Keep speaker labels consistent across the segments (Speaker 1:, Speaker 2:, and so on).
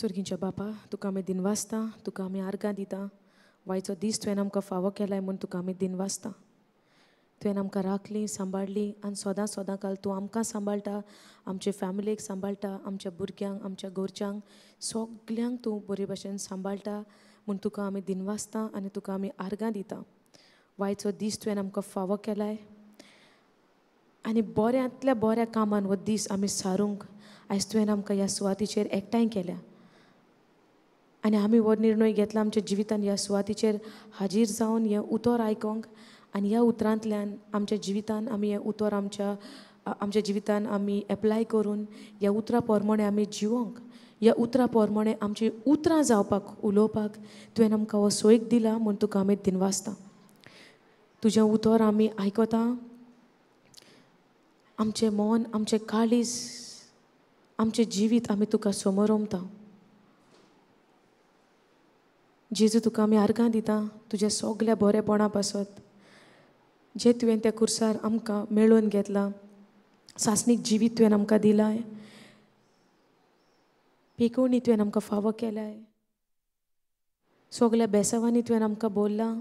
Speaker 1: सोर्गींच्या बापा, तुका आमी दिनवासता, तुका आमी आर्गां दिता. वायचो दीस तुवें आमकां फावो केलाय म्हूण तुका आमी दिनवासता. तुवें आमकां राखली, सांबाळ्ळी आनी सदां सदां काल तूं आमकां सांबाळटा, आमचे फॅमिलीक सांबाळटा, आमच्या भुरग्यांक, आमच्या घरच्यांक, सगल्यांक तूं बरे भशेन सांबाळटा म्हूण तुका आमी दिनवासता आनी तुका आमी आर्गां दिता. वायचो दीस तुवें आमकां फावो केलाय आनी बऱ्यांतल्या बऱ्या कामान हो दीस आमी सारूंक आयज तुवें आमकां ह्या सुवातीचेर एकठांय केल्या आनी आमी हो निर्णय घेतला आमच्या जिवितान ह्या सुवातीचेर हाजीर जावन हें उतर आयकोंक आनी ह्या उतरांतल्यान आमच्या जिवितान आमी हें उतर आमच्या आमच्या जिवितान आमी एप्लाय करून ह्या उतरां प्रमाणे आमी जिवोंक, ह्या उतरां प्रमाणे आमची उतरां जावपाक, उलोवपाक तुवें आमकां हो सोयीक दिला म्हूण तुका आमी दिनवासता. तुजें उतर आमी आयकता, आमचें मन, आमचें काळीज, आमचें जिवीत आमी तुका समोर ओमता. जेजू, तुका आमी आर्गां दिता तुज्या सगल्या बरेपणा पासत जें तुवें त्या कुर्सार आमकां मेळोवन घेतलां. सासणीक जिवीत तुवें आमकां दिलाय, पेकोवणी तुवें आमकां फावो केलाय, सगल्या बेसावांनी तुवें आमकां बोल्लां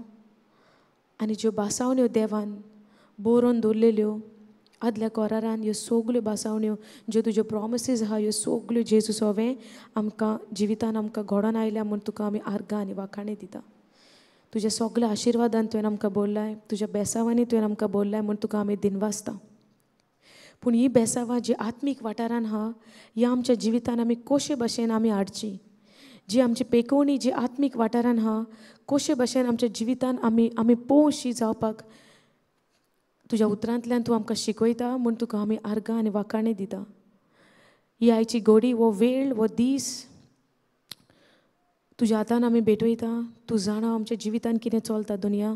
Speaker 1: आनी ज्यो बासावण्यो देवान बरोवन दवरलेल्यो आदल्या कोरारान, ह्यो सगल्यो बासावण्यो ज्यो तुज्यो प्रोमिसीस आहा ह्यो सगल्यो जेजू सोवें आमकां जिवितान आमकां घडोवन आयल्या म्हूण तुका आमी आर्गां आनी वाखाणी दिता. तुज्या सगल्या आशिर्वादान तुवें आमकां बोल्लाय, तुज्या बेसावांनी तुवें आमकां बोल्लाय म्हूण तुका आमी दिनवासता. पूण ही बेसावां जी आत्मीक वाठारान आहा ह्या आमच्या जिवितान आमी कशे भशेन आमी हाडची, जी आमची पेकोवणी जी आत्मीक वाठारान आहा कशे भशेन आमच्या जिवितान आमी आमी पोवशी जावपाक तुज्या उतरांतल्यान तूं आमकां शिकयता म्हूण तुका आमी आर्गां आनी वाखाणी दिता. ही आयची घडी, हो वेळ, हो दीस तुज्या हातान आमी भेटयता. तूं जाणा आमच्या जिवितान कितें चलता दुनिया,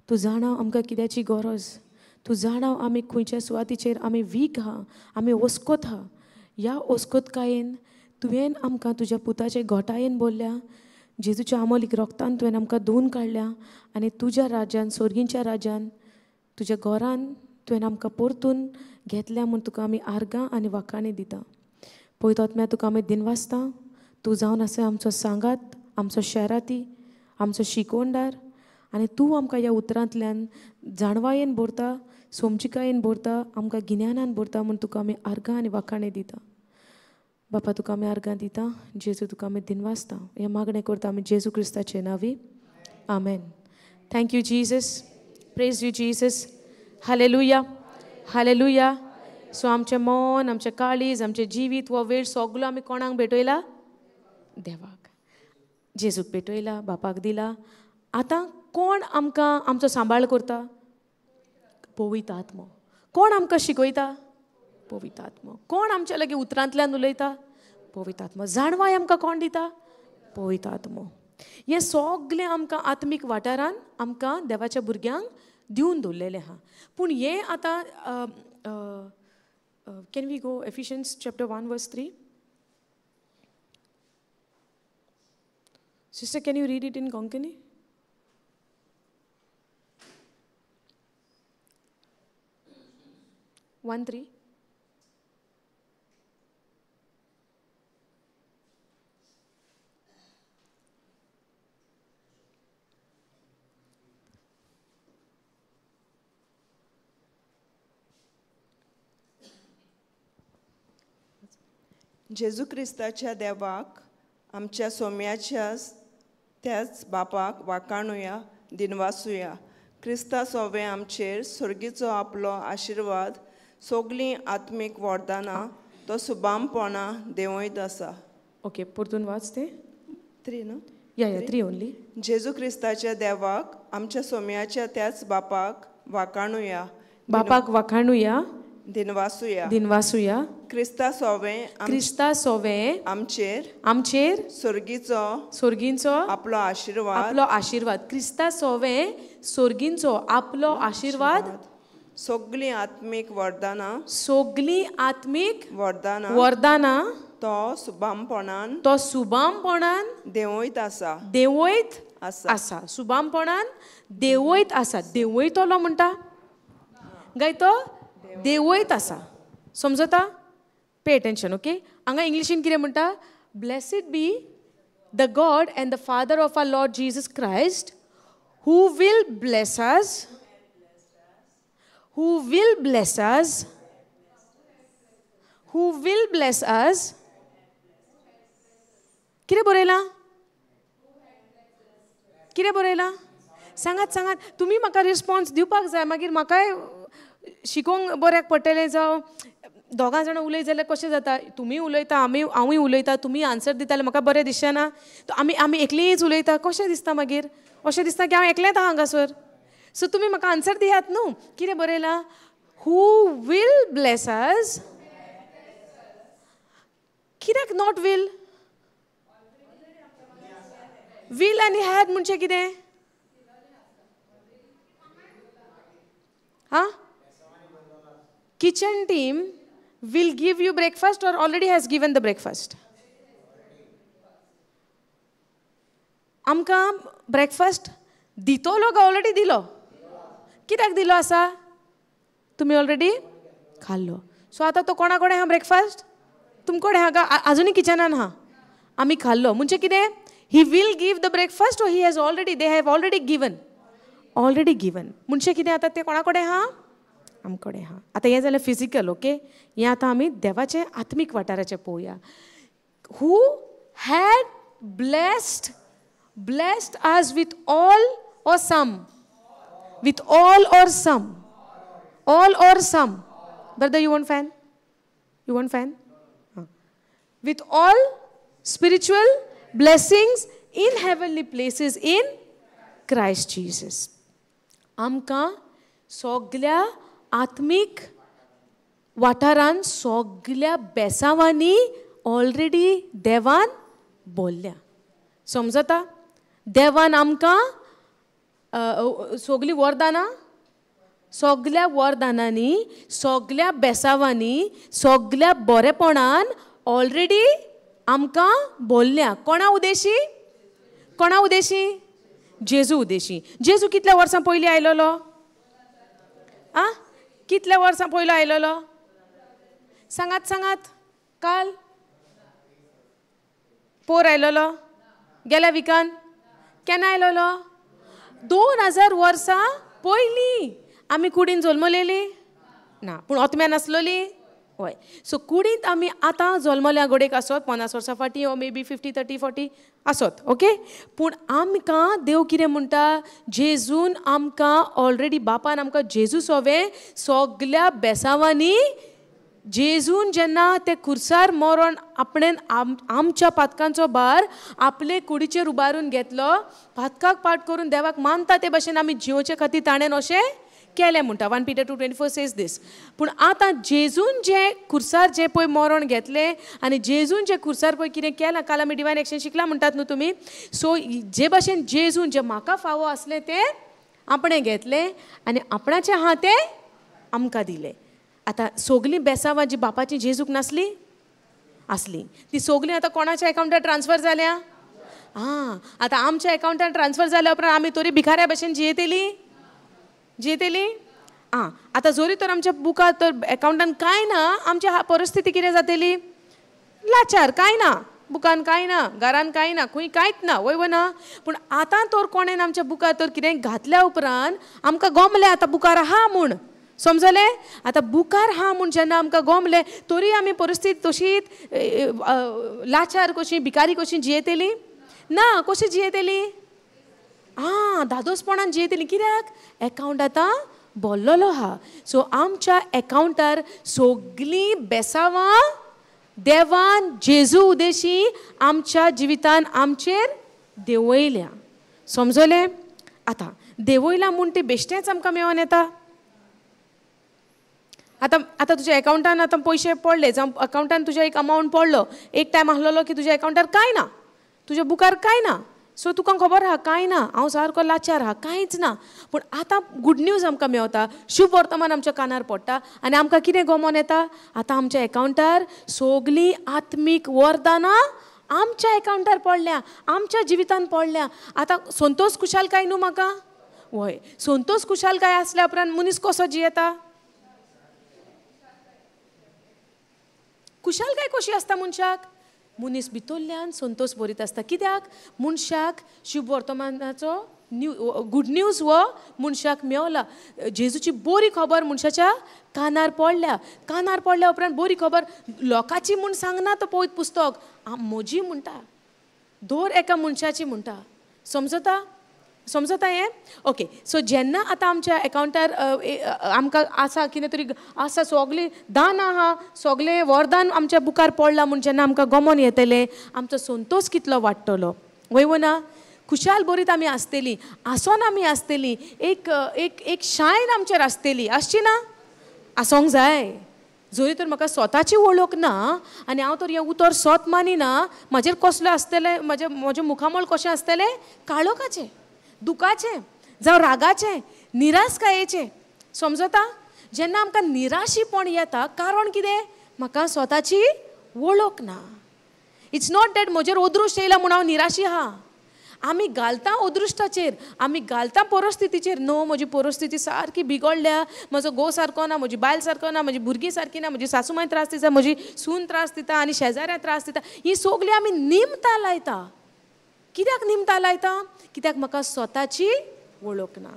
Speaker 1: तूं जाणा आमकां कित्याची गरज, तूं जाणा आमी खंयच्या सुवातीचेर आमी वीक आहा, आमी ओस्कोत आहा. ह्या ओस्कोतकायेन तुवें आमकां तुज्या पुताचे घोटायेन बोल्ल्या, जेजूच्या आमोलीक रोगतान तुवें आमकां धुवन काडल्या आनी तुज्या राज्यान, सोर्गींच्या राज्यान, तुज्या घरान तुवें आमकां परतून घेतल्या म्हूण तुका आमी आर्गां आनी वाखाणी दिता. पयतो तुका आमी दिनवासता. तूं जावन आसा आमचो सांगात, आमचो शेराती, आमचो शिकोवणदार आनी तूं आमकां ह्या उतरांतल्यान जाणवायेन भरता, समजिकायेन भरता, आमकां गिन्यानान भरता म्हूण तुका आमी आर्गां आनी वाखाणी दिता. बापा, तुका आमी आर्गां दिता. जेजू, तुका आमी दिनवासता. हें मागणें करता आमी जेजू क्रिस्ताचे नांवी, आमेन. Thank you Jesus, praise you Jesus. Hallelujah, hallelujah. So आमचें मन, आमचें काळीज, आमचें जिवीत, हो वेळ सगलो आमी कोणाक भेटयला? देवाक, जेजूक भेटयला, बापाक दिला. आतां कोण आमकां आमचो सांबाळ करता? पवित्र आत्मो. कोण आमकां शिकयता? पवित्र आत्मो. कोण आमच्या लागीं उतरांतल्यान उलयता? पवित्र आत्मो. जाणवाय आमकां कोण दिता? पवित्र आत्मो. हें सगलें आमकां आत्मीक वाठारान आमकां देवाच्या भुरग्यांक दिवन दवरलेलें आहा. पूण हें आतां can we go Ephesians chapter 1 verse 3? Sister, can you read it in Konkani? One 3.
Speaker 2: जेजू क्रिस्ताच्या देवाक, आमच्या सोम्याच्या त्याच बापाक वाखाणुया, दिनवासुया. क्रिस्ता सोवे आमचेर सोर्गीचो आपलो आशिर्वाद, सगळीं आत्मीक वरदानां तो सुबामपणा देंवयत आसा.
Speaker 1: ओके, परतून वाच तें.
Speaker 2: 3 न्हू?
Speaker 1: या या 3 ओनली.
Speaker 2: जेजू क्रिस्ताच्या देवाक, आमच्या सोम्याच्या त्याच बापाक वाखाणुया,
Speaker 1: बापाक वाखाणुया,
Speaker 2: दिनवासुया,
Speaker 1: दिनवासुया.
Speaker 2: क्रिस्ता सोवे,
Speaker 1: क्रिस्ता सोवे
Speaker 2: आमचेर,
Speaker 1: आमचेर
Speaker 2: सोर्गीचो,
Speaker 1: सोर्गींचो
Speaker 2: आपलो आशिर्वाद,
Speaker 1: आपलो आशिर्वाद. क्रिस्ता सोवे सोर्गींचो आपलो आशिर्वाद,
Speaker 2: सगळीं आत्मीक वरदानां,
Speaker 1: सगळीं आत्मीक
Speaker 2: वरदानां,
Speaker 1: वरदानां
Speaker 2: तो सुबामपणान,
Speaker 1: तो सुबामपणान
Speaker 2: देंवयत आसा,
Speaker 1: देंवयत
Speaker 2: आसा,
Speaker 1: आसा. सुबामपणान देंवयत आसा. देंवयतलो म्हणटा गाय तो देंवयत आसा. समजता? Pay attention, okay. हांगा इंग्लिशीन कितें म्हणटा? Blessed be the God and the Father of our Lord Jesus Christ, who will bless us, who will bless us, who will bless us. कितें बरयलां? कितें बरयलां? सांगात सांगात. तुमी म्हाका रिस्पॉन्स दिवपाक जाय, मागीर म्हाकाय शिकोवंक बऱ्याक पडटलें. जावं दोगां जाणां उलयत जाल्यार कशें जाता, तुमी उलयता, आमी हांवूय उलयता, तुमी आन्सर दिता जाल्यार म्हाका बरें दिसचें ना. आमी आमी एकलींच उलयता कशें दिसता मागीर? अशें दिसता की हांव एकलेंच आहा हांगासर. सो तुमी म्हाका आन्सर दियात न्हू. कितें बरयलां? Who will bless us. कित्याक not will? Will आनी हॅड म्हणजे कितें? आं, kitchen team will give you breakfast or already has given the breakfast? आमकां ब्रेकफास्ट दितलो काय ऑलरेडी दिलो? कित्याक दिलो आसा? तुमी ऑलरेडी खाल्लो. सो आतां तो कोणा कडेन आहा ब्रेकफास्ट? तुमकडे आहा काय आजुनूय किचनान आहा? आमी खाल्लो म्हणजे कितें? He will give the breakfast or he has already, they have already given. Already given म्हणजे कितें? आतां तें कोणा कडेन आहा? आमकडे आहा. आतां हें जालें फिजिकल, ओके. हें आतां आमी देवाचें आत्मीक वाठाराचें पळोवया. Who had blessed, blessed us with all or some, with all or some, all or some. Brother, you want fan? You want fan? With all spiritual blessings in heavenly places in Christ Jesus. आमकां सगल्या आत्मीक वाठारान सगल्या बेसांवांनी already देवान बोल्ल्या. समजता? देवान आमकां सगलीं वरदानां, सगल्या वरदानांनी, सगल्या बेसांवांनी, सगल्या बरेपणान ऑलरेडी आमकां बोल्ल्या. कोणा उदेशी? कोणा उदेशी? जेजू उदेशी. जेजू कितल्या वर्सां पयलीं आयलोलो? आं, कितल्या वर्सां पयलो आयलोलो? सांगात सांगात. काल पोर आयलोलो? गेल्या विकान केन्ना आयलोलो? 2000 वर्सां पयलीं. आमी कुडीन जल्मलेली ना, पूण आत्म्यान आसलोली. हय. सो कुडींत आमी आतां जल्मल्या घोडेक आसत 50 वर्सां फाटीं, ओ मे बी 50, 30, 40 आसत, ओके. पूण आमकां देव कितें म्हणटा? जेजून आमकां ऑलरेडी, बापान आमकां जेजू सोवें सगल्या बेसांवांनी, जेजून जेन्ना ते खुर्सार मरोन आपणेन आमच्या पातकांचो भार आपले कुडीचेर उबारून घेतलो, पातकाक पाठ करून देवाक मानता ते भशेन आमी जिवचे खातीर ताणें अशें केलें म्हणटा. 1 Peter 2:24 says this. पूण आतां जेजून जें खुर्सार जें पळय मरण घेतलें आनी जेजून जें खुर्सार पळय कितें केलां, काल आमी डिवायन एक्शन शिकला म्हणटात न्हू तुमी. सो जे भशेन जेजून जें म्हाका फावो आसलें तें आपणें घेतलें आनी आपणाचें आहा तें आमकां दिलें. आतां सगलीं बेसांवां जी बापाची जेजूक नासली आसली, ती सगलीं आतां कोणाच्या एकावंटार ट्रान्सफर जाल्या? आं, आतां आमच्या एकावंटार ट्रान्सफर जाल्या उपरांत आमी तरी भिकाऱ्या भशेन जियेतली? जियेतली? आं, आतां जरी तर आमच्या बुकार तर एकावंटान कांय ना, आमची परिस्थिती कितें जातली? लाचार, कांय ना, बुकान कांय ना, घरान कांय ना, खंय कांयच ना, वय वो ना. पूण आतां तर कोणेन आमच्या बुकार तर कितें घातल्या उपरांत आमकां गोमलें आतां बुकार आहा म्हूण. समजलें? आतां बुकार आहा म्हूण जेन्ना आमकां गोमलें तरी आमी परिस्थिती तशीच लाचार कशी, भिकारी कशी जियेतली ना? कशी जियेतली? आं, धादोसपणान जियेतली. कित्याक? एकावंट आतां बोल्लोलो आहा. सो आमच्या एकावंटार सगलीं बेसांवां देवान जेजू उदेशी आमच्या जिवितान आमचेर देंवयल्या. समजलें? आतां देंवयला म्हूण ती बेश्टेंच आमकां मेळोन येता? आतां आतां तुज्या एकावंटान आतां पयशे पडले, जावं एकावंटान तुज्या एक अमावंट पडलो, एक टायम आसलेलो की तुज्या एकावंटार कांय ना, तुज्या बुकार कांय ना, सो तुका खबर आहा कांय ना, हांव सारको लाचार आहा, कांयच ना. पूण आतां गूड न्यूज आमकां मेवता, शुभ वर्तमान आमच्या कानार पडटा आनी आमकां कितें गमोन येता? आतां आमच्या एकावंटार सगलीं आत्मीक वरदानां आमच्या एकावंटार पडल्या, आमच्या जिवितान पडल्या. आतां संतोष खुशालकाय न्हू म्हाका? वय, संतोष खुशालकाय आसल्या उपरांत मनीस कसो जियेता? खुशालकाय कशी आसता मनशाक? मनीस भितरल्यान संतोष भरीत आसता. कित्याक? मनशाक शुभ वर्तमानाचो न्यू गुड न्यूज हो मनशाक मेवला. जेजूची बरी खबर मनशाच्या कानार पडल्या. कानार पडल्या उपरांत बरी खबर लोकांची म्हूण सांगना तो पवित्र पुस्तक, म्हजी म्हणटा, दर एका मनशाची म्हणटा. समजता? समजता हें? ओके. सो जेन्ना आतां आमच्या एकावंटार आमकां आसा कितें तरी आसा, सगळें दान आहा, सगळें वरदान आमच्या बुकार पडलां म्हूण जेन्ना आमकां गमोन येतलें, आमचो संतोश कितलो वाडटलो, वय वो ना? खुशाल बरीत आमी आसतली, आसोन आमी आसतली, एक एक एक शायन आमचेर आसतली. आसची ना? आसोंक जाय. जरी तर म्हाका स्वताची वळख ना आनी हांव तर हें उतर स्वत मानिना, म्हाजेर कसलें आसतलें, म्हजें म्हजें मुखामळ कशें आसतलें? काळोखाचें, दुखाचें, जावं रागाचें, निराशकायेचें. समजता? जेन्ना आमकां निराशीपण येता, कारण कितें? म्हाका स्वताची वळख ना. It's not that म्हजेर अदृश्ट येयला म्हूण हांव निराशी आहा. आमी घालता अदृश्टाचेर, आमी घालता परिस्थितीचेर. न्हू, म्हजी परिस्थिती सारकी बिगडल्या, म्हजो घोव सारको ना, म्हजी बायल सारको ना, म्हजी भुरगीं सारकी ना, म्हजी सासू माय त्रास दिता, म्हजी सून त्रास दिता आनी शेजाऱ्यां त्रास दिता. ही सगळीं आमी निमतां लायता. कित्याक निमतां लायता? कित्याक म्हाका स्वताची वळख ना.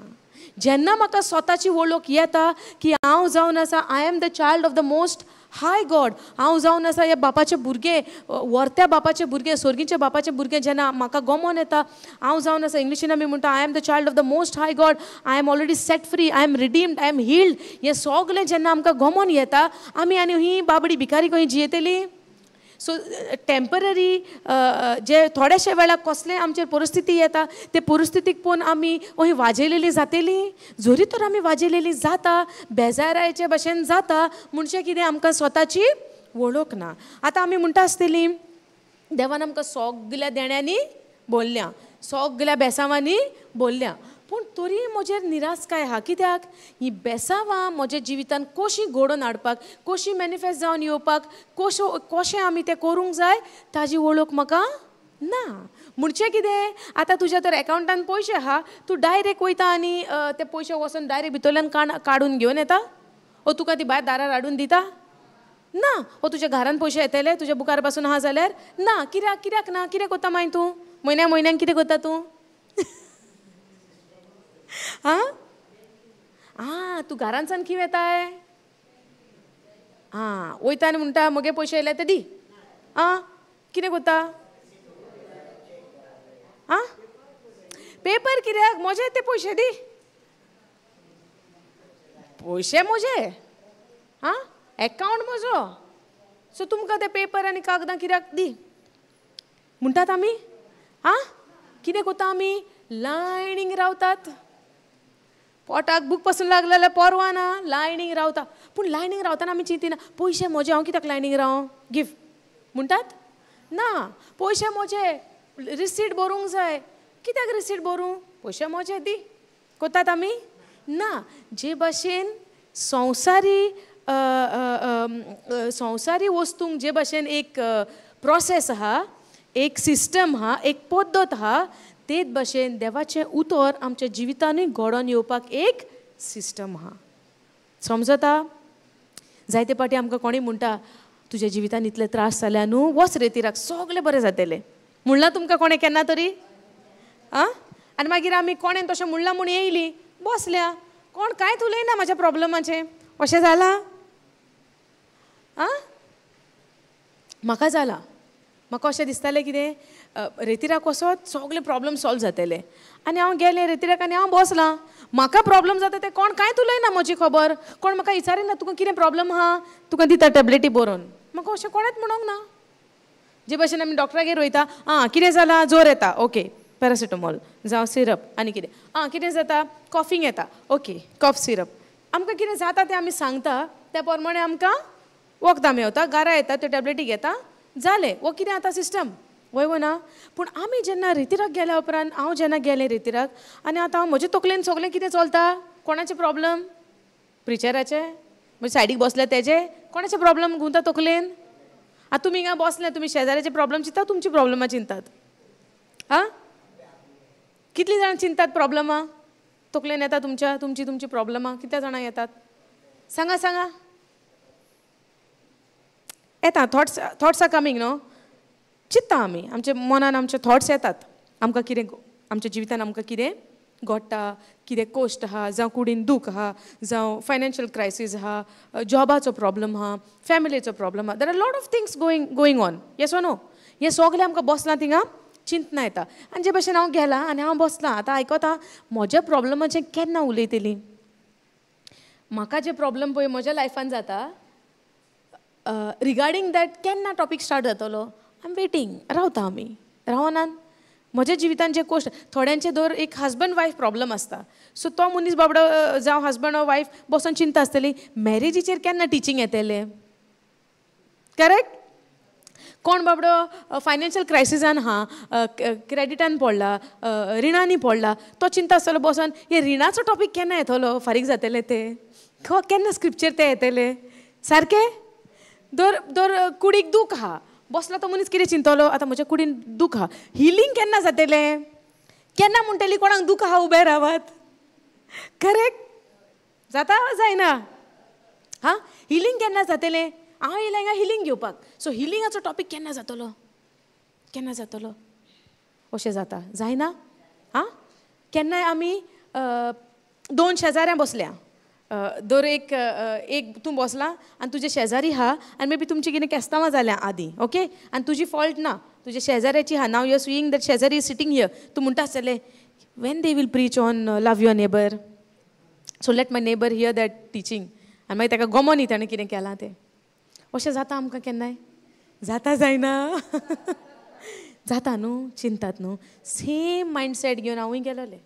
Speaker 1: जेन्ना म्हाका स्वताची वळख येता की हांव जावन आसा, I am the child of the most high God, हांव जावन आसा ह्या बापाचें भुरगें, व्हरत्या बापाचें भुरगें, सोर्गीच्या बापाचें भुरगें. जेन्ना म्हाका गमोन येता हांव जावन आसा, इंग्लिशीन आमी म्हणटा I am the child of the most high God, I am already set free, I am redeemed, I am healed. हें सगळें जेन्ना आमकां गमोन येता, आमी आनी ही बाबडी भिकारी खंय जियेतली? सो टेम्पररी जे थोडेशे वेळार कसले आमचेर परिस्थिती येता, ते परिस्थितीक पळोवन आमी अशी वाजेलेली जातली. जरी तर आमी वाजेलेली जाता, बेजारायचे भशेन जाता, म्हणजे कितें? आमकां स्वताची वळख ना. आतां आमी म्हणटा आसतली, देवान आमकां सगल्या देण्यांनी बोल्ल्या, सगल्या बेसांवांनी बोल्ल्या, पूण तरी म्हजेर निराशकाय आहा. कित्याक? ही बेसांवां म्हज्या जिवितान कशीं घडोवन हाडपाक, कशीं मॅनिफेस्ट जावन येवपाक, कशो कशें आमी तें करूंक जाय, ताजी वळख म्हाका ना. म्हणचें कितें? आतां तुज्या तर एकावंटान पयशे आहा, तूं डायरेक्ट वयता आनी ते पयशे वचून डायरेक्ट भितरल्यान काडून घेवन येता, ओ तुका ती भायर दारार हाडून दिता ना, ओ तुज्या घरान पयशे येतले तुज्या बुकार पासून आहा जाल्यार ना. कित्याक? कित्याक ना? कितें करता मागीर तूं? म्हयन्या म्हयन्याक कितें करता तूं? आं आं, तूं घरांतल्यान खंय येताय? आं, वयता आनी म्हणटा म्हगे पयशे येयले ते दी. आं, कितें करता? आं, पेपर कित्याक? म्हजे ते पयशे दी, पयशे म्हजे, आं, एकावंट म्हजो, सो तुमकां ते पेपर आनी कागदां कित्याक दी म्हणटात आमी? आं, कितें करता आमी? लायनींग रावतात, पोटाक भूक पसून लागले जाल्यार परवा ना, लायनींग रावता. पूण लायनींग रावतना आमी चिंतिना, पयशे म्हजे, हांव कित्याक लायनींग राव, गिव म्हणटात ना. पयशे म्हजे, रिसीट बरोवंक जाय, कित्याक रिसीट बरोवं? पयशे म्हजे दी. करतात आमी? ना. जे भाशेन संवसारी संवसारी वस्तूंक जे भाशेन एक प्रोसेस आहा, एक सिस्टम आहा, एक पद्दत आहा, तेच भाशेन देवाचें उतर आमच्या जिवितानूय घडोवन येवपाक एक सिस्टम आहा. समजता? जायते पाटी आमकां कोणूय म्हणटा, तुज्या जिवितान इतले त्रास जाल्या न्हू, वच रेतिराक, सगळें बरें जातलें. म्हणलां तुमकां कोणें केन्ना तरी? आं, आनी मागीर आमी कोणें तशें म्हणलां म्हूण येयली, बसल्या, कोण कांयच उलयना म्हाज्या प्रॉब्लमाचें. अशें जालां? आं, म्हाका जालां. म्हाका अशें दिसतालें कितें, रेतिराक वचत सगळे प्रॉब्लम सॉल्व जातले. आनी हांव गेलें रेतिराक आनी हांव बसलां, म्हाका प्रॉब्लम जाता तें कोण कांयच उलयना म्हजी खबर, कोण म्हाका विचारिना तुका कितें प्रॉब्लम आहा, तुका दिता टॅबलेटी बरोवन. म्हाका अशें कोणेंच म्हणूंक ना. जे भाशेन आमी डॉक्टरागेर वयता, आं कितें जालां, जोर येता, ओके पॅरासिटामॉल जावं सिरप, आनी कितें, आं कितें जाता, कॉफींग येता, ओके कॉफ सिरप. आमकां कितें जाता तें आमी सांगता, त्या प्रमाणे आमकां वखदां मेवता, गारा येता, त्यो टॅबलेटी घेता, जालें. वो कितें आतां सिस्टम, वय वो ना? पूण आमी जेन्ना रेतिराक गेल्या उपरांत, हांव जेन्ना गेलें रेतिराक आनी आतां हांव म्हजे तकलेन सगळें कितें चलता, कोणाचें प्रॉब्लम? प्रिचराचें, म्हजे सायडीक बसले तेजे, कोणाचें प्रॉब्लम घुंवता तकलेन? आतां तुमी हिंगा बसले, तुमी शेजाऱ्याचे प्रॉब्लम चिंतता, तुमची प्रॉब्लमां चिंतात? आं, कितलीं जाणां चिंतात प्रॉब्लमां तकलेन येता तुमच्या, तुमची तुमची प्रॉब्लमां कितल्या जाणां येतात? सांगा सांगा. येता thoughts, thoughts are coming न्हू? चित्ता आमी, आमच्या मनान आमचे थॉट्स येतात, आमकां कितें आमच्या जिवितान आमकां कितें घडटा, कितें कोश्ट आहा, जावं कुडीन दूख आहा, जावं फायनान्शियल क्रायसीस आहा, जॉबाचो प्रॉब्लम आहा, फॅमिलीचो प्रॉब्लम आहा. There are lot of things going on. Yes or no? हें सगळें आमकां बसलां थिंगा चिंतना येता. आनी जे भशेन हांव गेलां आनी हांव बसलां आतां आयकता म्हज्या प्रॉब्लमाचें केन्ना उलयतलीं. म्हाका जे प्रॉब्लम पळय म्हज्या लायफान जाता रिगार्डींग that केन्ना टॉपीक स्टार्ट जातलो, I am waiting. रावता आमी, रावनान म्हज्या जिवितान जे कोश्ट, थोड्यांचे दर एक हजबंड वायफ प्रॉब्लम आसता. सो तो मनीस बाबडो जावं हजबंड ऑर वायफ बसून चिंता आसतली मॅरेजीचेर केन्ना टिचींग येतलें. करेक्ट? कोण बाबडो फायनान्शियल क्रायसिसान आहा, क्रेडिटान पडला, रिणांनी पडला, तो चिंता आसतलो बसून हे रिणाचो टॉपीक केन्ना येतलो, फारीक जातले ते, केन्ना स्क्रिप्चर ते येतले. सारकें? दर दर कुडीक दूख आहा, बसला तो मनीस कितें चिंतलो, आतां म्हज्या कुडीन दूख आहा, हिलींग केन्ना जातलें, केन्ना म्हणटली कोणाक दूख आहा उबें रावात. करेक्ट? जाता जायना? हां, हिलींग केन्ना जातलें, हांव येयलें हांगा हिलींग घेवपाक. सो हिलिंगाचो टॉपीक केन्ना जातलो, केन्ना जातलो, अशें जाता जायना? हां, केन्नाय आमी दोन शेजाऱ्यां बसल्या, दर एक एक तूं बसला आनी तुजे शेजारी आहा आनी मे बी तुमची कितें केस्तांवां जाल्यां आदीं, ओके, आनी तुजी फॉल्ट ना, तुज्या शेजाऱ्याची आहा. Now you are seeing that शेजारी is sitting here, तूं म्हणटा आसतलें when they will preach on love your neighbour, so let my neighbour hear that teaching. आनी मागीर ताका गमो न्ही ताणें कितें केलां तें. अशें जाता आमकां केन्नाय? जाता जायना? जाता न्हू, चिंतात न्हू. सेम मायंडसेट घेवन हांवूय गेलोलें,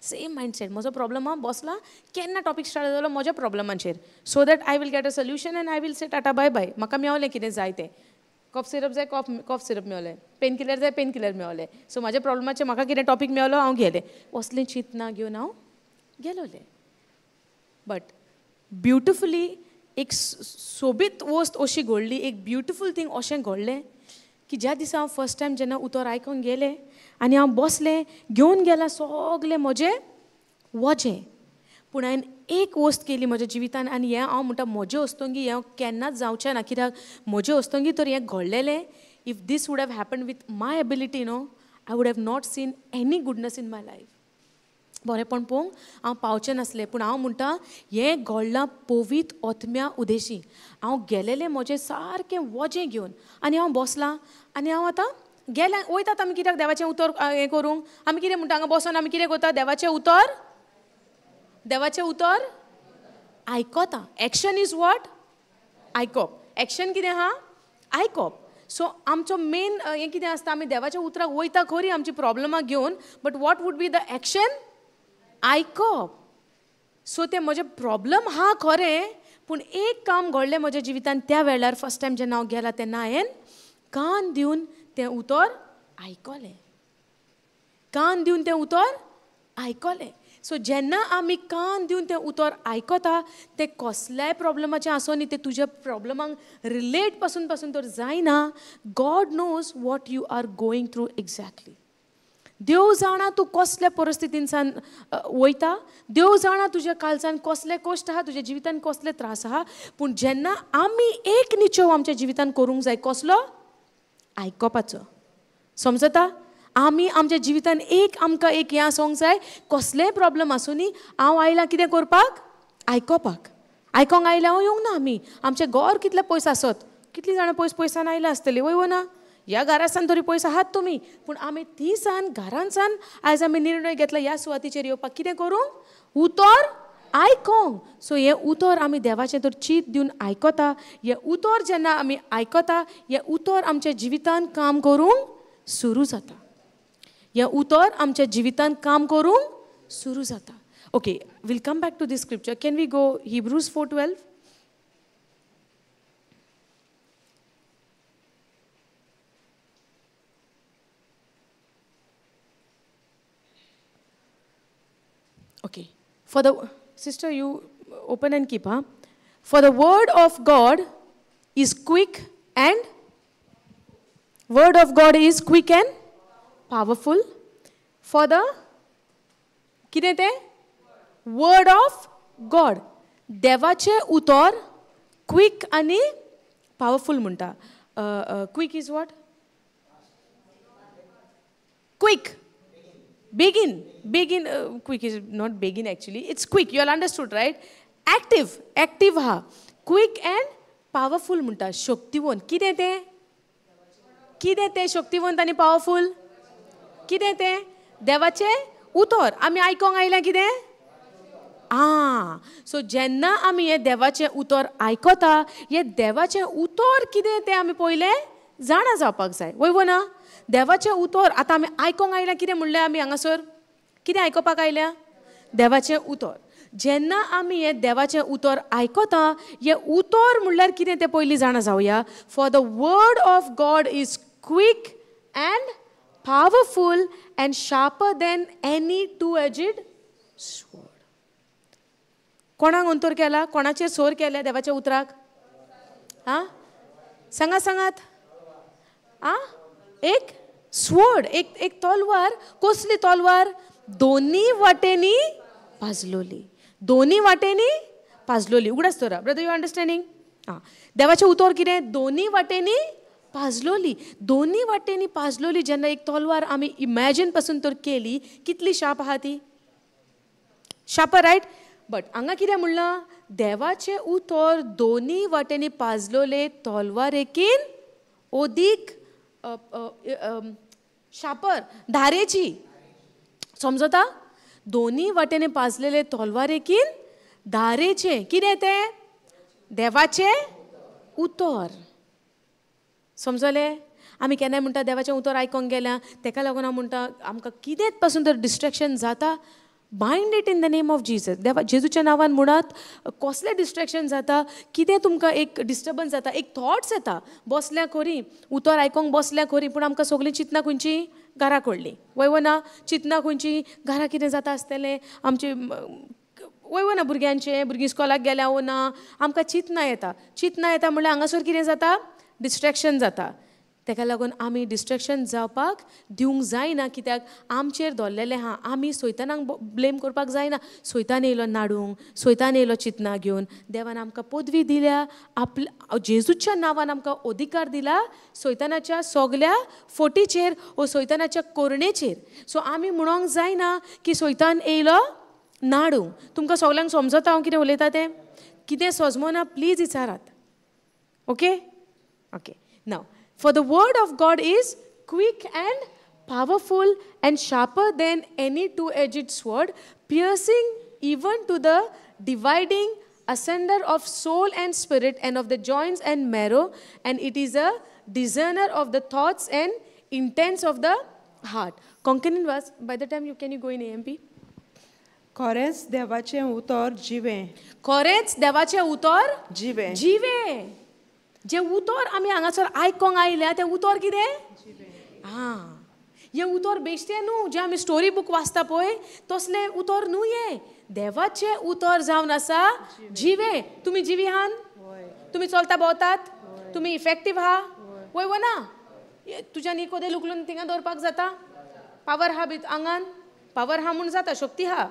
Speaker 1: सेम मायंडसेट. म्हजो प्रॉब्लम आहा, बसला केन्ना टॉपीक स्टार्ट जालो म्हज्या प्रॉब्लमाचेर, so that I will get a solution and I will say tata bye bye. म्हाका मेवलें कितें जाय तें, कॉफ सिरप जाय कॉफ सिरप मेवलें, पेन किलर जाय पेन किलर मेवलें. सो म्हाज्या प्रॉब्लमाचेर म्हाका कितें टॉपीक मेवलो हांव गेलें, असलें चिंतना घेवन हांव गेलोलें. बट ब्युटिफुली एक सोबीत वस्त अशी घडली, एक ब्युटिफूल थींग अशें घडलें की ज्या दिसा हांव फर्स्ट टायम जेन्ना उतर आयकूंक गेलें आनी हांव बसलें, घेवन गेलां सगलें म्हजें वजें, पूण हांवें एक वस्त केली म्हज्या जिवितान आनी हें हांव म्हणटा म्हजे वस्तुंगी हें केन्नाच जावचें ना, कित्याक म्हजे वस्तुंगी तर हें घडलेलें. If this would have happen with my ability no, I would have not seen any goodness in my life. बरेंपण पळोवंक हांव पावचें नासलें, पूण हांव म्हणटा हें घडलां पवित्र आत्म्या उदेशी. हांव गेलेलें म्हजें सारकें वजें घेवन आनी हांव बसलां आनी हांव आतां गेलें. वयतात आमी कित्याक देवाचें उतर हें करूंक, आमी कितें म्हणटा हांगा बसोन आमी कितें करता, देवाचें उतर, देवाचें उतर आयकता. Action is what? आयकप. एक्शन कितें आहा? आयकप. सो आमचो मेन हें कितें आसता, आमी देवाच्या उतराक वयता खरी आमची प्रॉब्लमां घेवन, but what would be the action? आयकप. सो तें म्हजें प्रॉब्लम आहा खरें, पूण एक काम घडलें म्हज्या जिवितान त्या वेळार फर्स्ट टायम जेन्ना हांव गेलां तेन्ना हांवें कान दिवन तें उतर आयकलें, कान दिवन तें उतर आयकलें. सो जेन्ना आमी कान दिवन तें उतर आयकता तें कसल्याय प्रॉब्लमाचें आसूं न्ही, तें तुज्या प्रॉब्लमांक रिलेट पासून पासून तर जायना. God knows what you are going through exactly. देव जाणा तूं कसल्या परिस्थितींसान वयता, देव जाणा तुज्या काळजान कसले कश्ट आहा, तुज्या जिवितान कसले त्रास आहा, पूण जेन्ना आमी एक निचेव आमच्या जिवितान करूंक जाय, कसलो? आयकपाचो. समजता? आमी आमच्या जिवितान एक आमकां एक हें आसूंक जाय, कसलेय प्रॉब्लम आसूं न्ही, हांव आयलां कितें करपाक? आयकोपाक. आयकोंक आयल्या हांव येवंक ना. आमी आमचें घर कितलें पयस आसत, कितलीं जाणां पयस पयसान आयलां आसतलीं, वय वो ना? ह्या घरासान तरी पयस आहात तुमी, पूण आमी थंयसान घरांसान आयज आमी निर्णय घेतला ह्या सुवातीचेर येवपाक, कितें करूंक? उतर आयकोंक. सो हें उतर आमी देवाचें तर चीत दिवन आयकता, हें उतर जेन्ना आमी आयकता हें उतर आमच्या जिवितान काम करूंक सुरू जाता, हें उतर आमच्या जिवितान काम करूंक सुरू जाता. Okay, we'll come back to this scripture. Can we go Hebrews 4:12? Okay, for the sister, you open and keep, huh? For the word of God is quick and word of God is quick and powerful. For the कितें तें? Word of God. देवाचें उतर quick आनी powerful म्हणटा. Quick is what? Quick. बेगीन बेगीन, quick is not बेगीन actually, it's quick, you all understood right? Active, active आहा, क्विक अँड पावरफूल म्हणटा, शक्तिवंत. कितें तें? कितें तें शक्तिवंत आनी पावरफूल? कितें तें? देवाचें उतर. आमी आयकोंक आयल्या कितें? आं, सो जेन्ना आमी हें देवाचें उतर आयकता, हें देवाचें उतर कितें तें आमी पयलें जाणा जावपाक जाय. वय वो ना? देवाचें उतर आतां आमी आयकोंक आयल्या. कितें म्हणलें आमी हांगासर? कितें आयकोपाक आयल्या? देवाचें उतर. जेन्ना आमी हें देवाचें उतर आयकता, हें उतर म्हणल्यार कितें तें पयलीं जाणा जावया. For the word of God is quick and powerful and sharper than any two edged sword. कोणाक अंतर केला? कोणाचेर सोर केल्या देवाच्या उतराक? आं, सांगा सांगात. आं, एक स्वोर्ड, एक एक तलवार. कसली तलवार? दोनी वाटेंनी पाजलोली, दोनी वाटेंनी पाजलोली. उगडास दवरा ब्रदर, you understanding? आं, देवाचें उतर कितें? दोनी वाटेंनी पाजलोली, दोनी वाटेंनी पाजलोली. जेन्ना एक तलवार आमी इमॅजीन पासून तर केली, कितली शार्प आहा ती? Sharper, right? बट हांगा कितें म्हणलां? देवाचें उतर दोनी वाटेंनी पाजलोले तलवारेकीन ओदीक शापर, धारेची. समजता? दोनी वाटेंनी पाजलेले तलवारेकीन धारेचें कितें तें? देवाचें उतर. समजलें? आमी केन्नाय म्हणटा देवाचें उतर आयकोंक गेल्या, तेका लागून हांव म्हणटा आमकां कितेंच पासून तर डिस्ट्रेक्शन जाता. Bind it in the name of Jesus. देवा जेजूच्या नांवान म्हणात, कसलें डिस्ट्रेक्शन जाता, कितें तुमकां एक डिस्टर्बन्स जाता, एक थॉट्स येता. बसल्या खरी, उतर आयकोंक बसल्या खरी, पूण आमकां सगळीं चिंतना खंयची? घरा कडली. वय वो ना? चिंतना खंयची? घरा कितें जाता आसतलें आमचें, वय वो ना? भुरग्यांचें, भुरगीं इस्कॉलाक गेल्या वो ना, आमकां चिंतना येता. चिंतना येता म्हणल्यार हांगासर कितें जाता? डिस्ट्रेक्शन जाता. तेका लागून आमी डिस्ट्रेक्शन जावपाक दिवंक जायना, कित्याक आमचेर दवरलेलें आहा. आमी सैतानाक ब्लेम करपाक जायना. सैतान येयलो नाडूंक, सैतान येयलो चिंतना घेवन. देवान आमकां पदवी दिल्या, आपल्या जेजूच्या नांवान आमकां अधिकार दिला सैतानाच्या सगल्या फोटीचेर वो सैतानाच्या कोरणेचेर. सो आमी म्हणोंक जायना की सैतान येयलो नाडूंक. तुमकां सगल्यांक समजता हांव कितें उलयता तें? कितें सजमना प्लीज विचारात. Okay? Okay. Now, for the word of God is quick and powerful and sharper than any two-edged sword, piercing even to the dividing asunder of soul and spirit and of the joints and marrow, and it is a discerner of the thoughts and intents of the heart. Konkanin was, by the time you can you go in AMP?
Speaker 2: खरेंच देवाचें उतर जिवें.
Speaker 1: खरेंच देवाचें उतर
Speaker 2: जिवें.
Speaker 1: जिवें. जे उतर आमी हांगासर आयकोंक आयल्या तें उतर कितें? आं, हें उतर बेश्टें न्हू जें आमी स्टोरी बूक वाचता पळय तसलें उतर न्हू. हें देवाचें उतर जावन आसा जिवें. तुमी जिवी आहान? तुमी चलता भोंवतात? तुमी इफेक्टीव आहा? वय वो ना? तुज्यान कदेल उखलून थिंगा दवरपाक जाता? पावर आहा आंगान? पावर आहा म्हूण जाता, शक्ती आहा.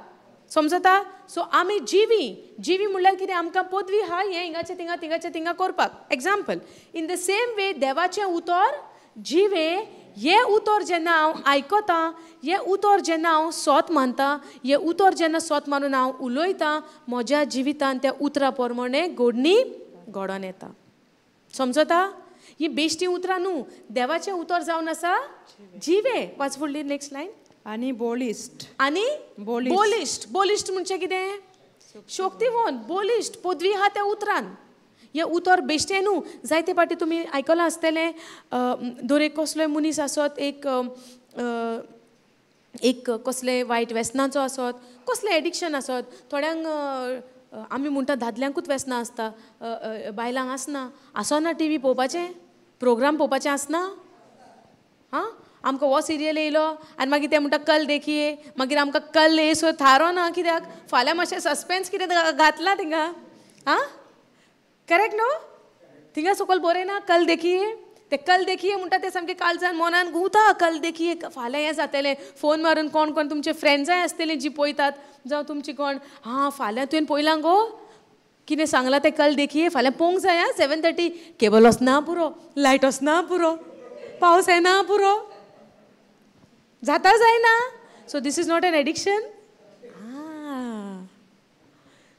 Speaker 1: समजता? सो आमी जिवी. जिवी म्हणल्यार कितें? आमकां पदवी आहा हें हिंगाचें थिंगा थिंगाचें थिंगा करपाक. Example, in the same way देवाचें उतर जिवें. हें उतर जेन्ना हांव आयकतां, हें उतर जेन्ना हांव सोत मानता, हें उतर जेन्ना सोत मानून हांव उलयतां, म्हज्या जिवितान त्या उतरा प्रमाणे घडणी घडोन येता. समजता? ही बेश्टी उतरां न्हू, देवाचें उतर जावन आसा जिवें. वाच फुडली नेक्स्ट लायन.
Speaker 2: आनी बोलिस्ट.
Speaker 1: आनी बोलिस्ट. बोलिस्ट म्हणजे कितें? शक्तिवंत, बोलिस्ट, पदवी आहा त्या उतरान. हें उतर बेश्टें न्हू. जायते फावटी तुमी आयकलां आसतलें, दर एक कसलोय मनीस आसत, एक एक कसलें वायट वेसनाचो आसत, कसलें एडिक्शन आसत. थोड्यांक आमी म्हणटा दादल्यांकूच वेसनां आसता, बायलांक आसना. आसना टी व्ही पळोवपाचें, प्रोग्राम पळोवपाचें आसना. आं, आमकां हो सिरियल येयलो आनी मागीर ते म्हणटा कल देखये, मागीर आमकां कल येयसर थारो ना, कित्याक फाल्यां मातशें सस्पेन्स कितें घातलां थिंगा. आं, करेक्ट न्हू? थिंगा सकयल बरें ना कल देखये, ते कल देखये म्हणटा ते सामकें काळजान मनान घुंवता. कल देखये, फाल्यां हें जातलें. फोन मारून कोण कोण तुमचे फ्रेंड्सांय आसतलीं जीं पळयतात, जावं तुमची कोण, आं फाल्यां तुवें पळयलां गो कितें सांगलां तें कल देखये, फाल्यां पळोवंक जाय. आं, 7:30 केबल वचना पुरो, लायट वचना पुरो, पावस येना पुरो. जाता जायना? So this is not an addiction.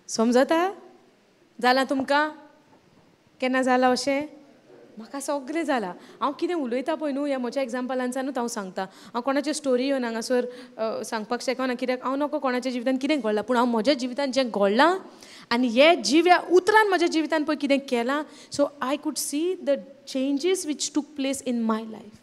Speaker 1: समजता जालां तुमकां? केन्ना जालां अशें? म्हाका सगळें जालां. हांव कितें उलयता पळय न्हू ह्या म्हज्या एग्जाम्पलांच्यानूच हांव सांगता. हांव कोणाच्यो स्टोरी येवन हांगासर सांगपाक शकना, कित्याक हांव नको कोणाच्या जिवितान कितें घडलां, पूण हांव म्हज्या जिवितान जें घडलां आनी हे जिव्या उतरान म्हज्या जिवितान पळय कितें केलां, so I could see the changes which took place in my life.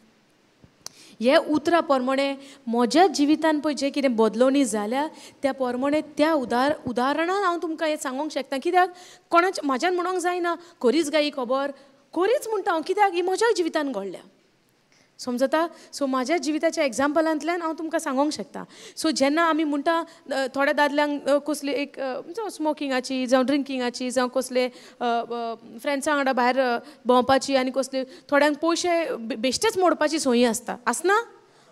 Speaker 1: हे उतरां प्रमाणे म्हज्या जिवितान पळय जें कितें बदलवणी जाल्या त्या प्रमाणे त्या उदाहरणान हांव तुमकां हें सांगूंक शकता. कित्याक कोणाच्या म्हाज्यान म्हणूंक जायना खरीच गाय ही खबर, खरीच म्हणटा हांव, कित्याक ही म्हज्या जिवितान घडल्या. समजता? सो म्हाज्या जिविताच्या एग्जाम्पलांतल्यान हांव तुमकां सांगूंक शकता. सो जेन्ना आमी म्हणटा थोड्या दादल्यांक कसली एक जावं स्मोकिंगाची जावं ड्रिंकिंगाची जावं कसले फ्रेंड्सां वांगडा भायर भोंवपाची आनी कसले थोड्यांक पयशे बेश्टेच मोडपाची संवय आसता. आसना?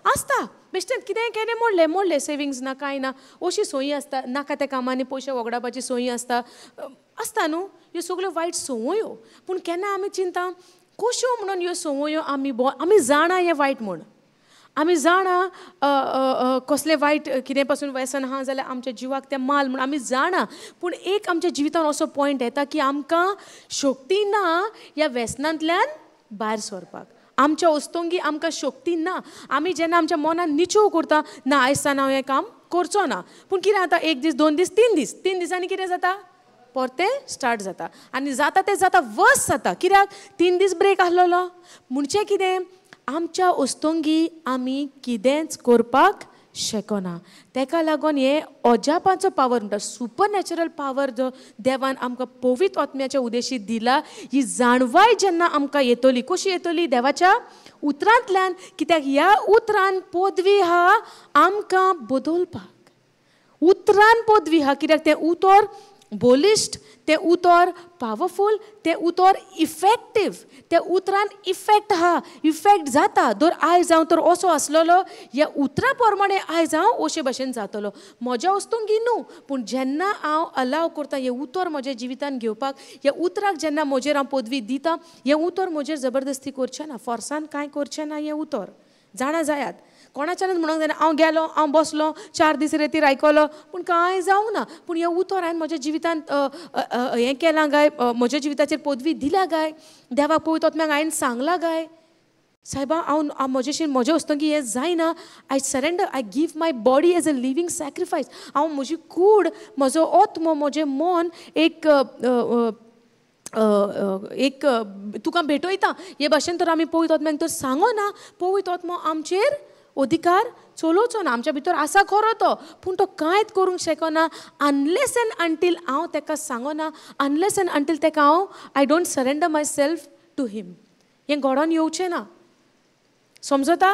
Speaker 1: आसता. बेश्टेच कितेंय केलें मोडलें मोडलें, सेविंग्स ना कांय ना, अशी संवय आसता. नाका त्या कामांनी पयशे वगडावपाची संवय आसता. आसता न्हू ह्यो सगल्यो वायट संवयो. पूण केन्ना आमी चिंता कश्यो म्हणून ह्यो संवयो आमी आमी जाणा हें वायट म्हूण, आमी जाणा कसलें वायट कितें पासून व्यसन आहा जाल्यार आमच्या जिवाक तें माल म्हूण आमी जाणा, पूण एक आमच्या जिवितान असो पॉयंट येता की आमकां शक्ती ना ह्या व्यसनांतल्यान भायर सरपाक. आमच्या वस्तुंगी आमकां शक्ती ना. आमी जेन्ना आमच्या मनान निचोव करता ना आयज सावन हांव हें काम करचो ना, पूण कितें जाता एक दीस दोन दीस तीन दीस, तीन दिसांनी कितें जाता परतें स्टार्ट जाता आनी जाता तें जाता वर्स जाता. कित्याक 3 दीस ब्रेक आसलेलो. म्हणचे कितें आमच्या वस्तुंगी आमी कितेंच करपाक शकना. तेका लागून हे अजापाचो पावर म्हणटा सुपर नॅचरल पावर जो देवान आमकां पवित्र आत्म्याच्या उद्देशी दिला, ही जाणवाय जेन्ना आमकां येतली, कशी येतली? देवाच्या उतरांतल्यान. कित्याक ह्या उतरान पदवी हा आमकां बदलपाक, उतरान पदवी हा, कित्याक तें उतर बोलिश्ट, तें उतर पावरफूल, तें उतर इफेक्टीव, त्या उतरान इफेक्ट आहा, इफेक्ट जाता. दर आयज हांव तर असो आसलेलो ह्या उतरा प्रमाणे आयज हांव अशे भशेन जातलो. म्हज्या वस्तूंक न्हू, पूण जेन्ना हांव अलाव करता हें उतर म्हज्या जिवितान घेवपाक, ह्या उतराक जेन्ना म्हजेर हांव पदवी दिता, हें उतर म्हजेर जबरदस्ती करचें ना, फोर्सान कांय करचें ना. हें उतर जाणा जायात. कोणाच्यानूच म्हणूंक जायना हांव गेलो हांव बसलो 4 दीस रेतीर आयकलो पूण कांय जावंक ना, पूण हें उतर हांवें म्हज्या जिवितांत हें केलां काय, म्हज्या जिविताचेर पदवी दिल्या काय, देवाक पवित्र आत्म्याक हांवें सांगलां काय, सायबा हांव म्हजेशी म्हज्या वस्तुंकी हें जायना, I surrender, I give my body as a living sacrifice. हांव म्हजी कूड, म्हजो आत्मो, म्हजें मन एक एक तुका भेटयता हे भाशेन तर आमी पवित्र आत्म्याक तर सांगना, पवित्र आत्मो आमचेर अधिकार चलोवचो ना. आमच्या भितर आसा खरो तो, पूण तो कांयच करूंक शकना अनलेस एंड अंटील हांव ताका सांगना, अनलेस एंड अंटील ताका हांव I don't surrender myself to him. हें घडोवन येवचें ना. समजता?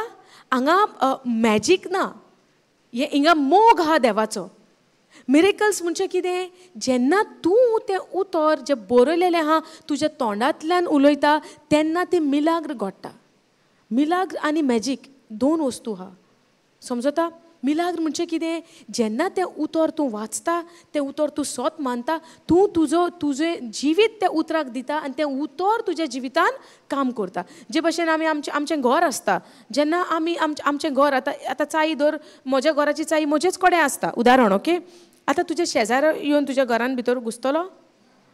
Speaker 1: हांगा मॅजीक ना, हें हिंगा मोग आहा देवाचो. मिरेकल्स म्हणजे कितें? जेन्ना तूं तें उतर जें बरयलेलें आहा तुज्या तोंडांतल्यान उलयता तेन्ना तें मिलाग्र घडटा. मिलाग्र आनी मॅजीक दोन वस्तू आहा. समजता? मिलाग्र म्हणजे कितें? जेन्ना तें उतर तूं वाचता, तें उतर तूं सोत मानता, तूं तुजो तुजें जिवीत त्या उतराक दिता आनी तें उतर तुज्या जिवितान काम करता. जे भशेन आमी आमचें आमचें घर आसता, जेन्ना आमी आमचें घर आतां आतां चाई दर म्हज्या घराची चाई म्हजेच कडेन आसता उदाहरण, ओके. आतां तुज्या शेजार येवन तुज्या घरान भितर घुसतलो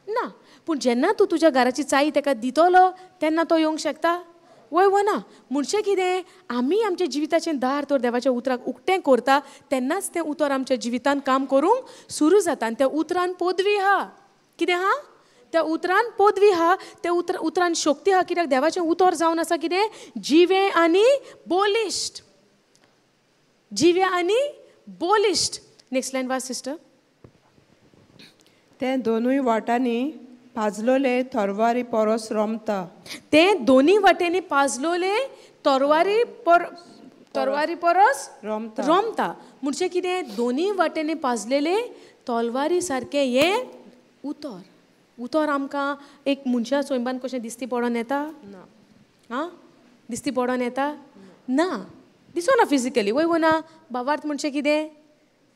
Speaker 1: ना, पूण जेन्ना तूं तुज्या घराची चाई ताका दितलो तेन्ना तो येवंक शकता वय वो ना. म्हणजे कितें? आमी आमच्या जिविताचें दार तर देवाच्या उतराक उक्तें करता तेन्नाच तें उतर आमच्या जिवितान काम करूंक सुरू जाता. आनी त्या उतरान पदवी आहा. कितें आहा? त्या उतरान पदवी आहा, त्या उतरान शक्ती आहा. कित्याक देवाचें उतर जावन आसा कितें? जिवें आनी बोलिश्ट. जिवें आनी बोलिश्ट. नेक्स्ट लायन वाच सिस्टर.
Speaker 2: तें दोनूय वाटांनी पाजलोले तरवारी परस रोमता.
Speaker 1: तें दोनी वाटेंनी पाजलोले तरवारी तरवारी परस
Speaker 2: रोमता.
Speaker 1: रोमता म्हणजे कितें? दोनी वाटेंनी पाजलेले तलवारी सारकें हें उतर. उतर आमकां एक मनशा सोयंबान कशें दिसती पडोन येता ना? आं, दिसती पडोन येता ना, दिसना फिजिकली वय वो ना. भावार्थ म्हणजे कितें?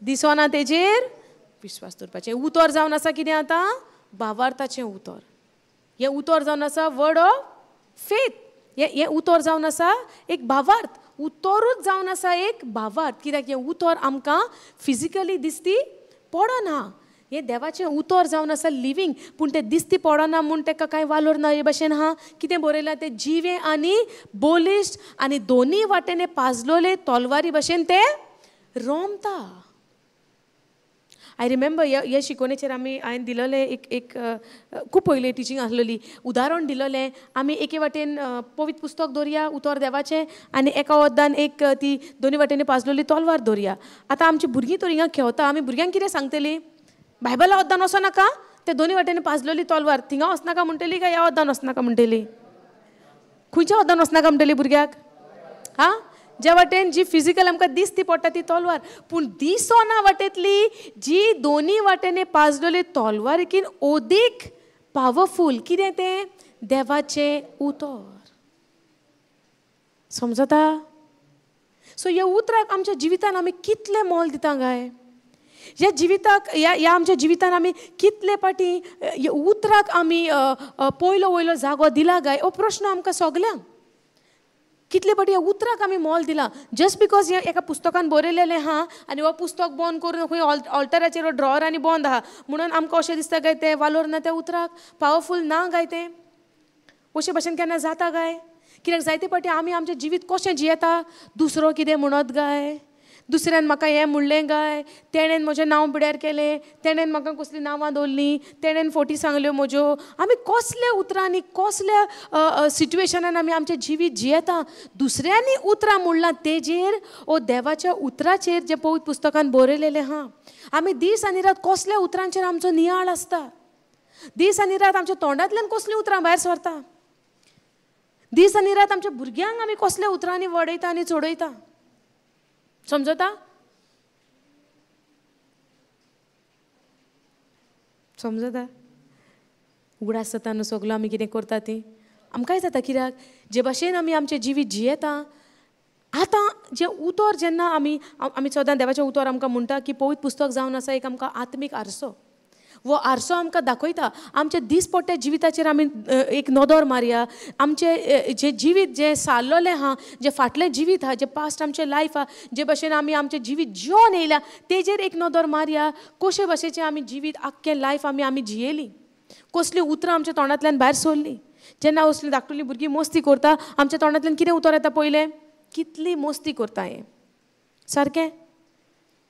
Speaker 1: दिसना तेजेर विश्वास दवरपाचें. उतर जावन आसा कितें आतां? भावार्थाचें उतर. हें उतर जावन आसा वर्ड ऑफ फेथ. हें उतर जावन आसा एक भावार्थ. उतरूच जावन आसा एक भावार्थ. कित्याक हें उतर आमकां फिजिकली दिसती पडना, हें देवाचें उतर जावन आसा लिवींग, पूण तें दिसती पडना म्हूण ताका कांय वालोर ना. हे भाशेन आहा कितें बरयलां तें जिवें आनी बलिश्ट आनी दोनी वाटेने पाजलोले तलवारी भाशेन तें रोमता. I remember ह्या शिकोवणेचेर आमी हांवें दिलोलें एक एक खूब पयलें टिचींग आसलेली उदाहरण दिलोलें. आमी एके वाटेन पवित्र पुस्तक दवरया उतर देवाचें आनी एका वद्दान एक ती दोनी वाटेन पाजलोली तलवार दवरया. आतां आमची भुरगीं तर हिंगा खेळता, आमी भुरग्यांक कितें सांगतलीं? बायबला वद्दान वचो नाका, ते दोनी वाटेन पाजलोली तलवार थिंगा वचनाका म्हणटली काय ह्या वद्दान वचनाका म्हणटली? खंयच्या वद्दान वचनाका म्हणटली भुरग्याक? आं, ज्या वाटेन जी फिजिकल आमकां दिसती पडटा ती तलवार, पूण दिसना वाटेंतली जी दोनी वाटेन पाजलोली तलवारीकीन ओदीक पावरफूल कितें तें? देवाचें उतर. समजता? सो ह्या उतराक आमच्या जिवितान आमी कितलें मोल दिता काय? ह्या जिविताक ह्या आमच्या जिवितान आमी कितले पाटी उतराक आमी पयलो वयलो जागो दिला काय? हो प्रश्न आमकां सगल्यांक. कितले पाटी ह्या उतराक आमी मोल दिला? जस्ट because हें एका पुस्तकान बरयलेलें आहा आनी हो पुस्तक बंद करून खंय ऑल्टराचेर ड्रॉवरांनी बंद आहा म्हणून आमकां अशें दिसता काय तें वालोर ना, त्या उतराक पावरफूल ना काय तें? अशे भाशेन केन्ना जाता काय? कित्याक जायते पाटी आमी आमचें जिवीत कशें जियेता? दुसरो कितें म्हणत काय, दुसऱ्यान म्हाका हें म्हणलें काय, तेणेन म्हजें नांव पिड्यार केलें, तेणेन म्हाका कसलीं नांवां दवरलीं, तेणेन फोटी सांगल्यो म्हज्यो. आमी कसल्या उतरांनी कसल्या सिट्युएशनान आमी आमचें जिवीत जियेता? दुसऱ्यांनी उतरां म्हणलां तेजेर ओ देवाच्या उतराचेर जें पवित्र पुस्तकान बरयलेलें आहा. आमी दीस आनी रात कसल्या उतरांचेर आमचो नियाळ आसता? दीस आनी रात आमच्या तोंडांतल्यान कसलीं उतरां भायर सरता? दीस आनी रात आमच्या भुरग्यांक आमी कसल्या उतरांनी वडयता आनी चडयता? समजता? समजता? उगडास जाता न्हू सगलो आमी कितें करता ती आमकांय जाता. कित्याक जे भाशेन आमी आमचें जिवीत जियेता आतां जें उतर जेन्ना आमी आमी सदां देवाचें उतर आमकां म्हणटा की पवित्र पुस्तक जावन आसा एक आमकां आत्मीक आरसो. वो आरसो आमकां दाखयता आमच्या दिसपट्ट्या जिविताचेर आमी एक नदर मारया, आमचें जें जिवीत जें सारलेलें आहा, जें फाटलें जिवीत आहा, जें पास्ट आमचें लायफ आहा, जे भाशेन आमी आमचें जिवीत जियोन येयल्या तेजेर एक नदर मारया. कशे भाशेचें आमी जिवीत आख्खें लायफ आमी आमी जियेलीं, कसलीं उतरां आमच्या तोंडांतल्यान भायर सरलीं. जेन्ना असलीं धाकटुलीं भुरगीं मस्ती करता आमच्या तोंडांतल्यान कितें उतर येता पयलें? कितली मस्ती करता हें सारकें.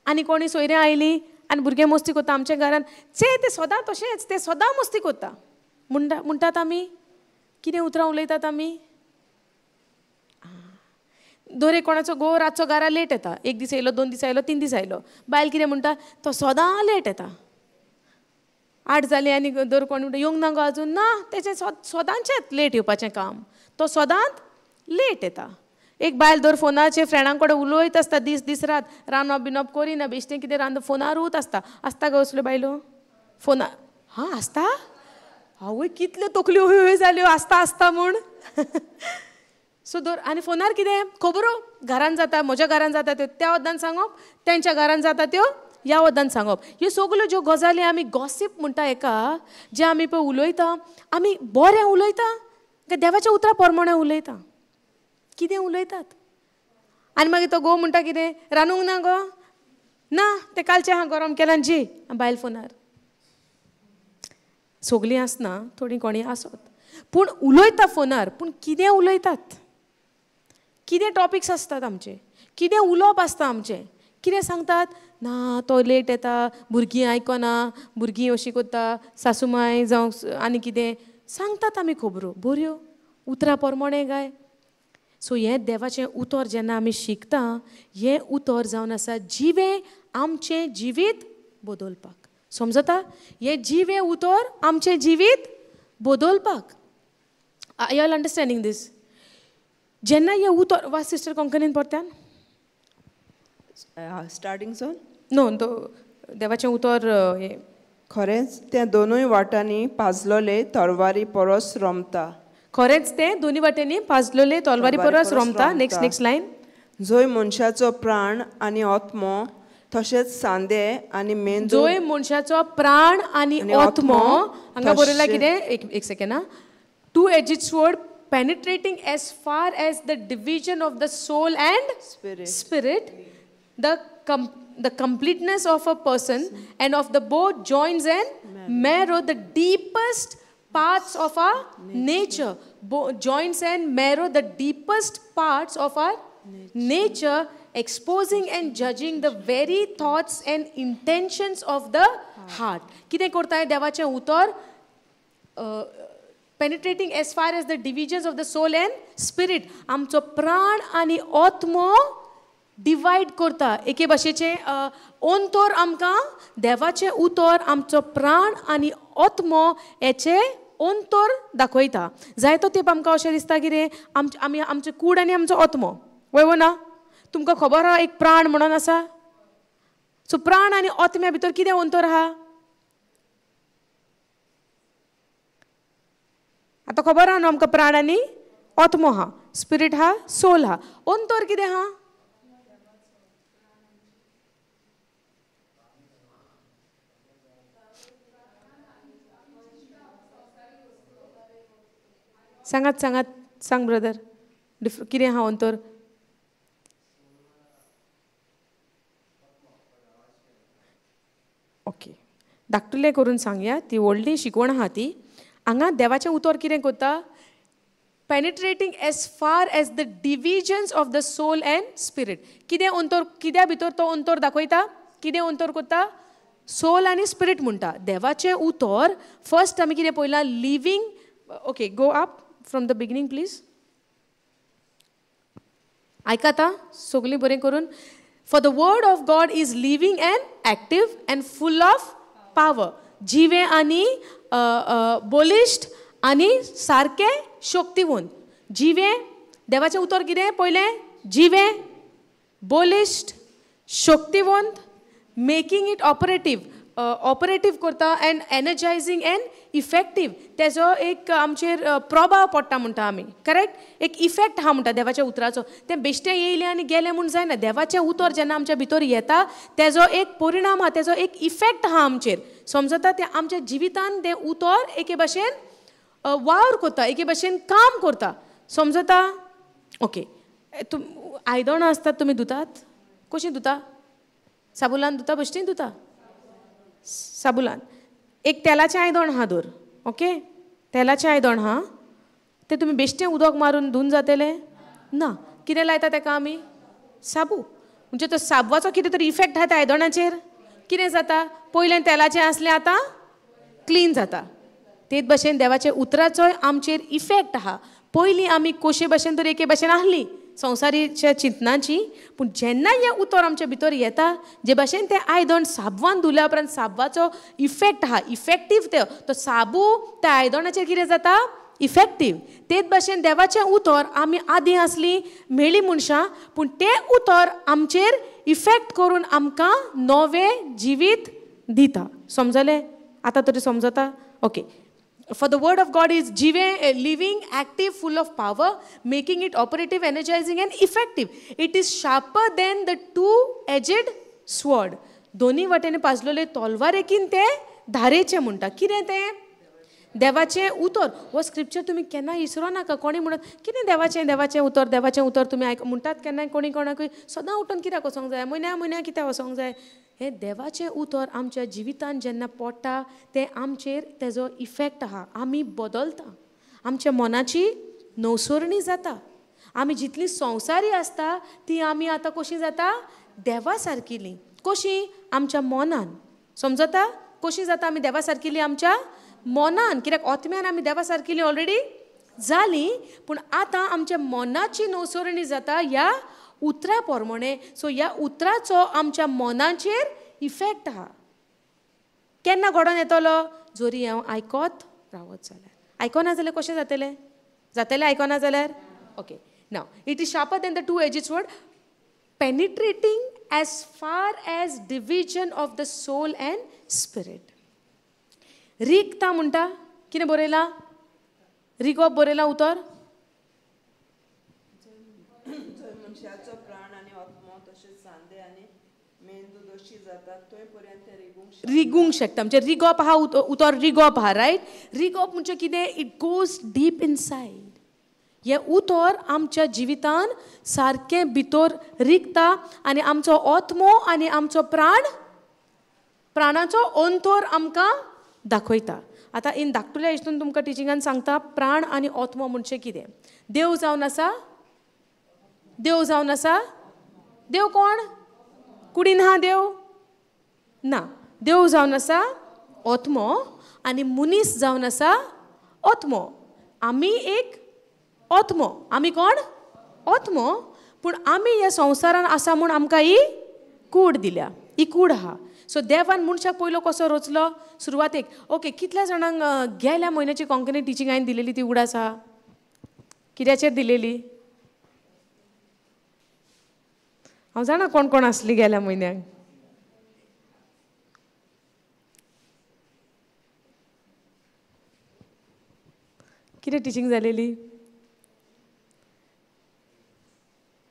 Speaker 1: आनी कोणी सोयऱ्यां आयलीं आनी भुरगें मस्ती करता आमच्या घरान, चे तें सदां तशेंच, तें सदां मस्ती करता म्हणटा म्हणटात आमी. कितें उतरां उलयतात आमी? दर एक कोणाचो घोव रातचो घरा लेट येता, एक दीस येयलो, 2 दीस आयलो, 3 दीस आयलो, बायल कितें म्हणटा? तो सदां लेट येता. 8 जालीं आनी दर कोण म्हणटा येवंक ना गो आजून? ना, तेचें सदांचेंच लेट येवपाचें काम, तो सदांच लेट येता. एक बायल दर फोनाचेर फ्रेंडां कडेन उलयत आसता दीस दीस रात, रांदप बिनप करिना, बेश्टें कितें रांदप फोनारूच आसता. आसता गो असल्यो बायलो फोनार? हां आसता. आवय कितल्यो तकल्यो हय हय जाल्यो आसता आसता म्हूण. सो दर आनी फोनार कितें खबरो घरान जाता, म्हज्या घरान जाता त्यो त्या वद्दान सांगप, तेंच्या घरान जाता त्यो ह्या वद्दान सांगप. ह्यो सगल्यो ज्यो गजाली आमी गॉसीप म्हणटा हेका, जें आमी पळय उलयता, आमी बरें उलयता काय देवाच्या उतरा प्रमाणें उलयता? कितें उलयतात? आनी मागीर तो घोव म्हणटा कितें रांदूंक ना गो? ना, तें कालचें आहा गरम केलां जी. बायल फोनार. सगलीं आसना, थोडीं कोणी आसत, पूण उलयता फोनार. पूण कितें उलयतात? कितें टॉपिक्स आसतात आमचे? कितें उलोवप आसता आमचें? कितें सांगतात? ना तो लेट येता, भुरगीं आयकना, भुरगीं अशीं करता, सासूमाय जावं आनी कितें सांगतात आमी खबरो बऱ्यो उतरां प्रमाणें काय? सो हें देवाचें उतर जेन्ना आमी शिकता, हें उतर जावन आसा जिवें आमचें जिवीत बदलपाक. समजता? हें जिवें उतर आमचें जिवीत बदलपाक. I all understanding दीस? जेन्ना हें उतर वा सिस्टर कोंकणीन परत्यान
Speaker 2: स्टार्टींग सोन
Speaker 1: न्हू तो देवाचें उतर हें
Speaker 2: खरेंच तें दोनूय वाटांनी पाजलोले तरवारी परस रोमता.
Speaker 1: खरेंच तें दोनी वाटेंनी पाजलोले तलवारी परस रोमता. Next next line.
Speaker 2: जंय मनशाचो प्राण आनी आत्मो तशेंच सांदे आनी मेंदू.
Speaker 1: जंय मनशाचो प्राण आनी आत्मो, हांगा बरयलां कितें? एक सेकेंड आं. 2-edged sword Penetrating as far as the division of the soul and spirit, the completeness of a person and of the both joints and marrow, the deepest parts of our nature. Joints and marrow, the deepest parts of our nature, exposing and judging the very thoughts and intentions of the heart. कितें करता देवाचें उतर? Penetrating as far as the divisions of the soul and spirit. आमचो प्राण आनी आत्मो divide करता. एके भाशेचें अंतर आमकां देवाचें उतर आमचो प्राण आनी आत्मो हेचें अंतर दाखयता. जायतो तेंप आमकां अशें दिसता कितें आमी आमचें कूड आनी आमचो आत्मो, वय वो ना? तुमकां खबर आहा एक प्राण म्हणून आसा. सो प्राण आनी आत्म्या भितर कितें अंतर आहा आतां खबर आहा न्हू आमकां? प्राण आनी आत्मो आहा, स्पिरीट आहा, सोल आहा. अंतर कितें आहा? सांगात सांगात, सांग ब्रदर, कितें आहा अंतर? ओके, धाकटुलें करून सांगया, ती व्हडली शिकवण आहा ती. हांगा देवाचें उतर कितें करता? Penetrating as far as the divisions of the soul and spirit. कितें अंतर, कित्या भितर तो अंतर दाखयता? कितें अंतर करता? सोल आनी स्पिरीट म्हणटा देवाचें उतर. फर्स्ट आमी कितें पळयलां? Living. Okay, go up from the beginning please. आयकात आं सगळीं बरें करून. For the word of God is living and active and full of power. जिवें आनी बलिश्ट आनी सारकें शक्तिवंत. जिवें, देवाचें उतर कितें पयलें? जिवें, बलिश्ट, शक्तिवंत, मेकींग it operative, operative करता एंड एनर्जायझींग एंड इफेक्टीव. तेजो एक आमचेर प्रभाव पडटा म्हणटा आमी, करेक्ट? एक इफेक्ट आहा म्हणटा देवाच्या उतराचो. तें बेश्टें येयलें आनी गेलें म्हूण जायना. देवाचें उतर जेन्ना आमच्या भितर येता तेजो एक परिणाम आहा, तेजो एक इफेक्ट आहा आमचेर. समजता? तें आमच्या जिवितान तें उतर एके भाशेन वावर करता, एके भाशेन काम करता. समजता? ओके, आयदनां आसतात तुमी धुतात? कशीं धुता? साबुलान धुता, बेश्टीं धुता? साबुलान. एक तेलाचें आयदण आहा दवर, ओके, तेलाचें आयदण आहा, तें तुमी बेश्टें उदक मारून धुवन जातलें ना. कितें लायता तेका आमी? साबू. म्हणजे तो साबवाचो कितें तरी इफेक्ट आहा त्या आयदणाचेर. कितें जाता? पयलें तेलाचें आसलें, आतां क्लीन जाता. तेच भाशेन देवाच्या उतराचोय आमचेर इफेक्ट आहा. पयलीं आमी कशे भाशेन तर एके भाशेन आहली संवसारीच्या चिंतनाची, पूण जेन्ना हें उतर आमच्या भितर येता, जे भाशेन तें आयदण साबवान धुल्या उपरांत साबवाचो इफेक्ट आहा, इफेक्टीव. तो साबू त्या आयदणाचेर कितें जाता? इफेक्टीव. तेच भाशेन देवाचें उतर आमी आदीं आसलीं मेळ्ळीं मनशां, पूण तें उतर आमचेर इफेक्ट करून आमकां नवें जिवीत दिता. समजलें? आतां तरी समजता? Okay. For the word of God is living, active, full of power, making it operative, energizing and effective. It is sharper than the two-edged sword. दोन्ही वाटेने पाजलोले तलवारेकीन ते धारेचे म्हणटा. कितें तें? देवाचें उतर. हो स्क्रिप्चर तुमी केन्ना विसरो नाका. कोणी म्हणत कितें देवाचें देवाचें उतर, देवाचें उतर तुमी आयक म्हणटात केन्नाय कोणी कोणाकूय, सदां उठून कित्याक वचोंक जाय, म्हयन्या म्हयन्या कित्याक वचोंक जाय? हें देवाचें उतर आमच्या जिवितान जेन्ना पडटा तें आमचेर तेजो इफेक्ट आहा. आमी बदलता, आमच्या मनाची नवसरणी जाता. आमी जितली संवसारी आसता ती आमी आतां कशी जाता? देवा सारकिली. कशी? आमच्या मनान. समजता? कशी जाता आमी देवा सारकिली? आमच्या मनान. कित्याक आत्म्यान आमी देवा सारकिली ऑलरेडी जाली, पूण आतां आमच्या मनाची नवसरणी जाता ह्या उतरा प्रमाणे. सो ह्या उतराचो आमच्या मनाचेर इफेक्ट आहा. केन्ना घडोवन येतलो? जरी हांव आयकत रावत जाल्यार. आयकना जाल्यार कशें जातलें? जातलें आयकना जाल्यार? Okay. Now it is sharper than the two edged sword, penetrating as far as division of the soul and spirit. रिगता म्हणटा, कितें बरयलां? रिगप बरयलां उतर?
Speaker 2: मनशाचो प्राण आनी आत्मो तशेंच सांदे आनी मेंदू दोशी जातात थंय पर्यंत ते रिगूंक शकता. म्हणजे रिगप आहा उतर, रिगप आहा, रायट? रिगप म्हणजे कितें? It goes deep inside.
Speaker 1: हें उतर आमच्या जिवितान सारकें भितर रिगता आनी आमचो आत्मो आनी आमचो प्राण, प्राणाचो अंतर आमकां दाखयता. आतां इन धाकटुल्या हितून तुमकां टिचिंगान सांगता प्राण आनी आत्मो म्हणजे कितें. देव जावन आसा, देव जावन आसा, देव कोण? कुडीन आहा देव ना. देव जावन आसा आत्मो आनी मनीस जावन आसा आत्मो. आमी एक आत्मो, आमी कोण? आत्मो. पूण आमी ह्या संवसारान आसा म्हूण आमकां ही कूड दिल्या, ही कूड आहा. सो देवान मनशाक पयलो कसो रचलो सुरवातेक? ओके, कितल्या जाणांक गेल्या म्हयन्याची कोंकणी टिचींग हांवें दिलेली ती उगडास आहा? कित्याचेर दिलेली? हांव जाणा कोण कोण आसली गेल्या म्हयन्याक. कितें टिचींग जालेली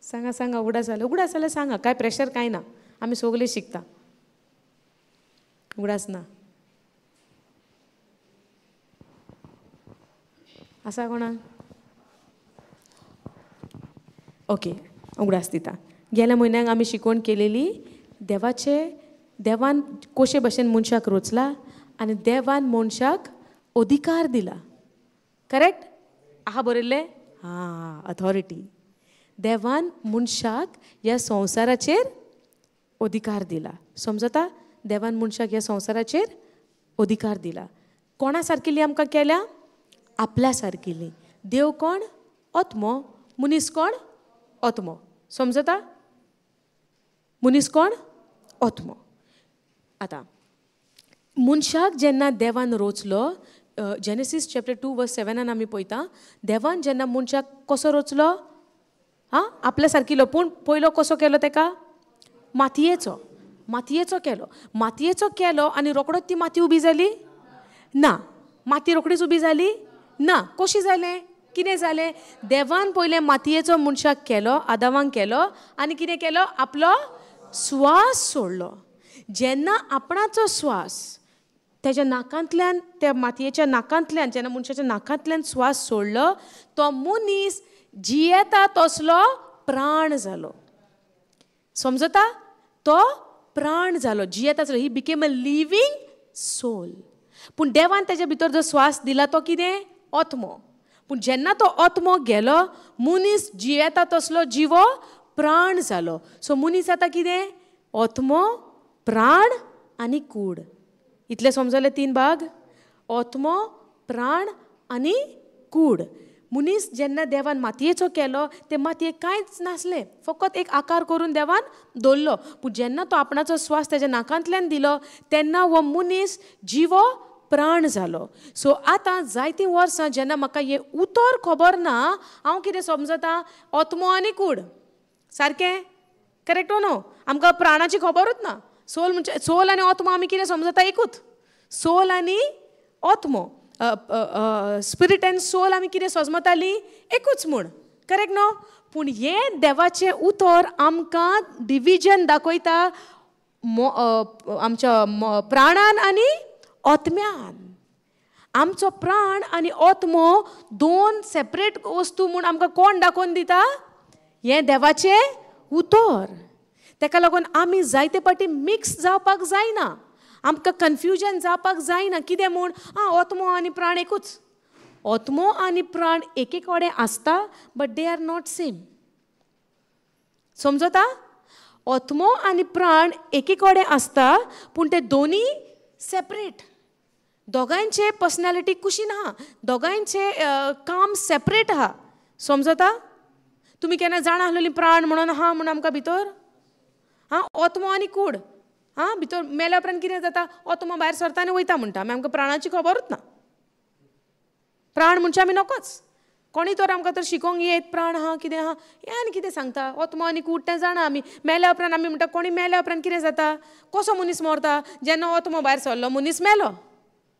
Speaker 1: सांगा सांगा, उगडास जालें? उगडास जाल्यार सांगा, कांय प्रेशर कांय ना, आमी सगळीं शिकता. उगडास ना आसा कोणाक? ओके, उगडास दिता. गेल्या म्हयन्याक आमी शिकवण केलेली देवाचे, देवान कशे भशेन मनशाक रचला आनी देवान मनशाक अधिकार दिला. करेक्ट आहा बरयल्लें? हां, अथॉरिटी. देवान मनशाक ह्या संवसाराचेर अधिकार दिला. समजता? देवान मनशाक ह्या संवसाराचेर अधिकार दिला. कोणा सारकिल्ली आमकां केल्या? आपल्या सारकिल्ली. देव कोण? आत्मो. मनीस कोण? आत्मो. समजता? मनीस कोण? आत्मो. आतां मनशाक जेन्ना देवान रचलो, जेनेसीस चॅप्टर 2 वर्स 7 आमी पळयता, देवान जेन्ना मनशाक कसो रचलो? हां, आपल्या सारकिलो. पूण पयलो कसो केलो तेका? मातयेचो. मातयेचो केलो. मातयेचो केलो आनी रोकडोच ती माती उबी जाली ना. माती रोकडीच उबी जाली ना. कशी जालें? कितें जालें? देवान पयलें मातयेचो मनशाक केलो, आदावांक केलो आनी कितें केलो? आपलो स्वास सोडलो. जेन्ना आपणाचो स्वास तेज्या नाकांतल्यान, त्या मातयेच्या नाकांतल्यान, जेन्ना मनशाच्या नाकांतल्यान स्वास सोडलो, तो मनीस जियेता तसलो प्राण जालो. समजता? तो प्राण जालो, जियेता जालो. He became a living soul. पूण देवान तेज्या भितर जो स्वास दिला तो कितें? आत्मो. पूण जेन्ना तो आत्मो गेलो, मनीस जियेता तसलो जिवो प्राण जालो. सो मनीस आतां कितें? आत्मो, प्राण आनी कूड. इतलें समजलें? तीन भाग, आत्मो, प्राण आनी कूड. मनीस जेन्ना देवान मातयेचो केलो, ते मातयेक कांयच नासलें, फकत एक आकार करून देवान दवरलो. पूण जेन्ना तो आपणाचो स्वास तेज्या नाकांतल्यान दिलो, तेन्ना हो मनीस जिवो प्राण जालो. सो आतां जायतीं वर्सां जेन्ना म्हाका हें उतर खबर ना, हांव कितें समजता? आत्मो आनी कूड सारकें? Correct no? आमकां प्राणाची खबरूच ना. सोल म्हणजे सोल आनी आत्मो आमी कितें समजता? एकूच. सोल आनी आत्मो, स्पिरीट एंड सोल आमी कितें समजतालीं? एकूच म्हूण. करेक्ट न्हू? पूण हें देवाचें उतर आमकां डिविजन दाखयता आमच्या प्राणान आनी आत्म्यान. आमचो प्राण आनी आत्मो दोन सेपरेट वस्तू म्हूण आमकां कोण दाखोवन दिता? हें देवाचें उतर. तेका लागून आमी जायते पाटी मिक्स जावपाक जायना, आमकां कन्फ्युजन जावपाक जायना. कितें म्हूण? आं, आत्मो आनी प्राण एकूच. आत्मो आनी प्राण एके कडेन आसता, but they are not same. समजता? आत्मो आनी प्राण एके कडेन आसता, पूण ते दोनी सेपरेट. दोगांयचे पर्सनॅलिटी कुशीन आहा, दोगांयचे काम सेपरेट आहा. समजता? तुमी केन्ना जाणा आसलेली प्राण म्हणून आहा म्हूण आमकां भितर? हां, आत्मो आनी कूड. हां, भितर मेल्या उपरांत कितें जाता? आत्मो भायर सरता आनी वयता म्हणटा. आमी आमकां प्राणाची खबरूच ना. प्राण म्हणजे आमी नकोच. कोणी तर आमकां तर शिकोवंक येत प्राण आहा कितें आहा, हें आनी कितें सांगता. आत्मो आनी कूड तें जाणा आमी. मेल्या उपरांत आमी म्हणटा कोणी मेल्या उपरांत कितें जाता? कसो मनीस मरता? जेन्ना आत्मो भायर सरलो मनीस मेलो.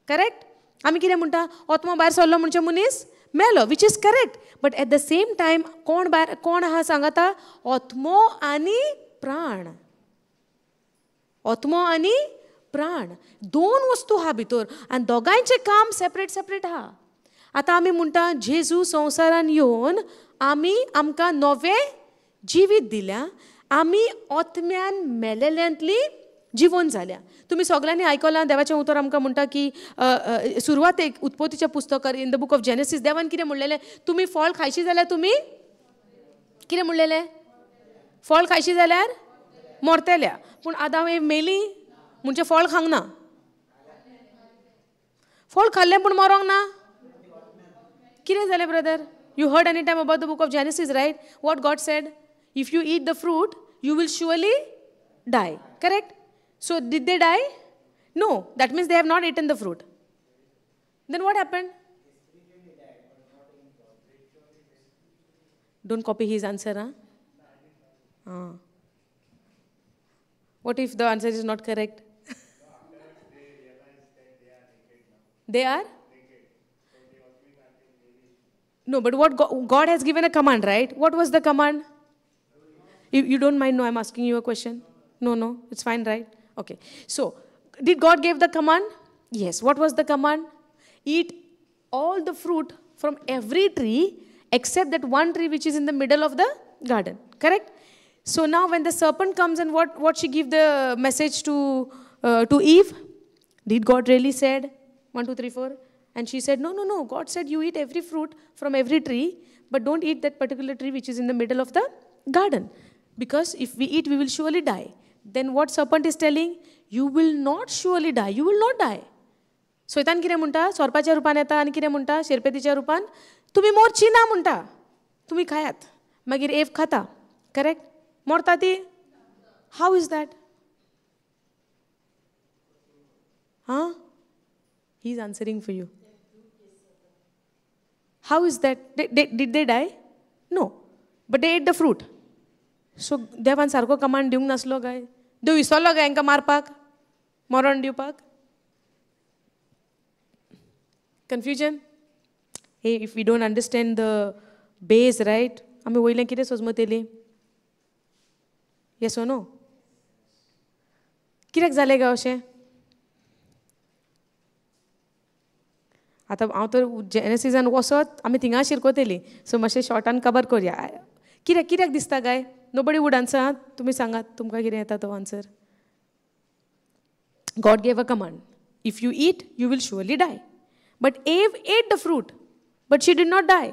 Speaker 1: करेक्ट? आमी कितें म्हणटा? आत्मो भायर सरलो म्हणजे मनीस मेलो, which is correct. But at the same time कोण भायर कोण आहा सांगता? आत्मो आनी प्राण. आत्मो आनी प्राण दोन वस्तू आहा भितर आनी दोगांयचें काम सेपरेट सेपरेट आहा. आतां आमी म्हणटा जेजू संवसारान येवन आमी आमकां नवें जिवीत दिल्या, आमी आत्म्यान मेलेल्यांतली जिवन जाल्या. तुमी सगळ्यांनी आयकलां देवाचें उतर आमकां म्हणटा की सुरवातेक उत्पत्तीच्या पुस्तकार in the book of Genesis देवान कितें म्हणलेलें, तुमी फळ खायशी जाल्यार तुमी कितें म्हणलेलें, फळ खायशी जाल्यार मरतल्या. पूण आदाम एव मेली म्हणजे फळ खावंक ना, फळ खाल्लें पूण मरोंक ना. कितें जालें brother? You heard any time about the book of Genesis, right? What God said, if you eat the fruit you will surely die, correct? So did they die? No, that means they have not eaten the fruit. Then what happened? Don't copy his answer, huh? What if the answer is not correct? They are? No, but what God has given a command, right? What was the command? You don't mind? No, I'm asking you a question. No, no, it's fine, right? Okay. So, did God give the command? Yes. What was the command? Eat all the fruit from every tree except that one tree which is in the middle of the garden. Correct? So now when the serpent comes and what she give the message to Eve? Did God really said 1, 2, 3, 4? And she said, no, no, no. God said you eat every fruit from every tree, but don't eat that particular tree which is in the middle of the garden. Because if we eat, we will surely die. Then what serpent is telling? You will not surely die. You will not die. Soitan कितें म्हणटा, सोरपाच्या रुपान येता आनी कितें म्हणटा, शेरपेतीच्या रुपान, तुमी मोरची ना म्हणटा, तुमी खायात. मागीर एव खाता, करेक्ट? मोरता ती? How is that? हां, he is answering for you. How is that? Did they die? No, but they ate the fruit. So देवान सारको कमांड दिवंक नासलो काय? देव विसरलो काय हांकां मारपाक, मरण दिवपाक? Confusion? Hey, if we don't understand the base, right? आमी वयलें कितें सोजमतली? Yes or no? कित्याक जालें काय अशें? आतां हांव तर जेनेसिसान वचत आमी थिंगा शिरकोतली, सो मातशें शॉर्टान कवर करया. कित्याक कित्याक दिसता काय? Nobody would answer. तुमी सांगात तुमकां कितें येता तो answer. God gave a command. If you eat, you will surely die. But Eve ate the fruit, but she did not die.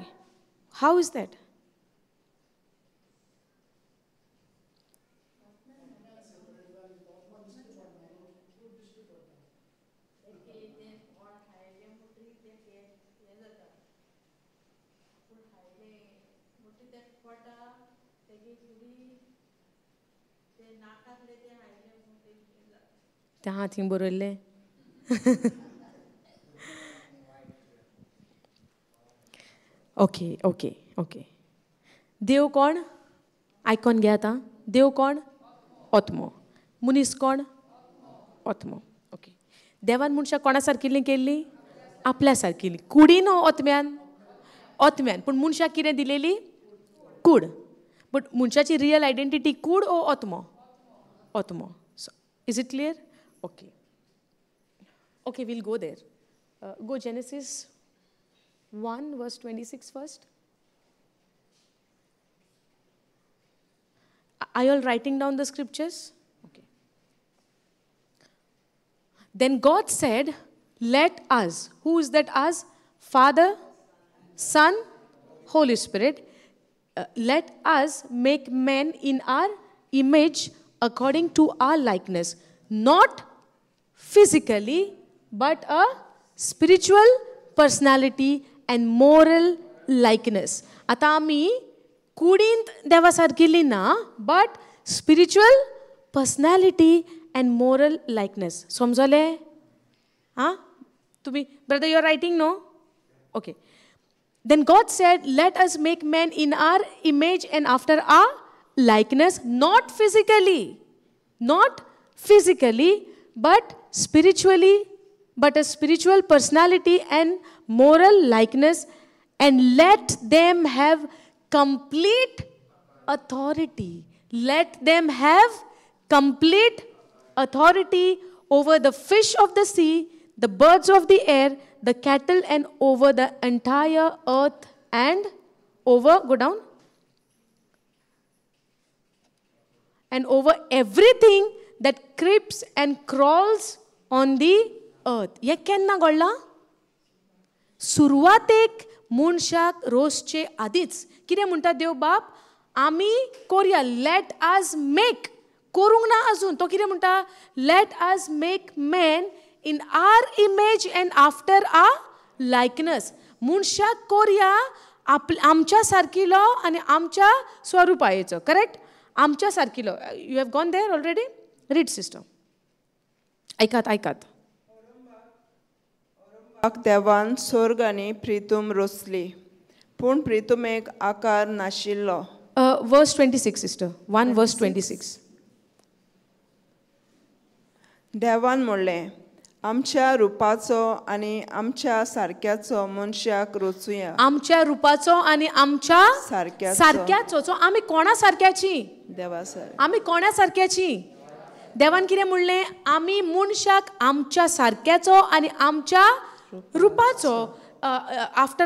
Speaker 1: How is that? तें आहा थिंग बरयल्लें. Okay okay okay. देव कोण? आयकोन घे आतां. देव कोण? आत्मो. मनीस कोण? आत्मो. ओके. देवान मनशाक कोणा सारकिल्ली केल्ली? आपल्या सारकिल्ली. कुडी न्हू आत्म्यान, आत्म्यान. पूण मनशाक कितें दिलेली? कूड. बट मनशाची रियल आयडेंटिटी कूड ओ आत्मो? आत्मो. So is it clear? Okay okay, we'll go there. Go Genesis 1 verse 26 first. Are you all writing down the scriptures? Okay. Then God said, let us. Who is that us? Father, Son, Holy Spirit. Let us make man in our image according to our likeness. Not physically, but a spiritual personality and moral likeness. आतां आमी कुडींत देवा सारकिल्ली ना, but spiritual personality and moral likeness. समजलें? आं, तुमी brother, you are writing no? Okay. Then God said, let us make man in our image and after our likeness, not physically, not physically, but spiritually, but a spiritual personality and moral likeness, and let them have complete authority. Let them have complete authority over the fish of the sea, the birds of the air, the cattle and over the entire earth and over, go down, and over everything that creeps and crawls on the earth. हें केन्ना घडलां? सुरवातेक मनशाक रोसचे आदींच. कितें म्हणटा देव बाप? आमी कोरया, let us make. करूंक ना अजून. तो कितें म्हणटा? Let us make man in our image and after our likeness. मनशाक कोरया आमच्या सारकिलो आनी आमच्या स्वरुपायेचो. करेक्ट? आमच्या सारकिलो. You have gone there already? Read sister. आयकात आयकात.
Speaker 2: देवान स्वर्ग आनी प्रितूम रोसली, पूण प्रितुमेक आकार नाशिल्लो.
Speaker 1: Verse 26 sister. 1 verse 26.
Speaker 2: देवान म्हणलें, आमच्या रुपाचो आनी आमच्या सारक्याचो मनशाक रोचुया.
Speaker 1: आमच्या रुपाचो आनी आमच्या सारक्याचो. सो आमी कोणा सारक्याची?
Speaker 2: देवा सारक्या.
Speaker 1: आमी कोणा सारक्याची? देवान कितें म्हणलें? आमी मनशाक आमच्या सारक्याचो आनी आमच्या रुपाचो. After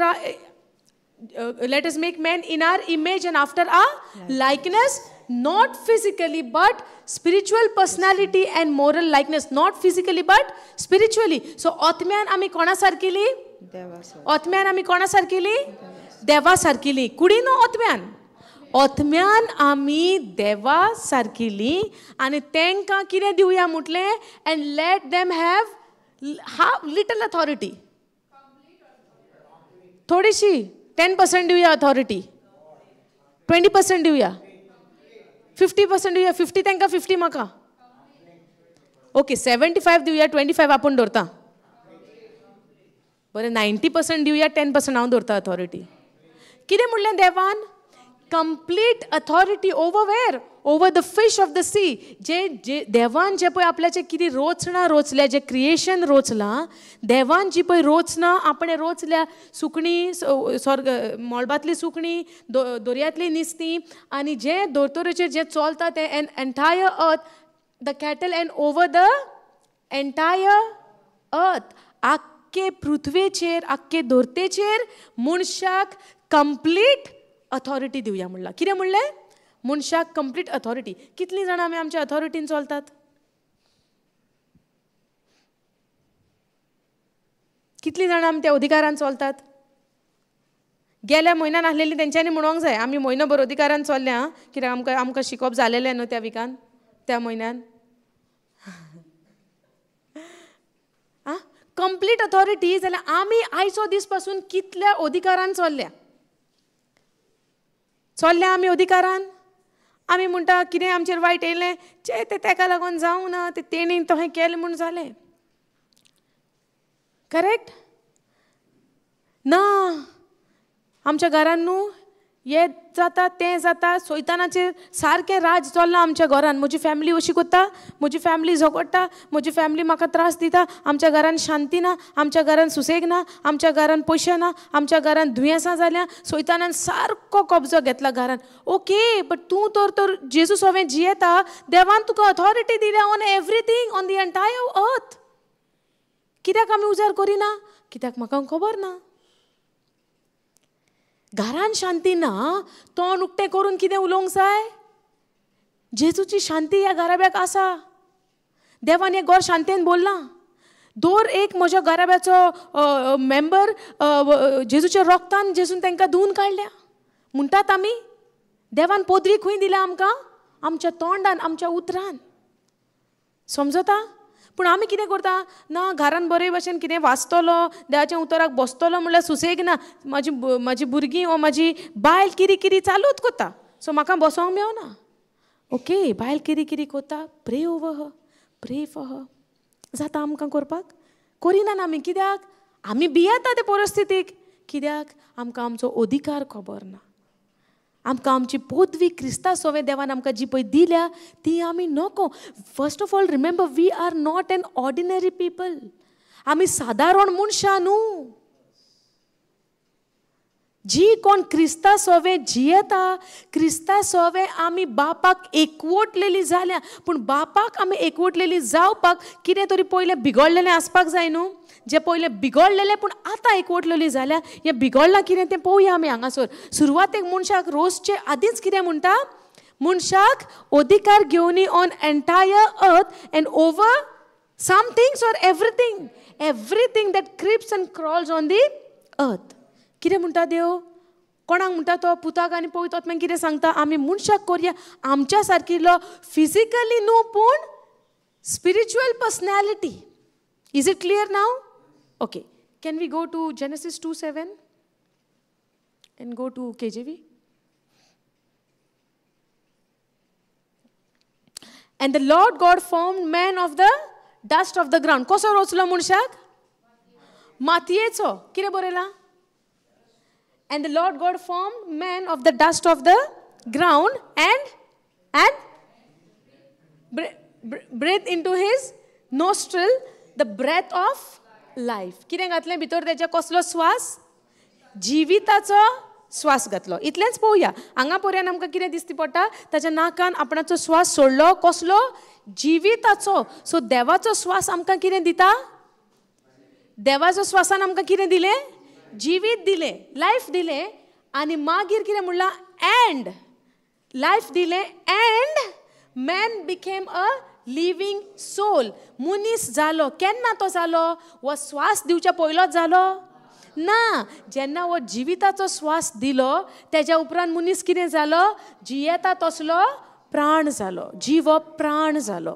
Speaker 1: let us make man in our image and after our likeness, not physically but spiritual personality and moral likeness. Not physically but spiritually. So आत्म्यान आमी कोणा सारकेली? आत्म्यान आमी कोणा सारकेली? देवा सारकेली. कुडीन आत्म्यान. आत्म्यान आमी देवा सारकेली आनी तेंकां कितें दिवया म्हटलें? And let them have little authority. थोडीशी 10% दिवया अथॉरिटी, 20% दिवया, 50% दिवया. 50 तांकां, 50 म्हाका. ओके, 75 दिवया, 25 आपूण दवरता. बरें, 90% दिवया, 10% हांव दवरता अथॉरिटी. कितें म्हणलें देवान? Complete authority over where? Over the fish of the sea. जे जे देवान जे पळय आपल्याचें कितें रोचना रोचल्या, जें क्रिएशन रोचलां, देवान जी पळय रोचना आपणें रोचल्या, सुकणीं, स्वर्ग मळबांतलीं सुकणीं, दर्यांतलीं नुस्तीं आनी जें दोतोरेचेर जें चलता तें and entire earth, the cattle and over the entire earth. आख्खे पृथ्वेचेर, आख्खे धरतेचेर मनशाक कंप्लीट अथॉरिटी दिवया म्हणलां. कितें म्हणलें? मनशाक कंप्लीट अथॉरिटी. कितलीं जाणां आमी आमच्या अथॉरिटीन चलतात? कितलीं जाणां आमी त्या अधिकारान चलतात? गेल्या म्हयन्यान आसलेली तेंच्यांनी म्हणोंक जाय आमी म्हयनो भर अधिकारान चल्ल्या. आं, कित्याक आमकां आमकां शिकोवप जालेलें न्हू त्या विकान, त्या म्हयन्यान. आं, कंप्लीट अथॉरिटी जाल्यार आमी आयचो दीस पासून कितल्या अधिकारान चल्ल्या? चल्ल्या आमी अधिकारान? आमी म्हणटा कितें आमचेर वायट येयलें, चे तें तेका लागून जावंक ना, तें तेणी तशें केलें म्हूण जालें. करेक्ट ना? आमच्या घरान न्हू हें जाता तें जाता, सैतानाचेर सारकें राज चल्लां आमच्या घरान. म्हजी फॅमिली अशी करता, म्हजी फॅमिली झगडटा, म्हजी फॅमिली म्हाका त्रास दिता, आमच्या घरान शांती ना, आमच्या घरान सुसेग ना, आमच्या घरान पयशे ना, आमच्या घरान दुयेंसां जाल्यां, सैतानान सारको कब्जो घेतला घरान. ओके, बट तूं तर तर जेजू सवें जियेता, देवान तुका अथॉरिटी दिल्या on everything, on the entire earth. कित्याक आमी उजार करिना? कित्याक म्हाका खबर ना. घरान शांती ना, तोंड उक्तें करून कितें उलोवंक जाय? जेजूची शांती ह्या घराब्याक आसा. देवान हें घर शांतेन बोल्लां. दर एक म्हज्या घराब्याचो मेंबर जेजूच्या रोगतान जेजून तांकां धुवून काडल्या म्हणटात आमी. देवान पदवी खंय दिल्या आमकां? आमच्या तोंडान, आमच्या उतरान. समजता? पूण आमी कितें करता ना, घरान बरे भशेन कितें वाचतलो, देवाच्या उतराक बसतलो म्हणल्यार सुसेग ना. म्हाजी म्हाजी भुरगीं वो म्हाजी बायल किरी किरी चालूच करता, सो म्हाका बसोंक मेवना. ओके, बायल किरी किरी करता, pray over her, pray for her. जाता आमकां करपाक? करिना आमी. कित्याक? आमी भियेता ते परिस्थितीक. कित्याक? आमकां आमचो अधिकार खबर ना. आमकां आमची पदवी क्रिस्ता सोवें देवान आमकां जी पळय दिल्या ती आमी नको. First of all remember, we are not an ordinary people. आमी सादारण मनशां न्हू. जी कोण क्रिस्ता सोवे जियेता, क्रिस्ता सोवे आमी बापाक एकवटलेली जाल्या. पूण बापाक आमी एकवटलेली जावपाक कितें तरी पयलें बिगडलेलें आसपाक जाय न्हू. जें पयलें बिगडलेलें पूण आतां एकवटलेली जाल्या, हें बिगडलां कितें तें पळोवया आमी हांगासर. सुरवातेक मनशाक रोसचे आदींच कितें म्हणटा, मनशाक अधिकार घेवनी on entire earth and over some things or everything, everything that creeps and crawls on the earth. कितें म्हणटा देव? कोणाक म्हणटा तो? पुताक आनी पवित्र आत्म्याक कितें सांगता? आमी मनशाक करया आमच्या सारकिल्लो, फिजिकली न्हू पूण spiritual personality. Is it clear now? Okay, can we go to Genesis 2:7 and go to KJV? And the Lord God formed man of the dust of the ground. कसो रोचलो मनशाक? मातयेचो. कितें बरयलां? And the Lord God formed man of the dust of the ground and breathed into his nostril the breath of life. कितें घातलें भितर तेच्या? कसलो स्वास? जिविताचो स्वास घातलो. इतलेंच पळोवया. हांगा पर्यंत आमकां कितें दिसती पडटा? ताच्या नाकान आपणाचो स्वास सोडलो. कसलो? जिविताचो. सो देवाचो स्वास आमकां कितें दिता? देवाचो स्वासान आमकां कितें दिलें? जिवीत दिलें, लायफ दिलें. आनी मागीर कितें म्हणलां? एंड लायफ दिलें and man became a living soul. मनीस जालो. केन्ना तो जालो? हो स्वास दिवच्या पयलोच जालो ना. जेन्ना हो जिविताचो स्वास दिलो तेज्या उपरांत मनीस कितें जालो? जियेता तसलो प्राण जालो, जिवो प्राण जालो.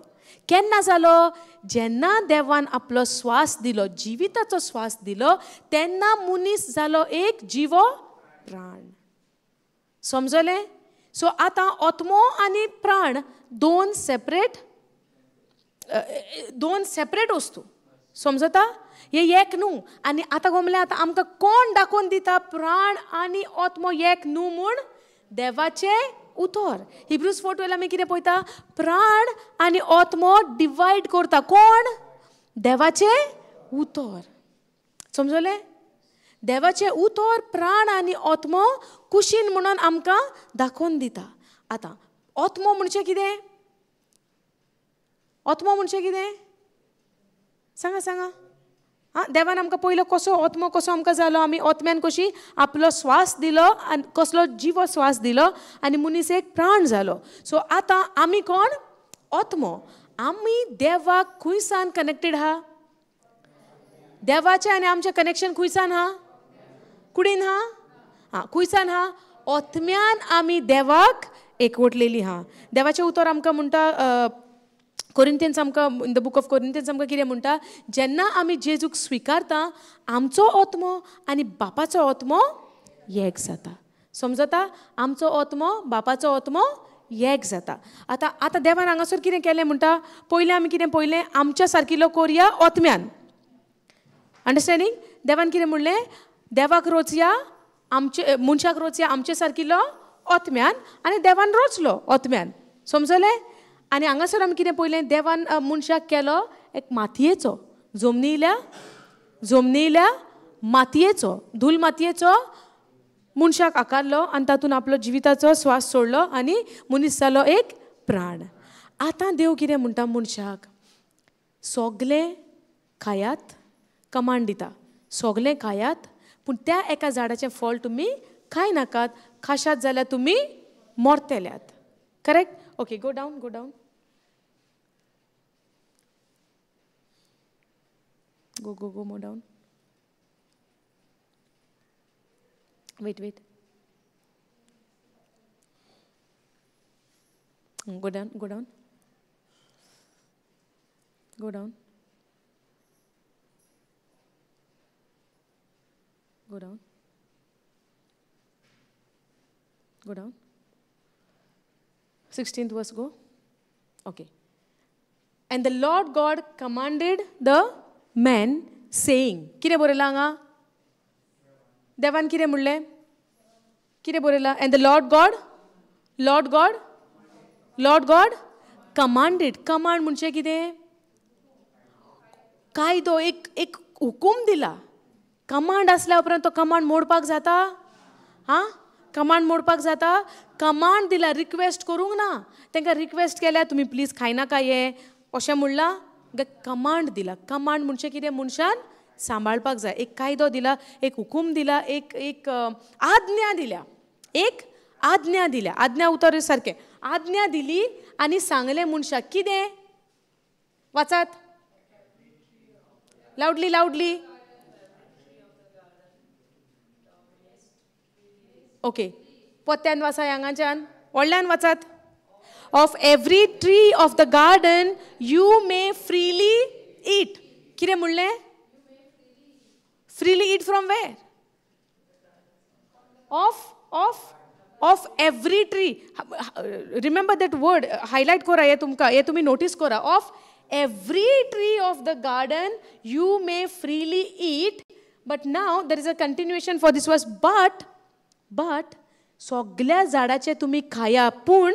Speaker 1: केन्ना जालो? जेन्ना देवान आपलो स्वास दिलो, जिविताचो स्वास दिलो, तेन्ना मनीस जालो एक जिवो प्राण. समजलें? सो आतां आत्मो आनी प्राण दोन सेपरेट वस्तू. समजता? हे एक न्हू. आनी आतां गो आतां आमकां कोण दाखोवन दिता प्राण आनी आत्मो एक न्हू म्हूण? देवाचें उतर. हिब्रूज 4:12 आमी कितें पळयता? प्राण आनी आत्मो डिवायड करता. कोण? देवाचें उतर. समजलें? देवाचें उतर प्राण आनी आत्मो कुशीन म्हणून आमकां दाखोवन दिता. आतां आत्मो म्हणजे कितें? आत्मो म्हणजे कितें? सांगा सांगा. आं, देवान आमकां पयलो कसो आत्मो कसो आमकां जालो? आमी आत्म्यान कशी आपलो स्वास दिलो आनी कसलो जिवो स्वास दिलो आनी मनीस एक प्राण जालो. सो आतां आमी कोण? आत्मो. आमी देवाक खंयसान कनेक्टेड आहा? देवाचें आनी आमचें कनेक्शन खंयसान आहा? कुडीन आहा? आं, खंयसान आहा? आत्म्यान आमी देवाक एकवटलेली आहा. देवाचें उतर आमकां म्हणटा, कोरिंथियन्स आमकां in the book of Corinthians आमकां कितें म्हणटा? जेन्ना आमी जेजूक स्विकारता आमचो आत्मो आनी बापाचो आत्मो एक जाता. समजता? आमचो आत्मो बापाचो आत्मो एक जाता. आतां आतां देवान हांगासर कितें केलें म्हणटा? पयलें आमी कितें पयलें? आमच्या सारकिलो कोरया आत्म्यान. अंडरस्टँडींग? देवान कितें म्हणलें? देवाक रोचया आमचे, मनशाक रोचया आमचे सारकिलो आत्म्यान, आनी देवान रोचलो आत्म्यान. समजलें? आनी हांगासर आमी कितें पळयलें? देवान मनशाक केलो एक मातयेचो, जमनील्या मातयेचो, धूल मातयेचो मनशाक आकारलो आनी तातूंत आपलो जिविताचो स्वास सोडलो आनी मनीस जालो एक प्राण. आतां देव कितें म्हणटा मनशाक? सगलें खायात, कमांड दिता, सगलें खायात, पूण त्या एका झाडाचें फळ तुमी खायनाकात, खाशात जाल्यार तुमी मरतल्यात. Correct? Okay, go down, go down. Go, go, go more down. Wait, wait. Go down, go down. Go down. Go down. Go down. 16th verse, go. Okay. And the Lord God commanded the man, saying, कितें बरयलां हांगा? देवान कितें म्हणलें? कितें बरयलां? And the Lord God, Lord God, Lord God commanded. Command म्हणजे कितें? कायदो, एक एक हुकूम दिला. कमांड आसल्या उपरांत तो कमांड मोडपाक जाता? आं, कमांड मोडपाक जाता? कमांड दिला, रिक्वेस्ट करूंक ना. तांकां रिक्वेस्ट केल्या तुमी प्लीज खायनाका हें अशें म्हणलां? कमांड दिला. कमांड म्हणजे कितें? मनशान सांबाळपाक जाय. एक कायदो दिला, एक हुकूम दिला, एक एक आज्ञा दिल्या, एक आज्ञा दिल्या. आज्ञा उतर सारकें, आज्ञा दिली आनी सांगलें मनशाक कितें? वाचात लावडली लावडली. ओके, पोत्यान वाचा, हांगाच्यान व्हडल्यान वाचात. Of every tree of the garden you may freely eat. कितें म्हणलें? Freely eat from where? Of of of every tree. Remember that word, highlight करा हें तुमकां, हें तुमी नोटीस करा. Of every tree of the garden you may freely eat. But now there is a continuation for this verse. But सगल्या झाडाचे तुमी खाया, पूण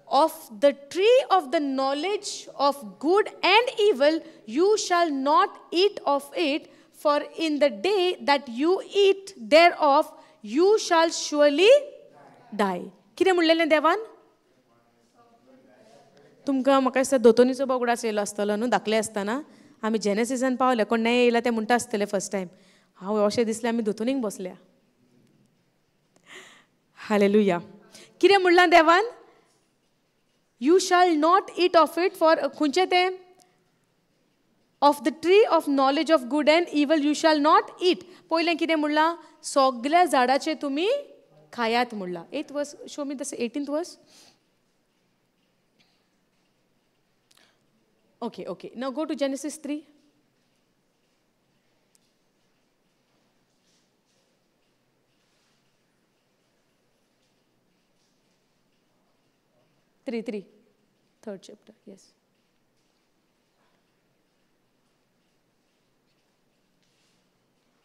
Speaker 1: of the tree of the knowledge of good and evil you shall not eat of it, for in the day that you eat thereof you shall surely die. कितें म्हणलेलें देवान? तुमकां म्हाका दिसता दोतोनीचो बोगडास येयलो आसतलो न्हू धाकले आसतना. आमी जेनेसिसान पावले, कोण नाही येयला ते म्हणटा आसतले फर्स्ट टायम. हांव अशें दिसलें आमी दोतोनीक बसल्या. हालेलुया. कितें म्हणलां देवान? You shall not eat of it, for खंयचें तें? Of the tree of knowledge of good and evil you shall not eat. पयलें कितें म्हणलां? सगल्या झाडाचें तुमी खायात म्हणलां. 8th verse, show me the 18th verse. Okay, okay. Now go to Genesis 3. 3, third chapter, yes.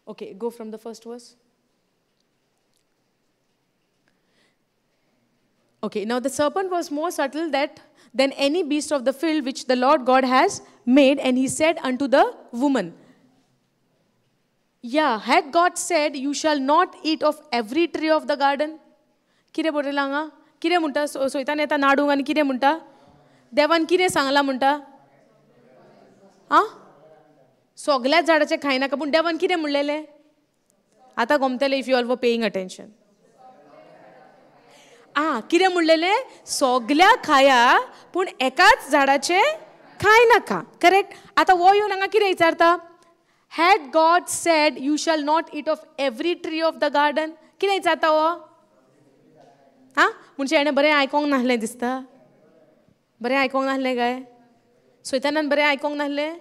Speaker 1: Okay, go from the first verse. Okay, now the serpent was more subtle than any beast of the field which the Lord God has made, and he said unto the woman, yeah, had God said, you shall not eat of every tree of the garden? कितें बरयलां हांगा? कितें म्हणटा? सोयतान येता नाडूंक आनी कितें म्हणटा? देवान कितें सांगलां म्हणटा? आं, सगल्याच झाडाचें खायनाका, पूण देवान कितें म्हणलेलें? आतां गमतलें if you all were paying attention. आं, कितें म्हणलेलें? सगल्या खाया पूण एकाच झाडाचें खायनाका. करेक्ट. आतां हो येवन हांगा कितें विचारता? Had God said you shall not eat of every tree of the garden? कितें विचारता हो? आं, म्हणजे हेणें बरें आयकोंक नासलें दिसता. बरें आयकोंक नासलें काय? सोयतानान बरें आयकोंक नासलें?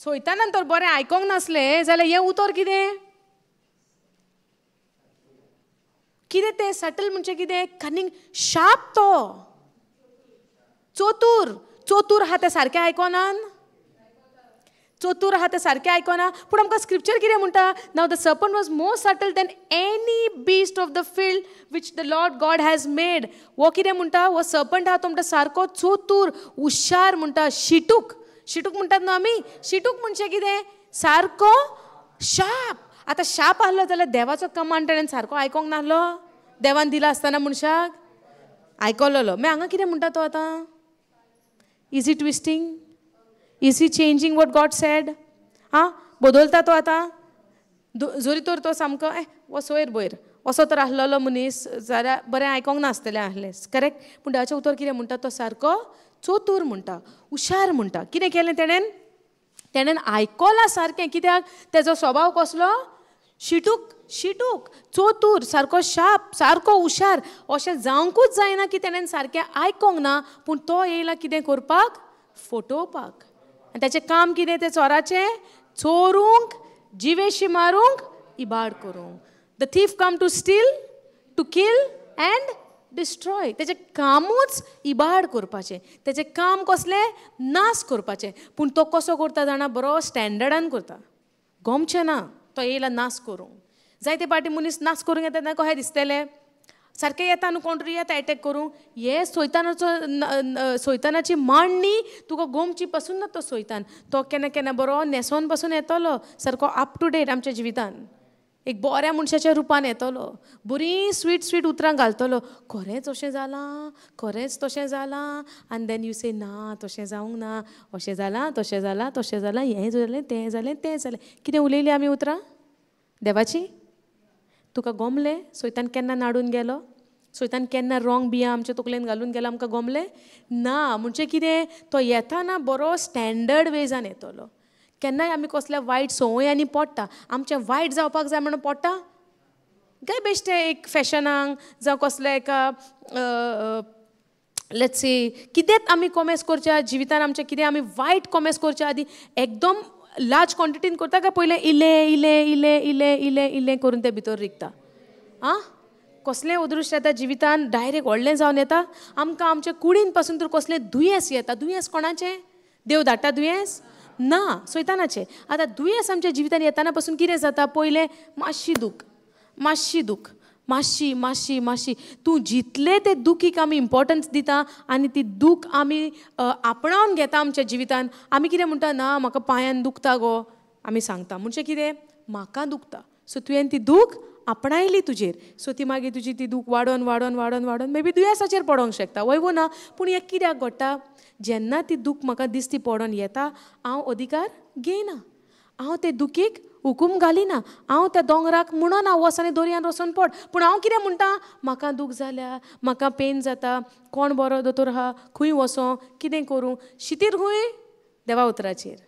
Speaker 1: सोयतानान तर बरें आयकोंक नासलें जाल्यार हें उतर कितें? कितें तें? सटल म्हणजे कितें? Cunning, sharp. तो चतूर, चतूर आहा तें सारकें आयकोनान, चतूर आहा तें सारकें आयकोना. पूण आमकां स्क्रिप्चर कितें म्हणटा? Now the serpent was more subtle than any beast of the field which the Lord God has made. हो कितें म्हणटा? हो सर्पंट आहा तो म्हणटा सारको चतूर, हुशार म्हणटा, शिटूक. शिटूक म्हणटात न्हू आमी? शिटूक म्हणजे कितें? सारको शार्प. आतां शार्प आहलो जाल्यार देवाचो कमांड ताणें सारको आयकोंक नासलो? देवान दिला आसतना मनशाक आयकलोलो. मागीर हांगा कितें म्हणटा तो आतां? Is he twisting? Is he changing what God said? आं, बदलता तो आतां? जरी तर तो सामको हो सोयर बयर असो तर आहलोलो मनीस जाल्यार बरें आयकोंक नासतलें आहलें. करेक्ट. पूण देवाचें उतर कितें म्हणटा? तो सारको चतूर म्हणटा, हुशार म्हणटा. कितें केलें तेणेन? तेणेन आयकोलां सारकें. कित्याक? तेजो स्वभाव कसलो? शिटूक, शिटूक, चतूर, सारको शार्प, सारको हुशार. अशें जावंकूच जायना की तेणेन सारकें आयकोंक ना, पूण तो येयला कितें करपाक? फटोवपाक. आनी ताचें काम कितें? तें चोराचें चोरूंक, जिवेशी मारूंक, इबाड करूंक. The thief come to steal, to kill and destroy. तेचें कामूच इबाड करपाचें. तेचें काम कसलें? नाश करपाचें. पूण तो कसो करता जाणा? बरो स्टँडर्डान करता. गोमचें ना तो येयला नाश करूंक. जायते पाटी मनीस नाश करूंक येता तेन्ना कशें दिसतलें? सारकें येता न्हू कोण तरी येता एटॅक करूंक. हे सोयतानाचो, सोयतानाची मांडणी तुका गोमची पसून ना. तो सोयतान तो केन्ना केन्ना बरो न्हेसोन पसून येतलो, सारको up to date आमच्या जिवितान. एक बऱ्या मनशाच्या रुपान येतलो, बरीं स्वीट स्वीट उतरां घालतलो, खरेंच अशें जालां, खरेंच तशें जालां. आनी then you से ना तशें जावंक ना, अशें जालां तशें जालां तशें जालां, हें जालें तें जालें तें जालें. कितें उलयलीं आमी उतरां देवाची? तुका गोमलें सोयतान केन्ना नाडून गेलो? सोयतान केन्ना रोंग बियां आमच्या तकलेन घालून गेलो आमकां गोमलें ना? म्हणजे कितें, तो येताना बरो स्टँडर्ड वेजान येतलो. केन्नाय आमी कसल्या वायट संवयांनी पडटा, आमचें वायट जावपाक जाय म्हणून पडटा काय बेश्टें एक फॅशनाक जावं कसल्या एका let's say कितेंच आमी कॉमेस करच्या जिवितान, आमचें कितें आमी वायट कॉमेस करच्या आदी एकदम लार्ज क्वॉन्टिटीन करता काय पयलें इल्लें इल्लें इल्लें इल्लें इल्लें इल्लें करून तें भितर रिगता? आं, कसलें अदृश्ट येता जिवितान डायरेक्ट व्हडलें जावन येता आमकां. आमच्या कुडीन पासून तर कसलें दुयेंस येता. दुयेंस कोणाचें? देव धाडटा दुयेंस? ना, सैतानाचें. आतां दुयेंस आमच्या जिवितान येताना पासून कितें जाता? पयलें मातशी दूख, मातशी दूख, मातशी मातशी मातशी. तूं जितलें ते दुखीक आमी इम्पोर्टन्स दिता आनी ती दूख आमी आपणावन घेता आमच्या जिवितान, आमी कितें म्हणटा, ना म्हाका पांयान दुखता गो, आमी सांगता. म्हणजे कितें, म्हाका दुखता. सो तुवें ती दूख आपणायली तुजेर, सो ती मागीर तुजी ती दूख वाडोन वाडोन वाडोन वाडोन मे बी दुयेंसाचेर पडोंक शकता. वय वो ना? पूण हें कित्याक घडटा? जेन्ना ती दूख म्हाका दिसती पडोन येता, हांव अधिकार घेयना, हांव ते दुखीक हुकूम घालिना, हांव त्या दोंगराक म्हणना वच आनी दर्यान वचोन पड. पूण हांव कितें म्हणटा, म्हाका दूख जाल्या, म्हाका पेन जाता, कोण बरो दोतोर आहा, खंय वचों, कितें करूं? शितीर खंय? देवा उतराचेर.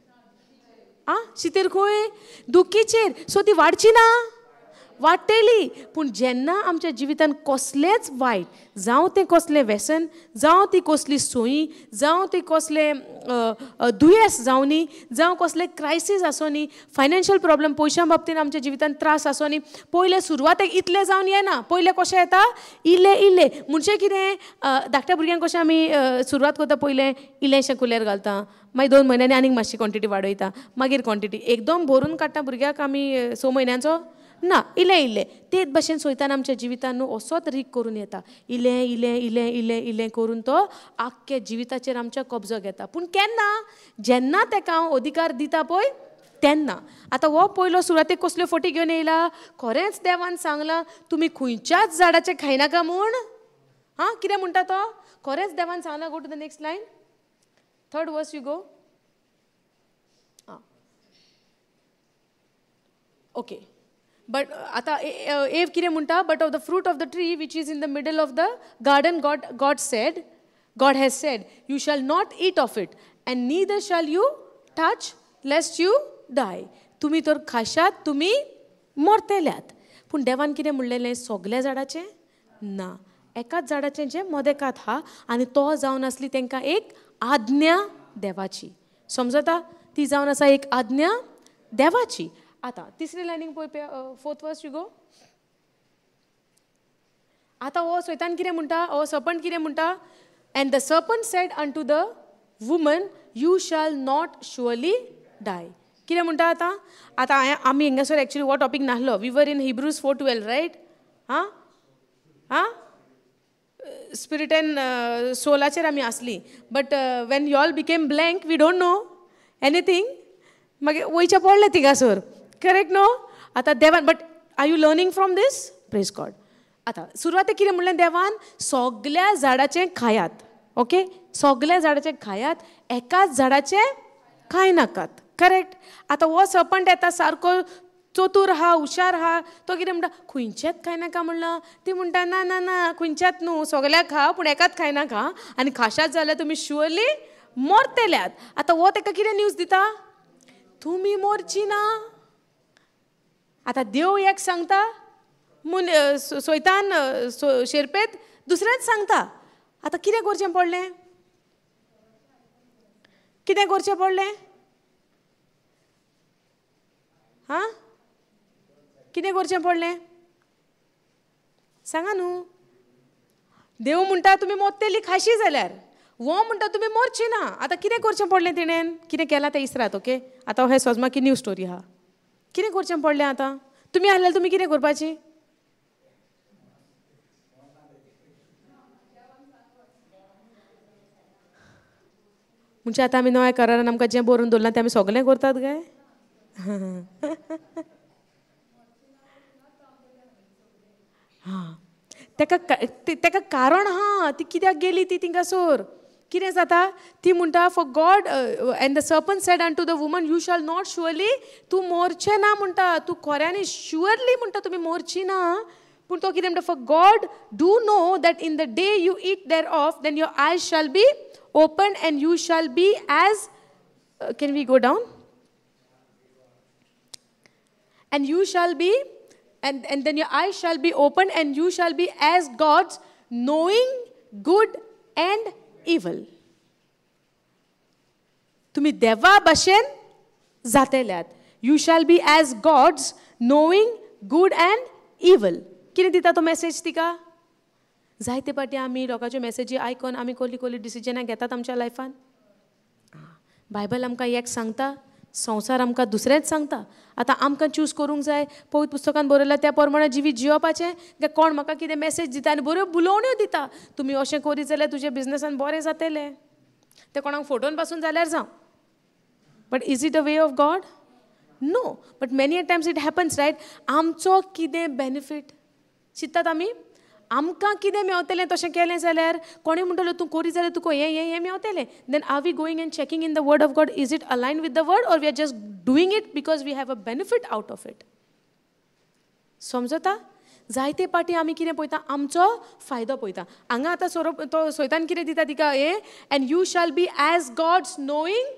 Speaker 1: आं, शितीर खंय? दुखीचेर. सो ती वाडची ना, वाडटली. पूण जेन्ना आमच्या जिवितान कसलेंच वायट, जावं तें कसलें व्यसन, जावं ती कसली सोयी, जावं ती कसलें दुयेंस जावं न्ही, जावं कसलें क्रायसीस आसूं न्ही, फायनान्शियल प्रॉब्लम, पयशां बाबतीन आमच्या जिवितान त्रास आसूं न्ही, पयले सुरवातेक इतलें जावन येना. पयलें कशें येता? इल्लें इल्लें. म्हणजे कितें, धाकट्या भुरग्यांक कशें आमी सुरवात करता, पयलें इल्लेंशें कुलेर घालता, मागीर 2 म्हयन्यांनी आनीक मातशी क्वॉन्टिटी वाडयता, मागीर क्वॉन्टिटी एकदम भरून काडटा भुरग्याक आमी 6 म्हयन्यांचो ना, इल्लें इल्लें. तेच भशेन सोयतान आमच्या जिवितान न्हू असोच रीक करून येता, इल्लें इल्लें इल्लें इल्लें इल्लें करून तो आख्ख्या जिविताचेर आमच्या कब्जो घेता. पूण केन्ना? जेन्ना तेका हांव अधिकार दिता पळय तेन्ना. आतां हो पयलो सुरवातेक कसल्यो फटी घेवन येयला? खरेंच देवान सांगलां तुमी खंयच्याच झाडाचें खायनाका म्हूण? आं, कितें म्हणटा तो? खरेंच देवान सांगलां. Go to the next line, third verse you go. आं, ओके. बट आतां एव कितें म्हणटा? But of the fruit of the tree which is in the middle of the garden, God said, God has said, you shall not eat of it and neither shall you touch lest you die. तुमी तर खाशात तुमी मरतल्यात. पूण देवान कितें म्हणलेलें? सगल्या झाडाचें ना, एकाच झाडाचें जें मदेकात आहा, आनी तो जावन आसली तांकां एक आज्ञा देवाची. समजता? ती जावन आसा एक आज्ञा देवाची. आतां तिसरे लायनीक पळय, फोर्थ वर्स you go. आतां हो सैतान कितें म्हणटा, हो सर्पंट कितें म्हणटा? And the serpent said unto the woman, you shall not surely die. कितें म्हणटा आतां? आतां आमी हांगासर एक्चुली हो टॉपीक नासलो. We were in Hebrews 4:12, right? आं आं, स्पिरीट एंड सोलाचेर आमी आसली. But when you all became blank, we don't know anything. मागीर वयचें पडलें थिंगासर, करेक्ट न्हू? आतां देवान, but are you learning from this? Praise God. आतां सुरवातेक कितें म्हणलें देवान? सगल्या झाडाचें खायात, ओके, सगल्या झाडाचें खायात, एकाच झाडाचें खायनाकात, करेक्ट? आतां हो सर्पंट येता सारको चतूर आहा, हुशार आहा, तो कितें म्हणटा, खंयचेंच खायनाका म्हणलां. ती म्हणटा ना ना ना, खंयच्याच न्हू, सगल्याक खा पूण एकाच खायनाका, आनी खाशात जाल्यार तुमी शुअरली मरतल्यात. आतां हो ताका कितें न्यूज दिता? तुमी मोरची ना. आतां देव एक सांगता, मुन सोयतान शेरपेत दुसरेंच सांगता. आतां कितें करचें पडलें? कितें करचें पडलें? हां, कितें करचें पडलें सांगा न्हू? देव म्हणटा तुमी मोत्तेली खाशी जाल्यार, वो म्हणटा तुमी मोरची ना. आतां कितें करचें पडलें तिणेन? कितें केलां तें इसरात, ओके? आतां हें सोजमा की न्यू स्टोरी आहा. कितें करचें पडलें आतां? तुमी आहल्यार तुमी कितें करपाची? म्हणजे आतां आमी नव्या करारान आमकां जें बरोवन दवरलां तें आमी सगळें करतात काय? हां, तेका तेका कारण आहा ती कित्याक गेली ती थिंगासर. कितें जाता ती म्हणटा, for God and the serpent said unto the woman, you shall not surely, तूं मोरचें ना म्हणटा, तूं खऱ्यांनी शुअरली म्हणटा तुमी मोरची ना. पूण तो कितें म्हणटा, for God do know that in the day you eat thereof then your eyes shall be open and you shall be as, can we go down, and you shall be, and then your eyes shall be open and you shall be as gods, knowing good and evil. तुम्ही देवा भशेन जातेल्यात. You shall be as gods, knowing good and evil. कितें दिता तो message तिका? जायते पाटी आमी लोकांच्यो मॅसेजी आयकोन आमी कसली कसली डिसिजनां घेतात आमच्या लायफान. बायबल आमकां एक सांगता, संवसार आमकां दुसरेंच सांगता. आतां आमकां चूज करूंक जाय. पवित्र पुस्तकान बरयलां त्या प्रमाणे जिवीत जियोवपाचें. काय कोण म्हाका कितें मॅसेज दिता आनी बऱ्यो बुलोवण्यो दिता, तुमी अशें करीत जाल्यार तुज्या बिजनसान बरें जातलें. तें कोणाक फोटोन पासून जाल्यार जावं, but is it a way of God? No. But many a times it happens, right? आमचो कितें बेनिफीट चिंतात आमी, आमकां कितें मेवतलें तशें केलें जाल्यार. कोणें म्हणटलो तूं करीत जाल्यार तुका हें हें हें मेवतलें. Then are we going and checking in the word of God, is it align with the word, or we are just doing it because we have a benefit out of it? समजता? जायते पाटी आमी कितें पळयता, आमचो फायदो पळयता. हांगा आतां सोरोप तो सोयतान कितें दिता तिका हें, and you shall be as gods knowing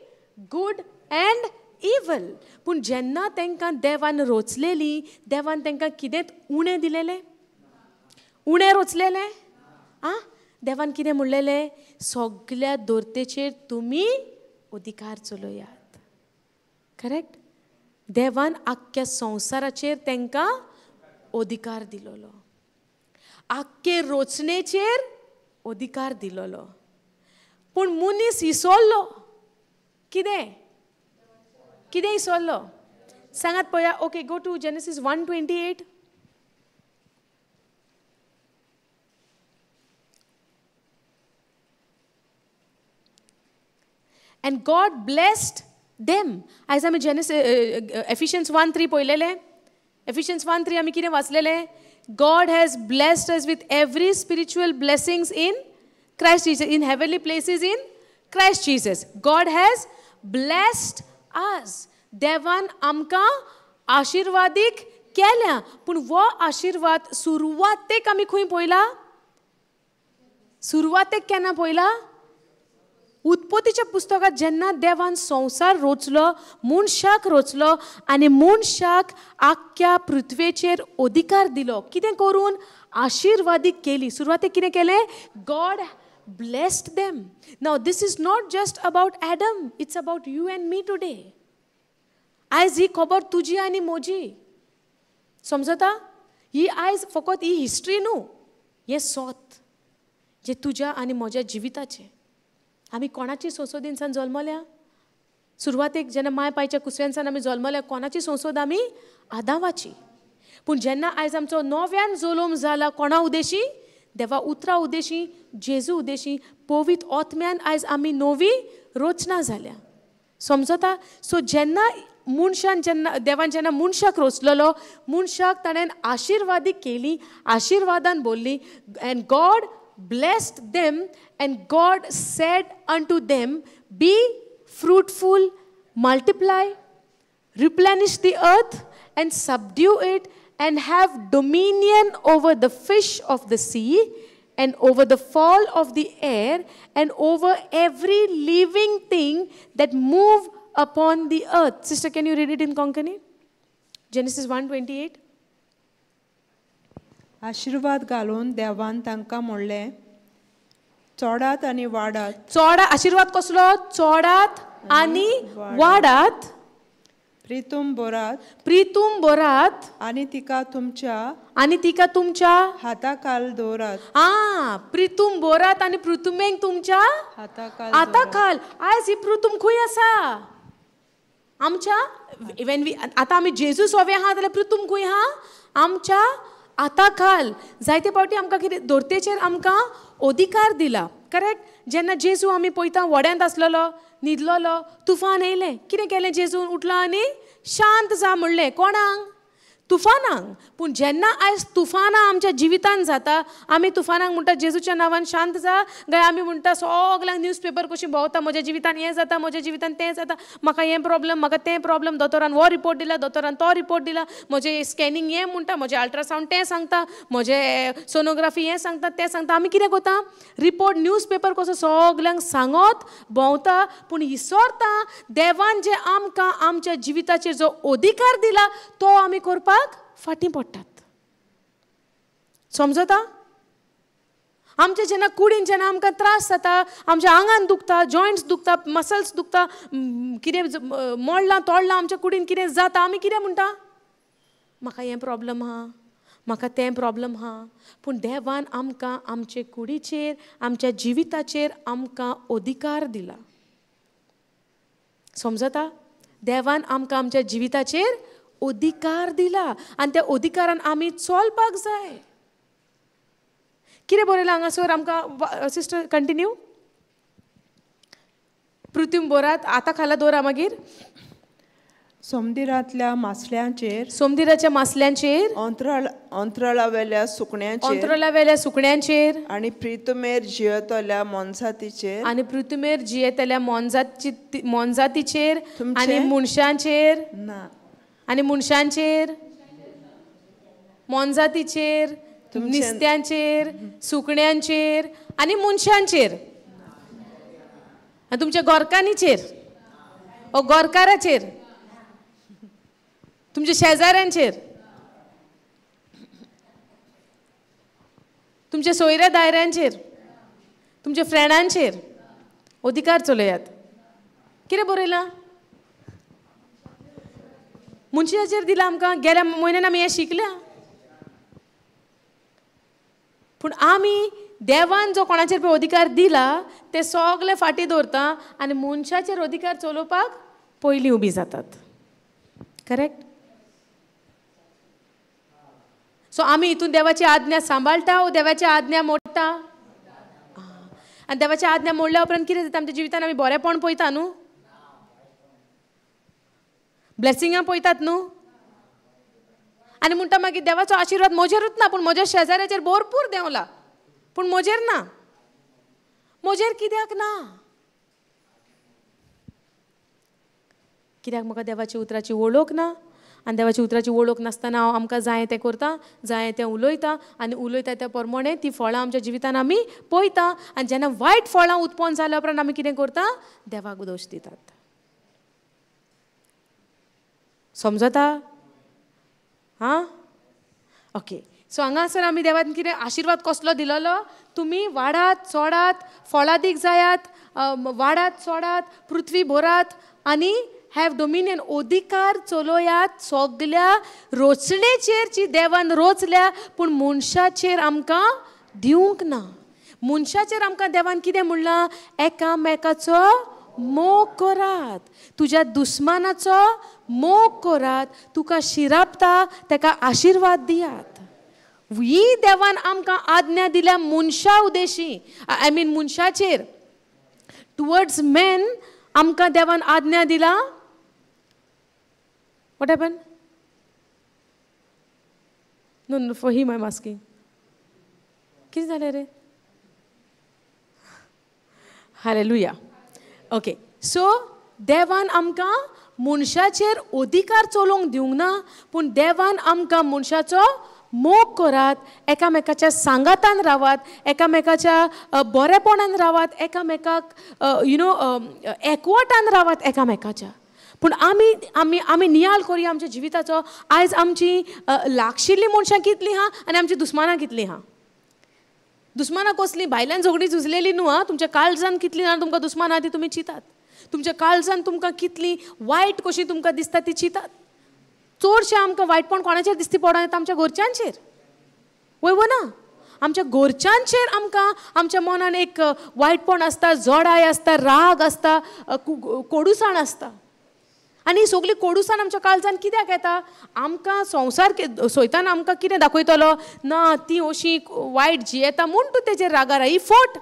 Speaker 1: good and evil. पूण जेन्ना तांकां देवान रोचलेली, देवान तांकां कितेंच उणें दिलेलें, उणें रोचलेलें. आं, देवान कितें म्हणलेलें, सगल्या दोरतेचेर तुमी अधिकार चलयात. करेक्ट? देवान आख्ख्या संवसाराचेर तांकां अधिकार दिलोलो, आख्खे रोचणेचेर अधिकार दिलोलो. पूण मनीस इसोल्लो. कितें कितें इसोल्लो सांगात पळया. Okay, go to Genesis 1:28. And God blessed them. आयज आमी जेनेसिस एफिशियन्स 1:3 पळयलेलें. एफिशियन्स 1:3 आमी कितें वाचलेलें? God has blessed us with every spiritual blessings in Christ Jesus, in heavenly places in Christ Jesus. God has blessed us. देवान आमकां आशिर्वादीक केल्या. पूण हो आशिर्वाद सुरवातेक आमी खंय पळयला? सुरवातेक केन्ना पळयला? उत्पत्तीच्या पुस्तकांत जेन्ना देवान संवसार रोचलो, मनशाक रोचलो आनी मनशाक आख्ख्या पृथ्वेचेर अधिकार दिलो. कितें करून? आशिर्वादीक केली. सुरवातेक कितें केलें? God blessed them. Now this is not just about Adam, it's about you and me today. आयज ही खबर तुजी आनी म्हजी. समजता? ही आयज फकत ही हिस्ट्री न्हू, हें सोत जें तुज्या आनी म्हज्या जिविताचें. आमी कोणाची संसोदीनसान जल्मल्या? सुरवातेक जेन्ना माय पायच्या कुसव्यांसान आमी जल्मल्या, कोणाची संसोद आमी? आदावाची. पूण जेन्ना आयज आमचो नव्यान जल्म जाला, कोणा उदेशी? देवा उतरा उदेशी, जेजू उदेशी, पवित्र आत्म्यान आयज आमी नवी रचना जाल्या. समजता? सो जेन्ना मनशान, जेन्ना देवान जेन्ना मनशाक रोचलेलो, मनशाक ताणें आशिर्वादी केली, आशिर्वादान बोल्ली. And God blessed them, and God said unto them, be fruitful, multiply, replenish the earth and subdue it, and have dominion over the fish of the sea and over the fowl of the air and over every living thing that move upon the earth. Sister, can you read it in Konkani? Genesis 1:28.
Speaker 2: आशीर्वाद घालून देवान तांकां म्हणलें, चोडात आनी वाडात.
Speaker 1: चोडा, आशीर्वाद कसलो? चोडात आनी वाडात.
Speaker 2: प्रितूम बोरात,
Speaker 1: प्रितूम बोरात
Speaker 2: आनी तिका तुमच्या,
Speaker 1: आनी तिका तुमच्या
Speaker 2: हाताखाल दवरात.
Speaker 1: आ, प्रितूम बोरात आनी पृथुमेक तुमच्या हाताखाल. आयज ही पृथुम खंय आसा? आमच्या when we आतां आमी जेजू सोवे आहा जाल्यार पृथुम खंय आहा? आमच्या हाताखाल. जायते फावटी आमकां कितें दोरतेचेर आमकां अधिकार दिला. करेक्ट? जेन्ना जेजू आमी पळयता व्हड्यांत आसलेलो, न्हिदलेलो, तुफान येयलें. कितें केलें जेजून? उठलो आनी शांत जा म्हणलें. कोणाक? तुफानांक. पूण जेन्ना आयज तुफानां आमच्या जिवितान जाता, आमी तुफानांक म्हणटा जेजूच्या नांवान शांत जा, गाय आमी म्हणटा सगल्यांक न्यूज पेपर कशी भोंवता, म्हज्या जिवितान हें जाता, म्हज्या जिवितान तें जाता, म्हाका हें प्रॉब्लम, म्हाका तें प्रॉब्लम, दोतोरान हो रिपोर्ट दिला, दोतोरान तो रिपोर्ट दिला, म्हजें स्कॅनिंग हें म्हणटा, म्हजें अल्ट्रासावंड तें सांगता, म्हजें सोनोग्राफी हें सांगता, तें सांगता. आमी कितें करता? रिपोर्ट न्यूज पेपर कसो सगल्यांक सांगत भोंवता, पूण इसोरता देवान जे आमकां आमच्या जिविताचेर जो अधिकार दिला तो आमी करपाक फाटीं पडटात. समजता? आमच्या जेन्ना कुडीन जेन्ना आमकां त्रास जाता, आमच्या आंगान दुखता, जॉयंट्स दुखता, मसल्स दुखता, कितें मोडलां तोडलां, आमच्या कुडीन कितें जाता, आमी कितें म्हणटा? म्हाका हें प्रॉब्लम आहा, म्हाका तें प्रॉब्लम आहा. पूण देवान आमकां आमचे कुडीचेर, आमच्या जिविताचेर आमकां अधिकार दिला. समजता? देवान आमकां आमच्या जिविताचेर अधिकार दिला आनी त्या अधिकारान आमी चलपाक जाय. कितें बरयलां हांगासर आमकां सिस्टर? कंटिन्यू पृथ्वी बोरात आतां खाला दवरा मागीर.
Speaker 2: सोमदिरांतल्या मासल्यांचेर,
Speaker 1: सोमदिराच्या मासल्यांचेर,
Speaker 2: अंतराळावेल्या सुकण्यांचेर,
Speaker 1: अंतराळावेल्या सुकण्यांचेर,
Speaker 2: आनी पृथ्वीर जियेतल्या मोनजातीचेर,
Speaker 1: आनी पृथ्वीर जियेतल्या मोनजातीचेर, आनी मनशांचेर
Speaker 2: ना,
Speaker 1: आनी मनशांचेर, मोनजातीचेर, नुस्त्यांचेर, सुकण्यांचेर आनी मनशांचेर, आनी तुमच्या गोरकांनीचेर ओ गोरकाराचेर, तुमच्या शेजाऱ्यांचेर, तुमच्या सोयऱ्या दायऱ्यांचेर, तुमच्या फ्रेंडांचेर अधिकार चलयात. कितें बरयलां? मनशाचेर दिला आमकां. गेल्या म्हयन्यान आमी हें शिकल्या. पूण आमी देवान जो कोणाचेर पळय अधिकार दिला ते सगळे फाटीं दवरता आनी मनशाचेर अधिकार चलोवपाक पयलीं उबी जातात. करेक्ट? सो आमी हितून देवाची आज्ञा सांबाळटा वो देवाची आज्ञा मोडटा? आनी देवाची आज्ञा मोडल्या उपरांत कितें जाता आमच्या जिवितान? आमी बरेंपण पळयता न्हू, ब्लेसिंगां पळयतात न्हू, आनी म्हणटा मागीर देवाचो आशिर्वाद म्हजेरूच ना, पूण म्हज्या शेजाऱ्याचेर भरपूर देंवला, पूण म्हजेर ना. म्हजेर कित्याक ना? कित्याक म्हाका देवाची उतराची वळख ना, आनी देवाची उतराची वळख नासतना हांव आमकां जाय तें करता, जाय तें उलयता, आनी उलयता त्या प्रमाणे ती फळां आमच्या जिवितान आमी पळयता. आनी जेन्ना वायट फळां उत्पन्न जाल्या उपरांत आमी कितें करता? देवाक दोश दितात. समजता? हां, ओके. सो हांगासर आमी देवान कितें आशिर्वाद कसलो दिलोलो? तुमी वाडात, चोडात, फळादीक जायात, वाडात, चोडात, पृथ्वी भरात आनी have dominion, अधिकार चलोयात सगल्या रोचणेचेर जी देवान रोचल्या, पूण मनशाचेर आमकां दिवंक ना. मनशाचेर आमकां देवान कितें म्हणलां? एकामेकाचो मोग करात, तुज्या दुस्मानाचो मोग करात, तुका शिरापता ताका आशिर्वाद दियात. ही देवान आमकां आज्ञा दिल्या मनशा उदेशी, I mean मनशाचेर, टुवर्ड्स मॅन आमकां देवान आज्ञा दिला. What happen? No no, for him I am asking. कितें जालें रे? हालेलुया. ओके, सो देवान आमकां मनशाचेर अधिकार चलोवंक दिवंक ना, पूण देवान आमकां मनशाचो मोग करात, एकामेकाच्या सांगातान रावात, एकामेकाच्या बरेपणान रावात, एकामेकाक you know एकवटान रावात एकामेकाच्या. पूण आमी आमी आमी नियाळ करुया आमच्या जिविताचो. आयज आमची लागशिल्लीं मनशां कितलीं आहा आनी आमची दुस्मानां कितलीं आहा. दुस्मानां कसलीं? भायल्यान झगडीं झुजलेलीं न्हू आं, तुमच्या काळजान कितलीं जाणां तुमकां दुस्मान आहा ती तुमी चिंतात. तुमच्या काळजान तुमकां कितलीं वायट कशीं तुमकां दिसता ती चिंतात. चडशें आमकां वायटपण कोणाचेर दिसती पडोन येता? आमच्या घरच्यांचेर. वय वो ना? आमच्या घरच्यांचेर आमकां आमच्या मनान एक वायटपण आसता, जोडाय आसता, राग आसता, कोडूसाण आसता. आनी सगळी कोडूसाण आमच्या काळजान कित्याक येता? आमकां संवसार सोयतान आमकां कितें दाखयतलो? ना ती अशी वायट जियेता म्हूण तूं तेजेर रागार. ही फोट.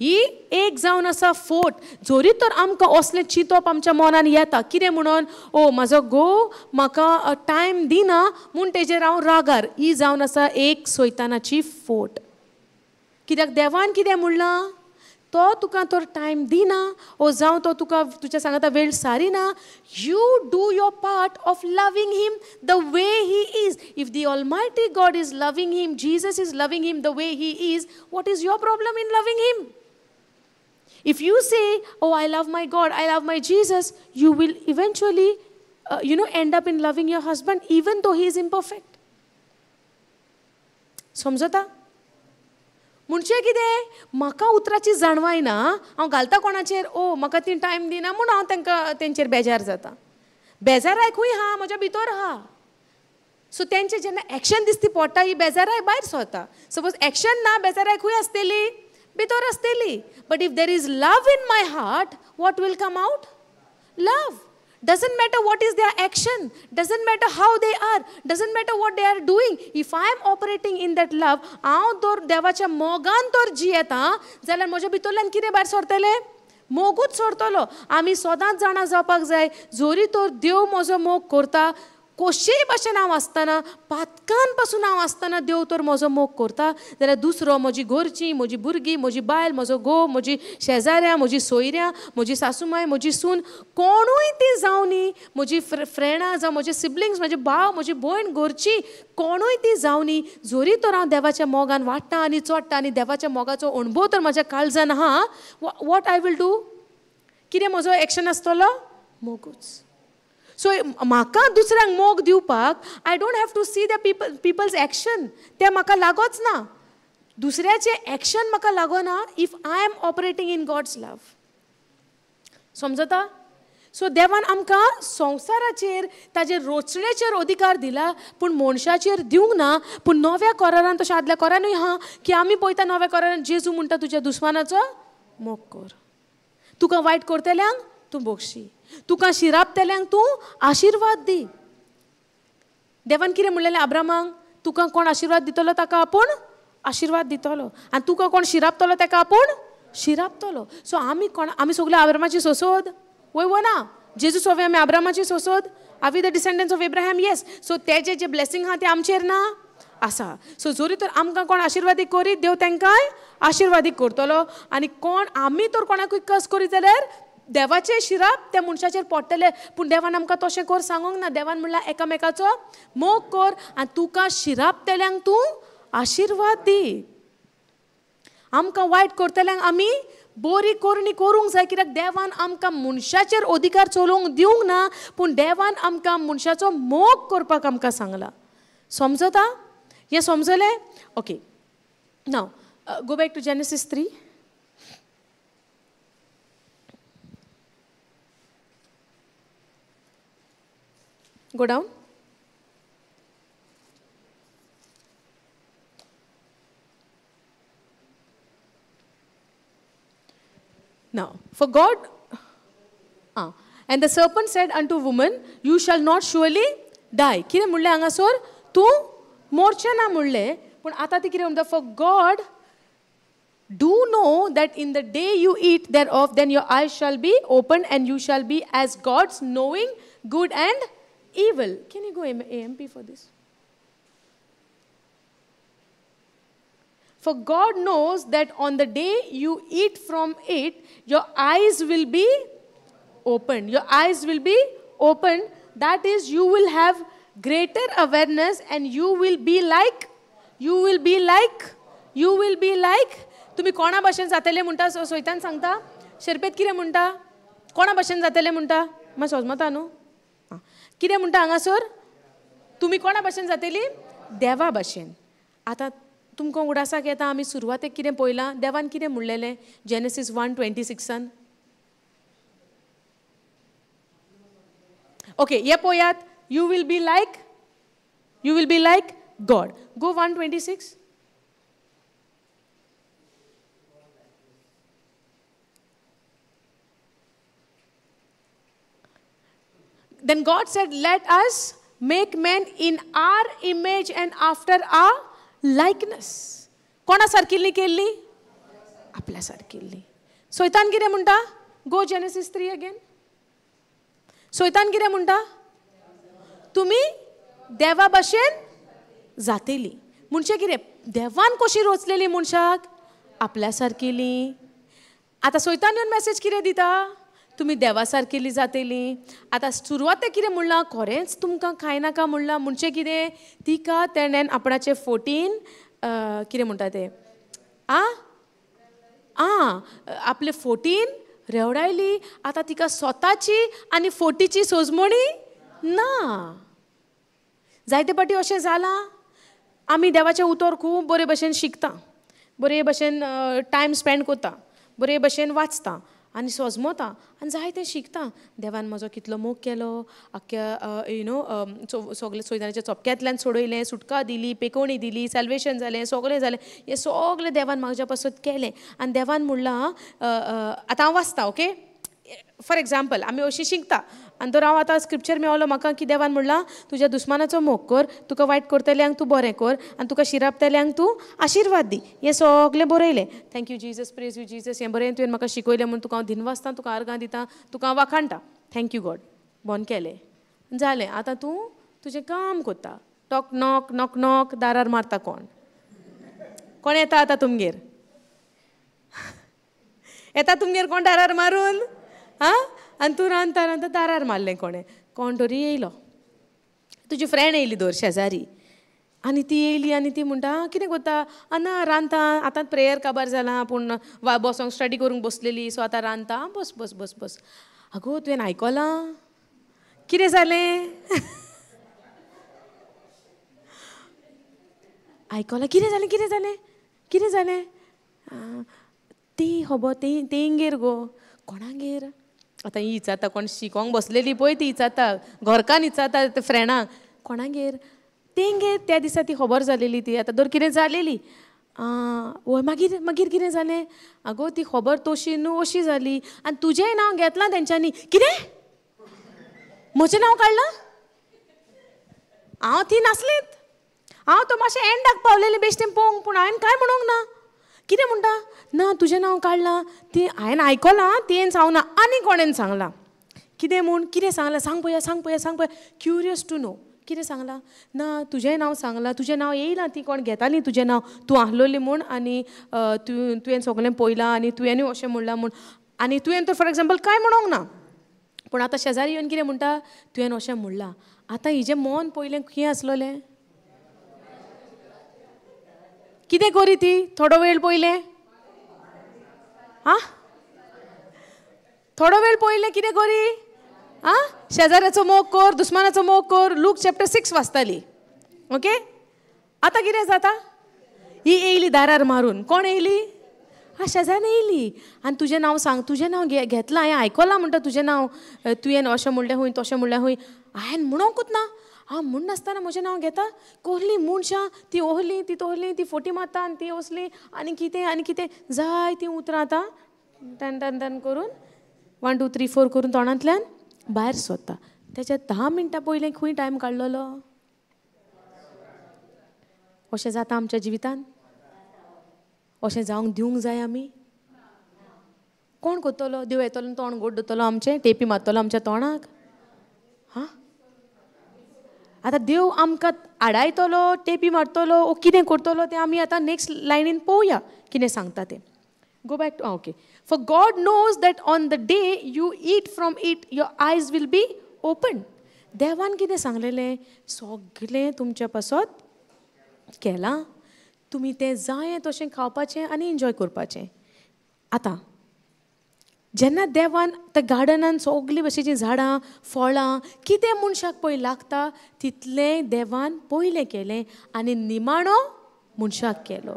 Speaker 1: ही एक जावन आसा फोट. जोरी तर आमकां असलें चिंतप आमच्या मनान येता कितें म्हणून, ओ म्हाजो घोव म्हाका टायम दिना म्हूण तेजेर हांव रागार, ही जावन आसा एक सैतानाची फोट. कित्याक देवान कितें म्हणलां, तो तुका तर टायम दिना ओ जावं तो तुका तुज्या सांगता वेळ सारिना, you do your part of loving him the way he is. If the almighty God is loving him, Jesus is loving him the way he is, what is your problem in loving him? If you say, oh, I love my God, I love my Jesus, you will eventually, end up in loving your husband even though he is imperfect. समजता? म्हणजे कितें, म्हाका उतराची जाणवाय ना, हांव घालता कोणाचेर, ओ म्हाका ती टायम दिना म्हूण हांव तांकां तेंचेर बेजार जाता. बेजाराय खंय आहा, म्हज्या भितर आहा. सो तेंचे जेन्ना एक्शन दिसती पडटा, ही बेजाराय भायर सरता. सपोज एक्शन ना, बेजाराय खंय आसतली, भितर आसतली. But if there is love in my heart, what will come out? Love. Doesn't matter what is their action, doesn't matter how they are, doesn't matter what they are doing. If I am operating in that love, हांव तर देवाच्या मोगान तर जियेता जाल्यार म्हज्या भितरल्यान कितें भायर सरतलें, मोगूच सरतलो. आमी सदांच जाणा जावपाक जाय, जोरी तर देव म्हजो मोग करता, कशेय भाशेन हांव आसतना, पातकान पासून हांव आसतना देव तर म्हजो मोग करता, जाल्यार दुसरो म्हजी घरचीं, म्हजी भुरगीं, म्हजी बायल, म्हजो घोव, म्हजी शेजाऱ्यां, म्हजी सोयऱ्यां, म्हजी सासूमाय, म्हजी सून, कोणूय ती जावं न्ही, म्हजी फ्रेंडां जावं म्हजे सिबलिंग्स, म्हजे भाव, म्हजी भयण, घरचीं कोणूय ती जावं न्ही, जोरी तर हांव देवाच्या मोगान वाडटा आनी चोडटा आनी देवाच्या मोगाचो अणभव तर म्हज्या काळजान आहा, what I will do? कितें म्हजो एक्शन आसतलो? मोगूच. सो म्हाका दुसऱ्यांक मोग दिवपाक I don't have to see the people's action, तें म्हाका लागोच ना, दुसऱ्याचें एक्शन म्हाका लागना if I am operating in God's love. समजता? सो देवान आमकां संवसाराचेर, ताजे रोचणेचेर अधिकार दिला, पूण मनशाचेर दिवंक ना. पूण नव्या करारान, तशें आदल्या करानूय आहा की आमी पळयता नव्या करारान जेजू म्हणटा तुज्या दुस्मानाचो मोग कर, तुका वायट करतल्यांक तूं बक्षी, तुका शिरापतल्यांक तूं आशिर्वाद दी. देवान कितें म्हणलेलें अब्रामाक, तुका कोण आशिर्वाद दितलो ताका आपूण आशिर्वाद दितलो, आनी तुका कोण शिरापतलो ताका आपूण शिरापतलो. सो आमी कोण, आमी सगळे अब्रामाची सोसोद वय वो ना? जेजू सोवे आमी अब्रामाची सोसोद, are we the descendants of Abraham? Yes. So तेजे जे ब्लेसिंग आहा ते आमचेर ना आसा. सो जोरी तर आमकां कोण आशिर्वादीक करीत, देव तांकांय आशिर्वादीक करतलो, आनी कोण आमी तर कोणाकूय कस करीत जाल्यार देवाचें शिराप त्या मनशाचेर पडटलें. पूण देवान आमकां तशें कर सांगूंक ना. देवान म्हणल्यार एकामेकाचो मोग कर आनी तुका शिरापतल्यांक तूं आशिर्वाद दी. आमकां वायट करतल्यांक आमी बरी करणी करूंक जाय, कित्याक देवान आमकां मनशाचेर अधिकार चलोवंक दिवंक ना, पूण देवान आमकां मनशाचो मोग करपाक आमकां सांगला. समजता? हें समजलें? Okay, now go back to Genesis 3. Go down. Now, for God, and the serpent said unto woman, you shall not surely die. कितें म्हणलें हांगासर, तूं मोरचें ना म्हणलें, पूण आतां ती कितें म्हणटा, for God do know that in the day you eat thereof, then your eyes shall be opened and you shall be as gods, knowing good and evil. Can you go AMP for this? For God knows that on the day you eat from it, your eyes will be opened. Your eyes will be opened. That is, you will have greater awareness and you will be like, you will be like, you will be like. तुम्ही कोणा भाशेन जातले म्हणटा, सोयतान सांगता, शेरपेत कितें म्हणटा, कोणा भाशेन जातले म्हणटा, मातशें सोजमता न्हू, कितें म्हणटा हांगासर, तुमी कोणा भाशेन जातली, देवा भाशेन. आतां तुमकां उडासाक येता आमी सुरवातेक कितें पळयलां, देवान कितें म्हणलेलें जेनेसीस 1:26. ओके, हे पळयात, you will be like, you will be like God. Go 1:26. Then God said, let us make man in our image and after our likeness. कोणा सारकिल्ली केल्ली? आपल्या सारकिल्ली. सैतान कितें म्हणटा? गो जेनेसीस 3 अगेन. सैतान कितें म्हणटा? तुमी देवा भाशेन जातेली. म्हणजे कितें? देवान कशी रचलेली मनशाक? आपल्या सारकेली. आतां सैतान येवन मॅसेज कितें दिता? तुमी देवा सारकेली जातेली. आतां सुरवातेक कितें म्हणलां? खरेंच तुमकां खाय नाका म्हणलां. म्हणजे कितें? तिका तेणेन आपणाचे 14 कितें म्हणटा तें आं आपले 14 रेवडायली. आतां तिका स्वताची आनी 40ची सोजमणी ना. जायते पाटी अशें जालां, आमी देवाचें उतर खूब बरे भशेन शिकता, बरे भशेन टायम स्पेंड करता, बरे भशेन वाचता आनी सोजमता आनी जायतें शिकता. देवान म्हजो कितलो मोग केलो, आख्ख्या you know सगळे सैतानाच्या चपक्यांतल्यान सोडयलें, सुटका दिली, पेकोवणी दिली, सॅल्वेशन जालें, सगळें जालें. हें सगळें देवान म्हाज्या पासत केलें. आनी देवान म्हणलां, आतां हांव वाचता, ओके, फॉर एग्जाम्पल आमी अशीं शिकता आनी तर हांव आतां स्क्रिप्चर मेवलो म्हाका की देवान म्हणलां तुज्या दुस्मानाचो मोग कर, तुका वायट करतल्यांक तूं बरें कर आनी तुका शिरापतल्यांक तूं आशिर्वाद दी. हें सगळें बरयलें. Thank you Jesus, praise you Jesus. हें बरें तुवें म्हाका शिकयलें म्हूण तुका हांव दिनवासता, तुका आर्गां दिता, तुका हांव वाखाणटा. Thank you God. बंद केलें, जालें. आतां तूं तुजें काम करता. टॉक नॉक नॉक नॉक, दारार मारता. कोण कोण येता आतां तुमगेर? येता तुमगेर कोण दारार मारून? आं, आनी तूं रांदता रांदता दारार मारलें कोणें, कोण तरी येयलो, तुजी फ्रेंड येयली दर शेजारी, आनी ती येयली आनी ती म्हणटा कितें करता? ना रांदता, आतां प्रेयर काबार जालां, पूण वा बसोंक स्टडी करूंक बसलेली, सो आतां रांदता. बस बस बस बस. आगो तुवें आयकलां कितें जालें? आयकलां कितें जालें? कितें जालें? कितें जालें? ती खबर तेंगेर गो. कोणागेर? आतां ही इचाता, कोण शिकोंक बसलेली पळय ती इचाता, घरकान्न इचाता ते फ्रेंडाक, कोणागेर? तेंगेर. त्या दिसा ती खबर जालेली, ती आतां दर कितें जालेली. वय मागीर मागीर कितें जालें? आगो ती खबर तशी न्हू अशी जाली आनी तुजेंय नांव घेतलां तेंच्यांनी. कितें? म्हजें नांव काडलां? हांव ती नासलीत, हांव तो मातशें एंडाक पावलेलें बेश्टें पळोवंक, पूण हांवें कांय म्हणूंक ना. कितें म्हणटा? ना तुजें नांव काडलां, ती हांवें आयकलां, तियेन सांगना आनी कोणेन सांगलां. कितें म्हूण? कितें सांगलां? सांग पळया, सांग पळया, सांग पळया. क्युरियस टू नो कितें सांगलां? ना तुजेंय नांव सांगलां, तुजें नांव येयलां, ती कोण घेताली तुजें नांव, तूं आहलोली म्हूण आनी तूं तुवें सगळें पळयलां आनी तुवेंनूय अशें म्हणलां म्हूण. आनी तुवें तर फॉर एग्जाम्पल कांय म्हणूंक ना, पूण आतां शेजारी येवन कितें म्हणटा? तुवें अशें म्हणलां. आतां हिजें मन पयलें खंय आसलोलें? कितें करी ती थोडो वेळ पयलें? आं, थोडो वेळ पयलें कितें करी? आं, शेजाऱ्याचो मोग कर, दुस्मानाचो मोग कर. Look chapter 6 वाचताली. ओके, आतां कितें जाता? ही येयली दारार मारून. कोण येयली? आं, शेजान्न येयली आनी तुजें नांव सांग, तुजें नांव घेतलां, हांवें आयकलां म्हणटा तुजें नांव, तुवें अशें म्हणलें खूंय, तशें म्हणलें खूंय. हांवें म्हणूंकूच ना, हांव म्हणनासतना म्हजें नांव घेता. कसलीं मनशां ती, ओहली ती तोहली, ती फोटी मारता आनी ती असली आनी कितें आनी कितें जायतीं उतरां आतां टन टन टन करून 1 2 3 4 करून तोंडांतल्यान भायर सोदता. तेच्या 10 मिनटां पयलीं खंय टायम काडलेलो? अशें जाता आमच्या जिवितान? अशें जावंक दिवंक जाय आमी? कोण करतलो? देव येतलो तोंड गोड दवरतलो आमचें, टेपी मारतलो आमच्या तोंडाक? हां, आतां देव आमकां आडायतलो, टेपी मारतलो, ओ कितें करतलो तें आमी आतां नेक्स्ट लायनीन पळोवया कितें सांगता तें. Go back to, okay. For God knows that on the day you eat from it your eyes will be open. देवान कितें सांगलेलें? सगळें तुमच्या पासत केलां, तुमी तें जाय तशें खावपाचें आनी एन्जॉय करपाचें. आतां जेन्ना देवान त्या गार्डनान सगळीं भशेचीं झाडां फळां कितें मनशाक पळय लागता तितलें देवान पयलें केलें आनी निमाणो मनशाक केलो.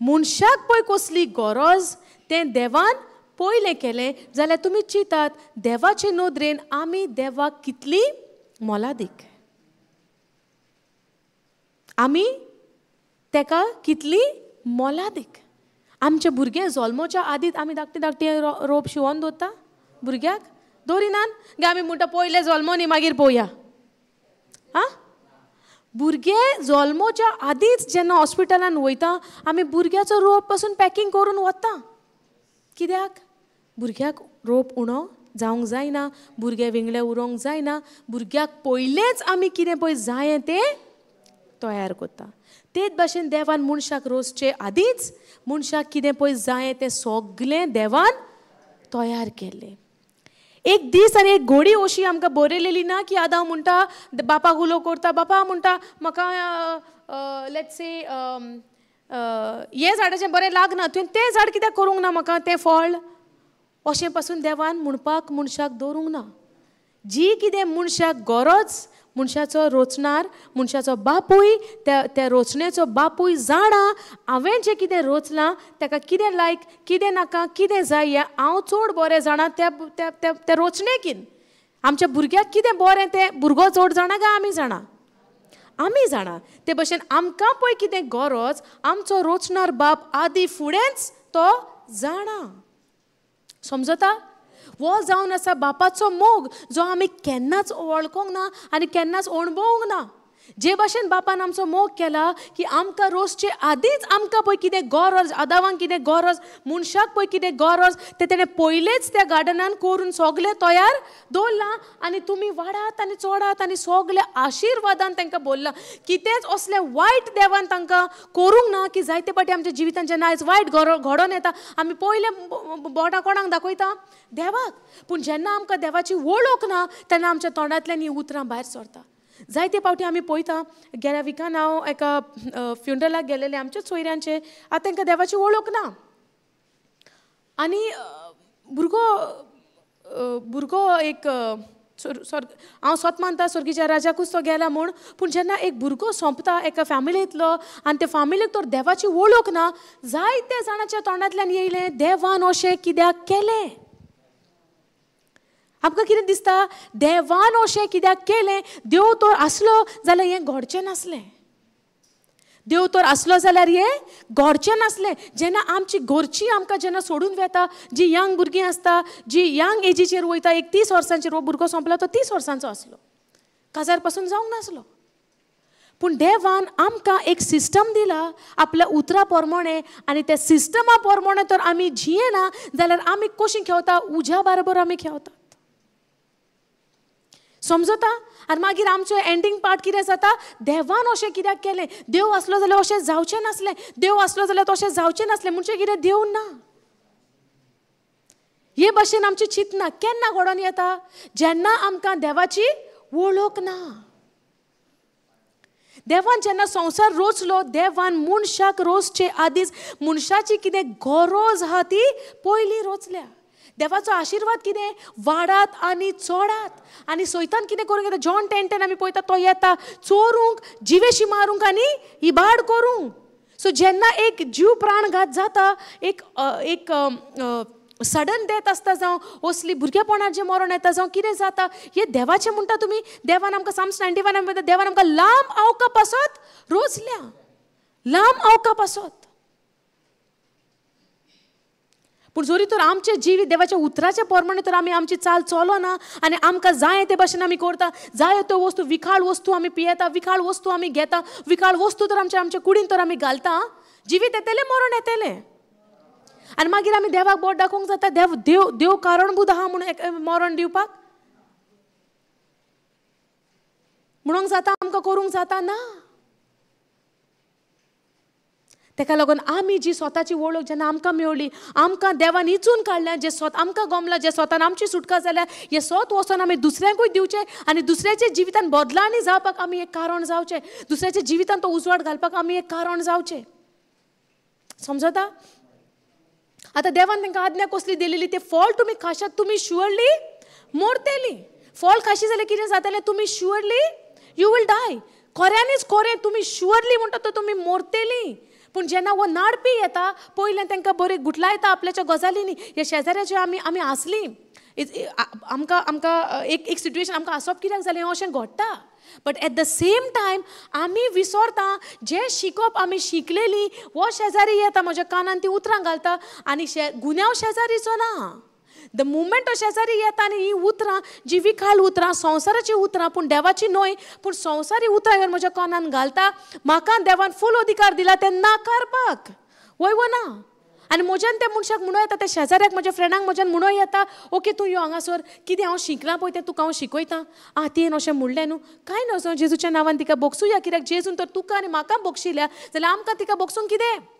Speaker 1: मनशाक पळय कसली गरज तें देवान पयलें केलें. जाल्यार तुमी चिंतात देवाचे नदरेन आमी देवाक कितली मोलादीक, आमी तेका कितली मोलादीक. आमचे भुरगे जल्मोच्या आदींत आमी धाकटी धाकटी रोप शिंवोन दवरता भुरग्याक, दवरिनात गे आमी म्हणटा पयलें जल्मो न्ही मागीर पळोवया. आं, भुरगे जल्मोच्या आदींच जेन्ना हॉस्पिटलान वयता आमी भुरग्याचो रोप पासून पॅकींग करून वता. कित्याक? भुरग्याक रोप उणो जावंक जायना, भुरगे विंगडे उरोंक जायना, भुरग्याक पयलेंच आमी कितें पळय जायें तें तयार करता. तेच भाशेन देवान मनशाक रोसचे आदींच मनशाक कितें पळय जायें तें सगलें देवान तयार केल्लें. एक दीस आनी एक घोडी अशी आमकां बरयलेली ना की आदांव म्हणटा बापाक उलो करता, बापा म्हणटा म्हाका let's say हें झाडाचें बरें लागना, तुवें तें झाड कित्याक करूंक ना म्हाका तें फळ, अशें पासून देवान म्हणपाक मनशाक दवरूंक ना. जी कितें मनशाक गरज, मनशाचो रोचणार, मनशाचो बापूय, त्या त्या रोचणेचो बापूय जाणा हांवें जें कितें रोचलां ताका कितें लायक, कितें नाका, कितें जाय हें हांव चड बरें जाणा त्या त्या त्या रोचणेकीन. आमच्या भुरग्याक कितें बरें तें भुरगो चड जाणा काय आमी जाणा? आमी जाणा. ते भशेन आमकां पळय कितें गरज आमचो रोचणार बाप आदी फुडेंच तो जाणा. समजता? वो जावन आसा बापाचो मोग जो आमी केन्नाच वळखूंक ना आनी केन्नाच अणभवूंक ना. जे भाशेन बापान आमचो मोग केला की आमकां रोसचे आदींच आमकां पळय कितें गरज, आदावांक कितें गरज, मनशाक पळय कितें गरज तें तेणें पयलेंच त्या गार्डनान करून सगलें तयार दवरलां आनी तुमी वाडात आनी चोडात आनी सगल्या आशिर्वादान तांकां बोल्लां. कितेंच असलें वायट देवान तांकां करूंक ना की जायते फावटी आमच्या जिवितान जेन्ना आयज वायट घडोवन येता आमी पयलें बोटां कोणाक दाखयता? देवाक. पूण जेन्ना आमकां देवाची वळख ना तेन्ना आमच्या तोंडांतल्यान हीं उतरां भायर सरता. जायते फावटी आमी पळयता, गेल्या विकान हांव एका फ्युनरलाक गेलेलें आमच्याच सोयऱ्यांचे, आतां तांकां देवाची वळख ना आनी भुरगो भुरगो एक हांव स्वत मानता स्वर्गीच्या राजाकूच तो गेला म्हूण, पूण जेन्ना एक भुरगो सोंपता एका फॅमिलींतलो आनी ते फॅमिलीक तर देवाची वळख ना, जायते जाणाच्या तोंडांतल्यान येयलें देवान अशें कित्याक केलें? आमकां कितें दिसता? देवान अशें कित्याक केलें? देव तर आसलो जाल्यार हें घडचें नासलें, देव तर आसलो जाल्यार हें घडचें नासलें. जेन्ना आमची घरची आमकां जेन्ना सोडून वेता, जी यंग भुरगीं आसता, जी यंग एजीचेर वयता, एक 30 वर्सांचेर हो भुरगो सोंपला तो 30 वर्सांचो आसलो, काजार पासून जावंक नासलो, पूण देवान आमकां एक सिस्टम दिला आपल्या उतरा प्रमाणे आनी त्या सिस्टमा प्रमाणे तर आमी जियेना जाल्यार आमी कशीं खेवता? उज्या बरोबर आमी खेवता. समजता? आनी मागीर आमचो एंडींग पार्ट कितें जाता? देवान अशें कित्याक केलें? देव आसलो जाल्यार अशें जावचें नासलें, देव आसलो जाल्यार तशें जावचें नासलें, म्हणजे कितें देव ना. हे भाशेन आमची चिंतना केन्ना घडोवन येता? जेन्ना आमकां देवाची वळख ना. देवान जेन्ना संवसार रोचलो, देवान मनशाक रोचचे आदींच मनशाची कितें गरज आहा ती पयलीं रोचल्या. देवाचो आशिर्वाद कितें? वाडात आनी चोडात. आनी सैतान कितें करूंक येता? जॉन 10:10 आमी पळयता, तो येता चोरूंक, जिवेशी मारूंक आनी इबाड करूंक. सो जेन्ना एक जीव प्राणघात जाता, एक एक सडन डेथ आसता, जावं असली भुरगेपणार जें मरण येता, जावं कितें जाता, हें देवाचें म्हणटा तुमी. देवान आमकां साम्स 91 आमी पळयता, देवान आमकां लांब आवका पासत रोचल्या, लांब आवका पासत. पूण जरी तर आमचें जिवीत देवाच्या उतराच्या प्रमाणे तर आमी आमची चाल चलना आनी आमकां जाय ते भाशेन आमी करता, जाय त्यो वस्तू, विखाळ वस्तू आमी पियेता, विखाळ वस्तू आमी घेता, विखाळ वस्तू तर आमच्या आमच्या कुडीन तर आमी घालता, जिवीत येतलें, मरण येतलें. आनी मागीर आमी देवाक बोट दाखोवंक जाता, देव देव देव कारणभूत आहा म्हणून एक मरण दिवपाक म्हणूंक जाता, आमकां करूंक जाता ना. तेका लागून आमी जी स्वताची वळख जेन्ना आमकां मेवली, आमकां देवान इचून काडल्या, जें स्वता आमकां गमलां, जें स्वतान आमची सुटका जाल्या, हें स्वत वचोन आमी दुसऱ्यांकूय दिवचें आनी दुसऱ्याच्या जिवितान बदलांनी जावपाक आमी एक कारण जावचें, दुसऱ्याच्या जिवितान तो उजवाड घालपाक आमी एक कारण जावचें. समजता? आतां देवान तांकां आज्ञा कसली दिलेली? तें फळ तुमी खाशात तुमी शुअरली मोरतली. फळ खाशी जाल्यार कितें जातलें? तुमी शुअरली you will die. खऱ्यांनीच खरें तुमी शुअरली म्हणटा तो तुमी मोरतली. पूण जेन्ना हो नाडपी येता पयलें तांकां बरें गुटलायता आपल्याच्या गजालींनी. ह्या शेजाऱ्याच्यो आमी आमी आसलीं, आमकां आमकां एक एक सिट्युएशन आमकां आसप कित्याक जालें हें अशें घडटा. But at the same time आमी विसरता जें शिकोवप आमी शिकलेली. हो शेजारी येता म्हज्या कानान ती उतरां घालता आनी गुन्यांव शेजारीचो ना. The मुमेंट शेजारी येता आनी हीं उतरां जी विखाळ उतरां, संवसाराचीं उतरां, पूण देवाची न्हय, पूण संवसारी उतरां येवन म्हज्या कानान घालता, म्हाका देवान फूल अधिकार दिला तें नाकारपाक. वय वो ना? आनी म्हज्यान त्या मनशाक म्हणूं येता, त्या शेजाऱ्याक म्हज्या फ्रेंडांक म्हज्यान म्हणूं येता, ओके तूं यो हांगासर, कितें हांव शिकलां पळय तें तुका हांव शिकयतां. आं तिणें अशें म्हणलें न्हू, कांय नजो, जेजूच्या नांवान तिका बोगसुया, कित्याक जेजून तर तुका आनी म्हाका बक्षिल्या जाल्यार आमकां तिका बक्षूंक कितें?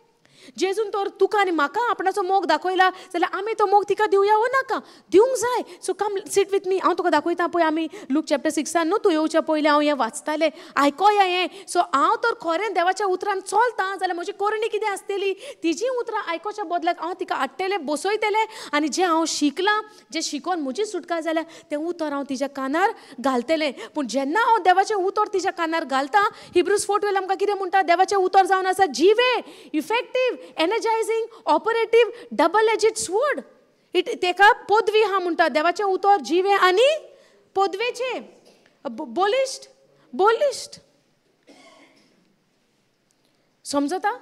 Speaker 1: जेजून तर तुका आनी म्हाका आपणाचो मोग दाखयला जाल्यार आमी तो मोग तिका दिवया वो नाका? दिवंक जाय. So come sit with me, हांव तुका दाखयता पळय. आमी लूक चॅप्टर 6 न्हू, तूं येवच्या पयलीं हांव हें वाचतालें, आयकोया हें. सो हांव तर खरें देवाच्या उतरान चलता जाल्यार म्हजी करणी कितें आसतली? तिजी उतरां आयकोच्या बदलाक हांव तिका हाडटलें, बसयतलें आनी जें हांव शिकलां, जें शिकोन म्हजी सुटका जाल्या तें उतर हांव तिज्या कानार घालतलें. पूण जेन्ना हांव देवाचें उतर तिज्या कानार घालता, हिब्रूज 4:12 आमकां कितें म्हणटा? देवाचें उतर जावन आसा जिवें, effective, energizing, operative, double edged sword. It तेका पदवी हा म्हणटा. देवाचें उतर जिवें आनी पदवेचें, बोलिश्ट, बोलिश्ट. समजता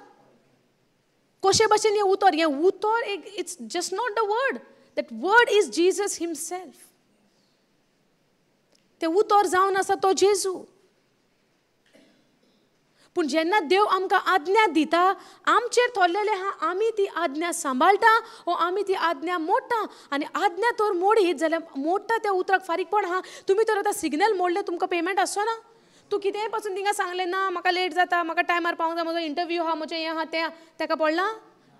Speaker 1: कशे भशेन हें उतर? हें उतर एक, it's just not the word, that word is Jesus himself. तें उतर जावन आसा तो जेजू. पूण जेन्ना देव आमकां आज्ञा दिता, आमचेर थोरलेलें आहा, आमी ती आज्ञा सांबाळटा वो आमी ती आज्ञा मोडटा. आनी आज्ञा तर मोडीत जाल्यार मोडटा त्या उतराक फारीकपण आहा. तुमी तर आतां सिग्नल मोडलें, तुमकां पेमेंट आसचो ना. तूं कितेंय पासून थिंगा सांगलें ना म्हाका लेट जाता, म्हाका टायमार पावंक जाय, म्हजो इंटरव्यू आहा, म्हजें हें आहा तें, तेका पडलां?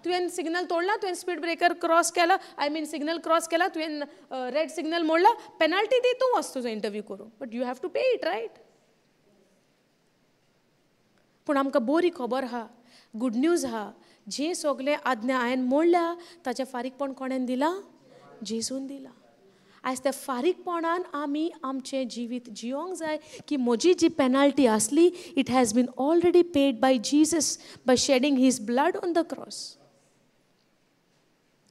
Speaker 1: तुवें सिग्नल तोडला, तुवें स्पीड ब्रेकर क्रॉस केला, I mean signal cross केला, तुवें रेड सिग्नल मोडला, पेनल्टी दी, तूं वच तुजो इंटरव्यू करूं, but you have to pay it, right? पूण आमकां बरी खबर आहा, गुड न्यूज आहा, जे सगळे आज्ञा हांवें मोडल्या ताचें फारीकपण कोणेन दिलां? जेजून दिलां. आयज त्या फारीकपणान आमी आमचें जिवीत जियोंक जाय की म्हजी जी पेनल्टी आसली, it has been already paid by Jesus by shedding his blood on the cross.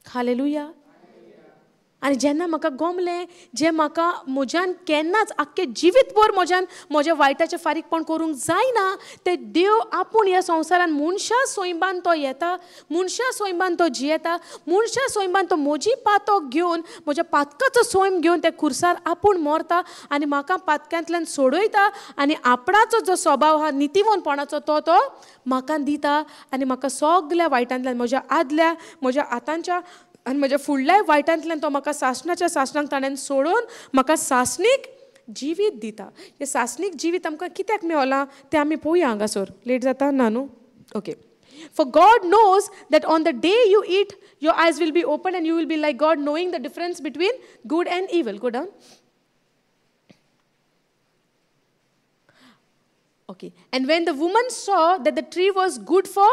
Speaker 1: Hallelujah. आनी जेन्ना म्हाका गोमलें, जें म्हाका म्हज्यान केन्नाच आख्खें जिवीतभर म्हज्यान म्हज्या वायटाचें फारीकपण करूंक जायना, तें देव आपूण ह्या संवसारान मनशा सोयंबान तो येता, मनशा सोयंबान तो जियेता, मनशा सोयंबान तो म्हजी पातक घेवन, म्हज्या पातकाचो सोयम घेवन त्या खुर्सार आपूण मरता आनी म्हाका पातकांतल्यान सोडयता आनी आपणाचो जो स्वभाव आहा नितीवनपणाचो तो तो म्हाका दिता आनी म्हाका सगल्या वायटांतल्यान, म्हज्या आदल्या, म्हज्या आतांच्या आनी म्हज्या फुडल्याय वायटांतल्यान तो म्हाका सासणाच्या सासणाक ताणें सोडून म्हाका सासणीक जिवीत दिता. हें सासणीक जिवीत आमकां कित्याक मेवलां तें आमी पळोवया हांगासर. लेट जाता ना न्हू? Okay. For God knows that on the day you eat, your eyes will be open and you will be like God, knowing the difference between good and evil. Go down. Okay. And when the woman saw that the tree was good for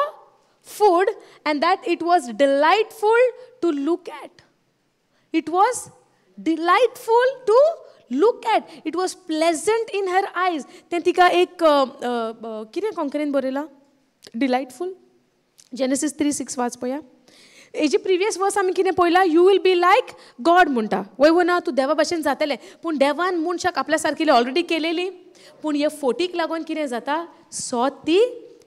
Speaker 1: food and that it was delightful to look at. It was delightful to look at. It was pleasant in her eyes. तें तिका एक कितें कोंकणीन बरयलां? Delightful. Genesis 3:6 वाच पळया. हेजी previous वर्स आमी कितें पळयलां? You will be like God म्हणटा. वय वो ना, तूं देवा भाशेन जातलें. पूण देवान मनशाक आपल्या सारकेली ऑलरेडी केलेली. पूण हे फोटीक लागून कितें जाता? सोत ती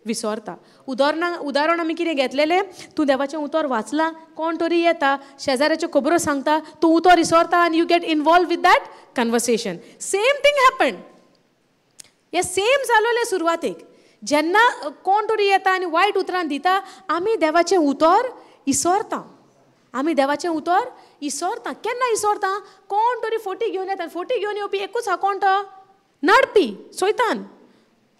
Speaker 1: विसरता. उदाहरण आमी कितें घेतलेलें? तूं देवाचें उतर वाचलां, कोण तरी येता शेजाऱ्याच्यो खबरो सांगता, तूं उतर विसरता आनी you get involve with that conversation. Same thing happen. हें सेम जालोलें सुरवातेक. जेन्ना कोण तरी येता आनी वायट उतरां दिता, आमी देवाचें उतर इसरता. आमी देवाचें उतर इसरता. केन्ना इसरता? कोण तरी फोटी घेवन येता. फोटी घेवन येवपी एकूच हा, कोण तो? नडपी सोयतान.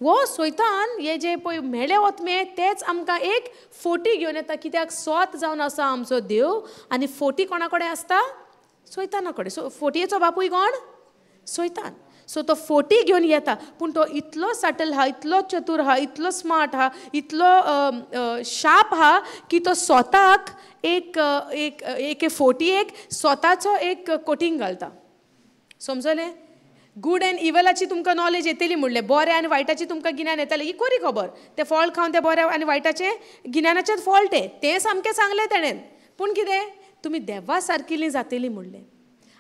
Speaker 1: वो सोयतान हे जे पळय मेळे वतमे तेच आमकां एक फोटी घेवन येता. कित्याक? सोत जावन आसा आमचो देव आनी फोटी कोणा कडेन आसता? सोयताना कडेन. सो फोटयेचो बापूय कोण? सोयतान. सो तो फोटी घेवन येता. पूण तो इतलो सटल हा, इतलो चतूर हा, इतलो स्मार्ट हा, इतलो शार्प हा की तो स्वताक एक एक एक फोटयेक स्वताचो एक कोटींग घालता. समजलें? गुड एंड इवलाची तुमकां नॉलेज येतली म्हणलें, बरें आनी वायटाची तुमकां गिन्यान येतलें, ही कोरी खबर. तें फळ खावन तें बरें आनी वायटाचें गिन्यानाचें फळ तें तें सामकें सांगलें तेणेन. पूण कितें? तुमी देवा सारकिलीं जातलीं म्हणलें.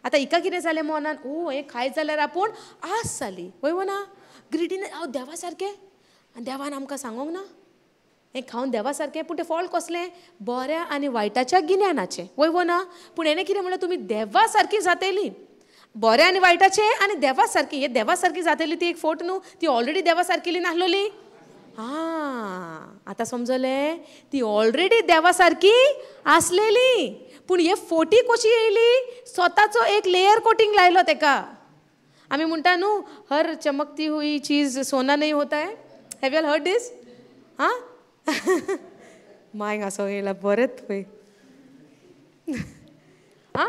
Speaker 1: आतां हिका कितें जालें मनान? ओ हें खायत जाल्यार आपूण आस जाली. वय वो ना? ग्रिडीन हांव देवा सारकें आनी देवान आमकां सांगोंक ना हें खावन देवा सारकें. पूण तें फळ कसलें? बऱ्या आनी वायटाच्या गिन्यानाचें. वय वो ना? पूण हेणें कितें म्हणलें? तुमी देवा सारकीं जातलीं. बऱ्या आनी वायटाचें आनी देवा सारकी. हे देवा सारकी जातली ती एक फोट न्हू, ती ऑलरेडी देवा सारकेली नासलोली. आं, आतां समजलें, ती ऑलरेडी देवा सारकी आसलेली, पूण हे फोटी कशी येयली? स्वताचो एक लेयर कोटींग लायलो तेका. आमी म्हणटा न्हू, हर चमकती हुई चीज सोना नहीं होता है. Have you all heard this? आं, मांय घासो येयला बरेंच पळय. आं,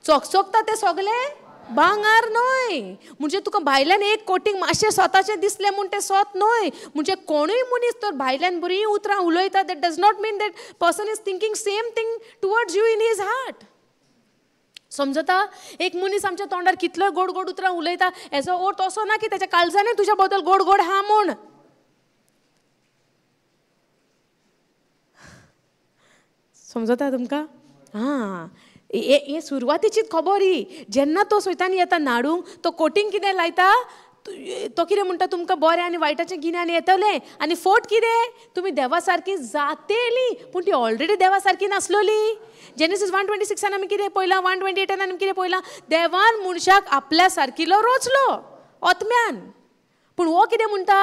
Speaker 1: चकचकता तें सगलें भांगर न्हय. म्हणजे तुका भायल्यान एक कोटींग मातशें स्वताचें दिसलें म्हूण तें स्वत न्हय. म्हणजे कोणूय मनीस तर भायल्यान बरीं उतरां उलयता, that does not mean that person is thinking same thing towards you in his heart. समजता? एक मनीस आमच्या तोंडार कितलोय गोड गोड उतरां उलयता, हेजो अर्थ असो ना की तेच्या काळजानूय तुज्या बद्दल गोड गोड आहा म्हूण. समजता तुमकां? आं, हे सुरवातेचीच खबर ही. जेन्ना तो सैतान येता नाडूंक, तो कोटींग कितें लायता, तो कितें म्हणटा, तुमकां बरें आनी वायटाचें गिन्यान येतलें, आनी फोट कितें, तुमी देवा सारकी जातेली. पूण ती ऑलरेडी देवा सारकी नासलोली. जेनेसीस 1:26 आमी कितें पळयलां, 1:28 आमी कितें पळयलां, देवान मनशाक आपल्या सारकिलो रोचलो आत्म्यान. पूण हो कितें म्हणटा,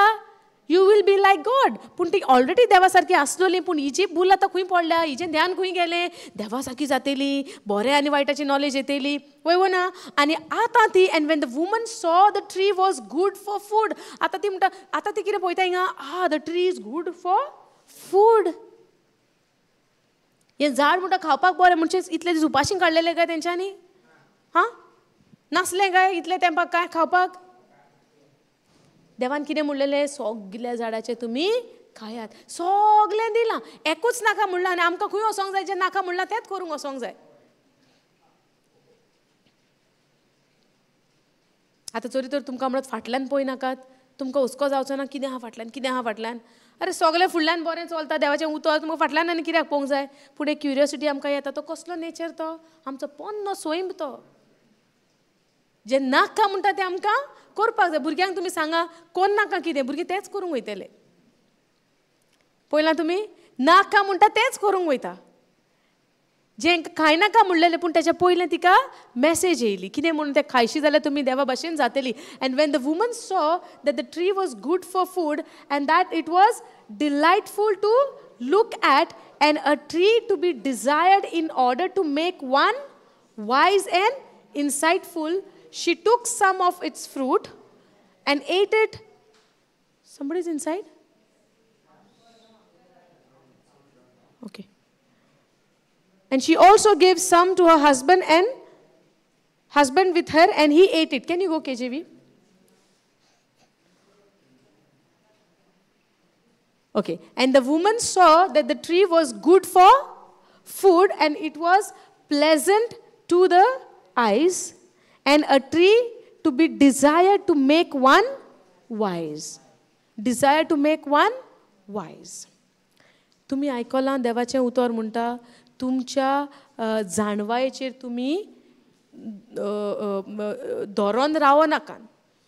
Speaker 1: you will be like God. पूण ती ऑलरेडी देवा सारकी आसलोली, पूण हिजी भूल आतां खंय पडल्या, हिजें ध्यान खंय गेलें, देवा सारकी जातेली, बरें आनी वायटाची नॉलेज येतली, वय वो ना. आनी आतां ती, and when the woman saw the tree was good for food, आतां ती म्हणटा, आतां ती कितें पळयता हिंगा, ah the tree is good for food. हें झाड म्हणटा खावपाक बरें, म्हणजे इतले दीस उपाशीं काडलेले काय तेंच्यांनी? हां, नासलें काय इतले तेंपाक काय खावपाक? देवान कितें म्हणलेलें, सगल्या झाडाचें तुमी खायात, सगलें दिलां, एकूच नाका म्हणलां. आनी आमकां खंय वचोंक जाय, जें नाका म्हणलां तेंच करूंक वचोंक जाय. आतां चोरी तर तुमकां म्हणत फाटल्यान पळय नाकात, तुमकां हुस्को जावचो ना कितें आहा फाटल्यान, कितें आहा फाटल्यान. अरे सगलें फुडल्यान बरें चलता, देवाचें उतर, तुमकां फाटल्यान आनी कित्याक पळोवंक जाय? पूण एक क्युरियोसिटी आमकां येता, तो कसलो नेचर, तो आमचो पोन्नो स्वयं, तो जें नाका म्हणटा तें आमकां करपाक जाय. भुरग्यांक तुमी सांगा कोण नाका कितें, भुरगीं तेंच करूंक वयतले. पळयलां तुमी, नाका म्हणटा तेंच करूंक वयता. जें खायनाका म्हणलेलें, पूण तेच्या पयलें तिका मॅसेज येयली, कितें म्हणून तें खायशी जाल्यार तुमी देवा भाशेन जातली. And when the woman saw that the tree was good for food and that it was delightful to look at and a tree to be desired in order to make one wise and insightful, she took some of its fruit and ate it. Somebody is inside? Okay. And she also gave some to her husband and husband with her, and he ate it. Can you go, KJV? Okay. And the woman saw that the tree was good for food and it was pleasant to the eyes, and a tree to be desired to make one wise. Desire to make one wise. तुमी आयकलां देवाचें उतर म्हणटा, तुमच्या जाणवायेचेर तुमी धरोन रावो नाका,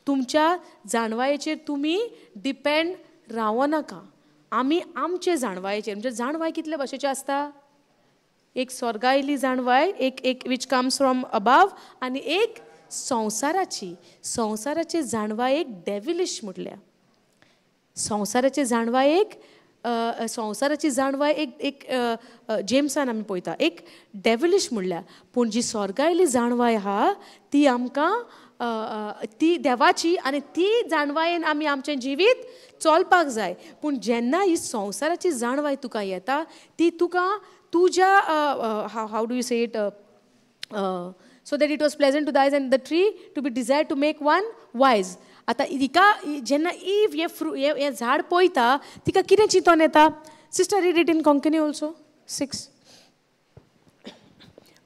Speaker 1: तुमच्या जाणवायेचेर तुमी डिपेंड रावो नाका. आमी आमचे जाणवायेचेर, म्हणजे जाणवाय कितले भाशेची आसता? एक स्वर्गायली जाणवाय, एक एक which comes from above, आनी एक संवसाराची. संवसाराची जाणवाय एक डेविलिश म्हटल्या. संवसाराची जाणवाय एक संवसाराची जाणवाय एक एक जेम्सान आमी पळयता एक डेविलिश म्हणल्या. पूण जी स्वर्गायली जाणवाय आहा ती आमकां ती देवाची, आनी ती जाणवायेन आमी आमचें जिवीत चलपाक जाय. पूण जेन्ना ही संवसाराची जाणवाय तुका येता ती तुका तुज्या how do you say it, so that it was pleasant to the eyes and the tree to be desire to make one wise. आतां तिका जेन्ना इव हें फ्रू हें झाड पळयता तिका कितें चिंतोन येता? Sister read it in Konkani also. 6.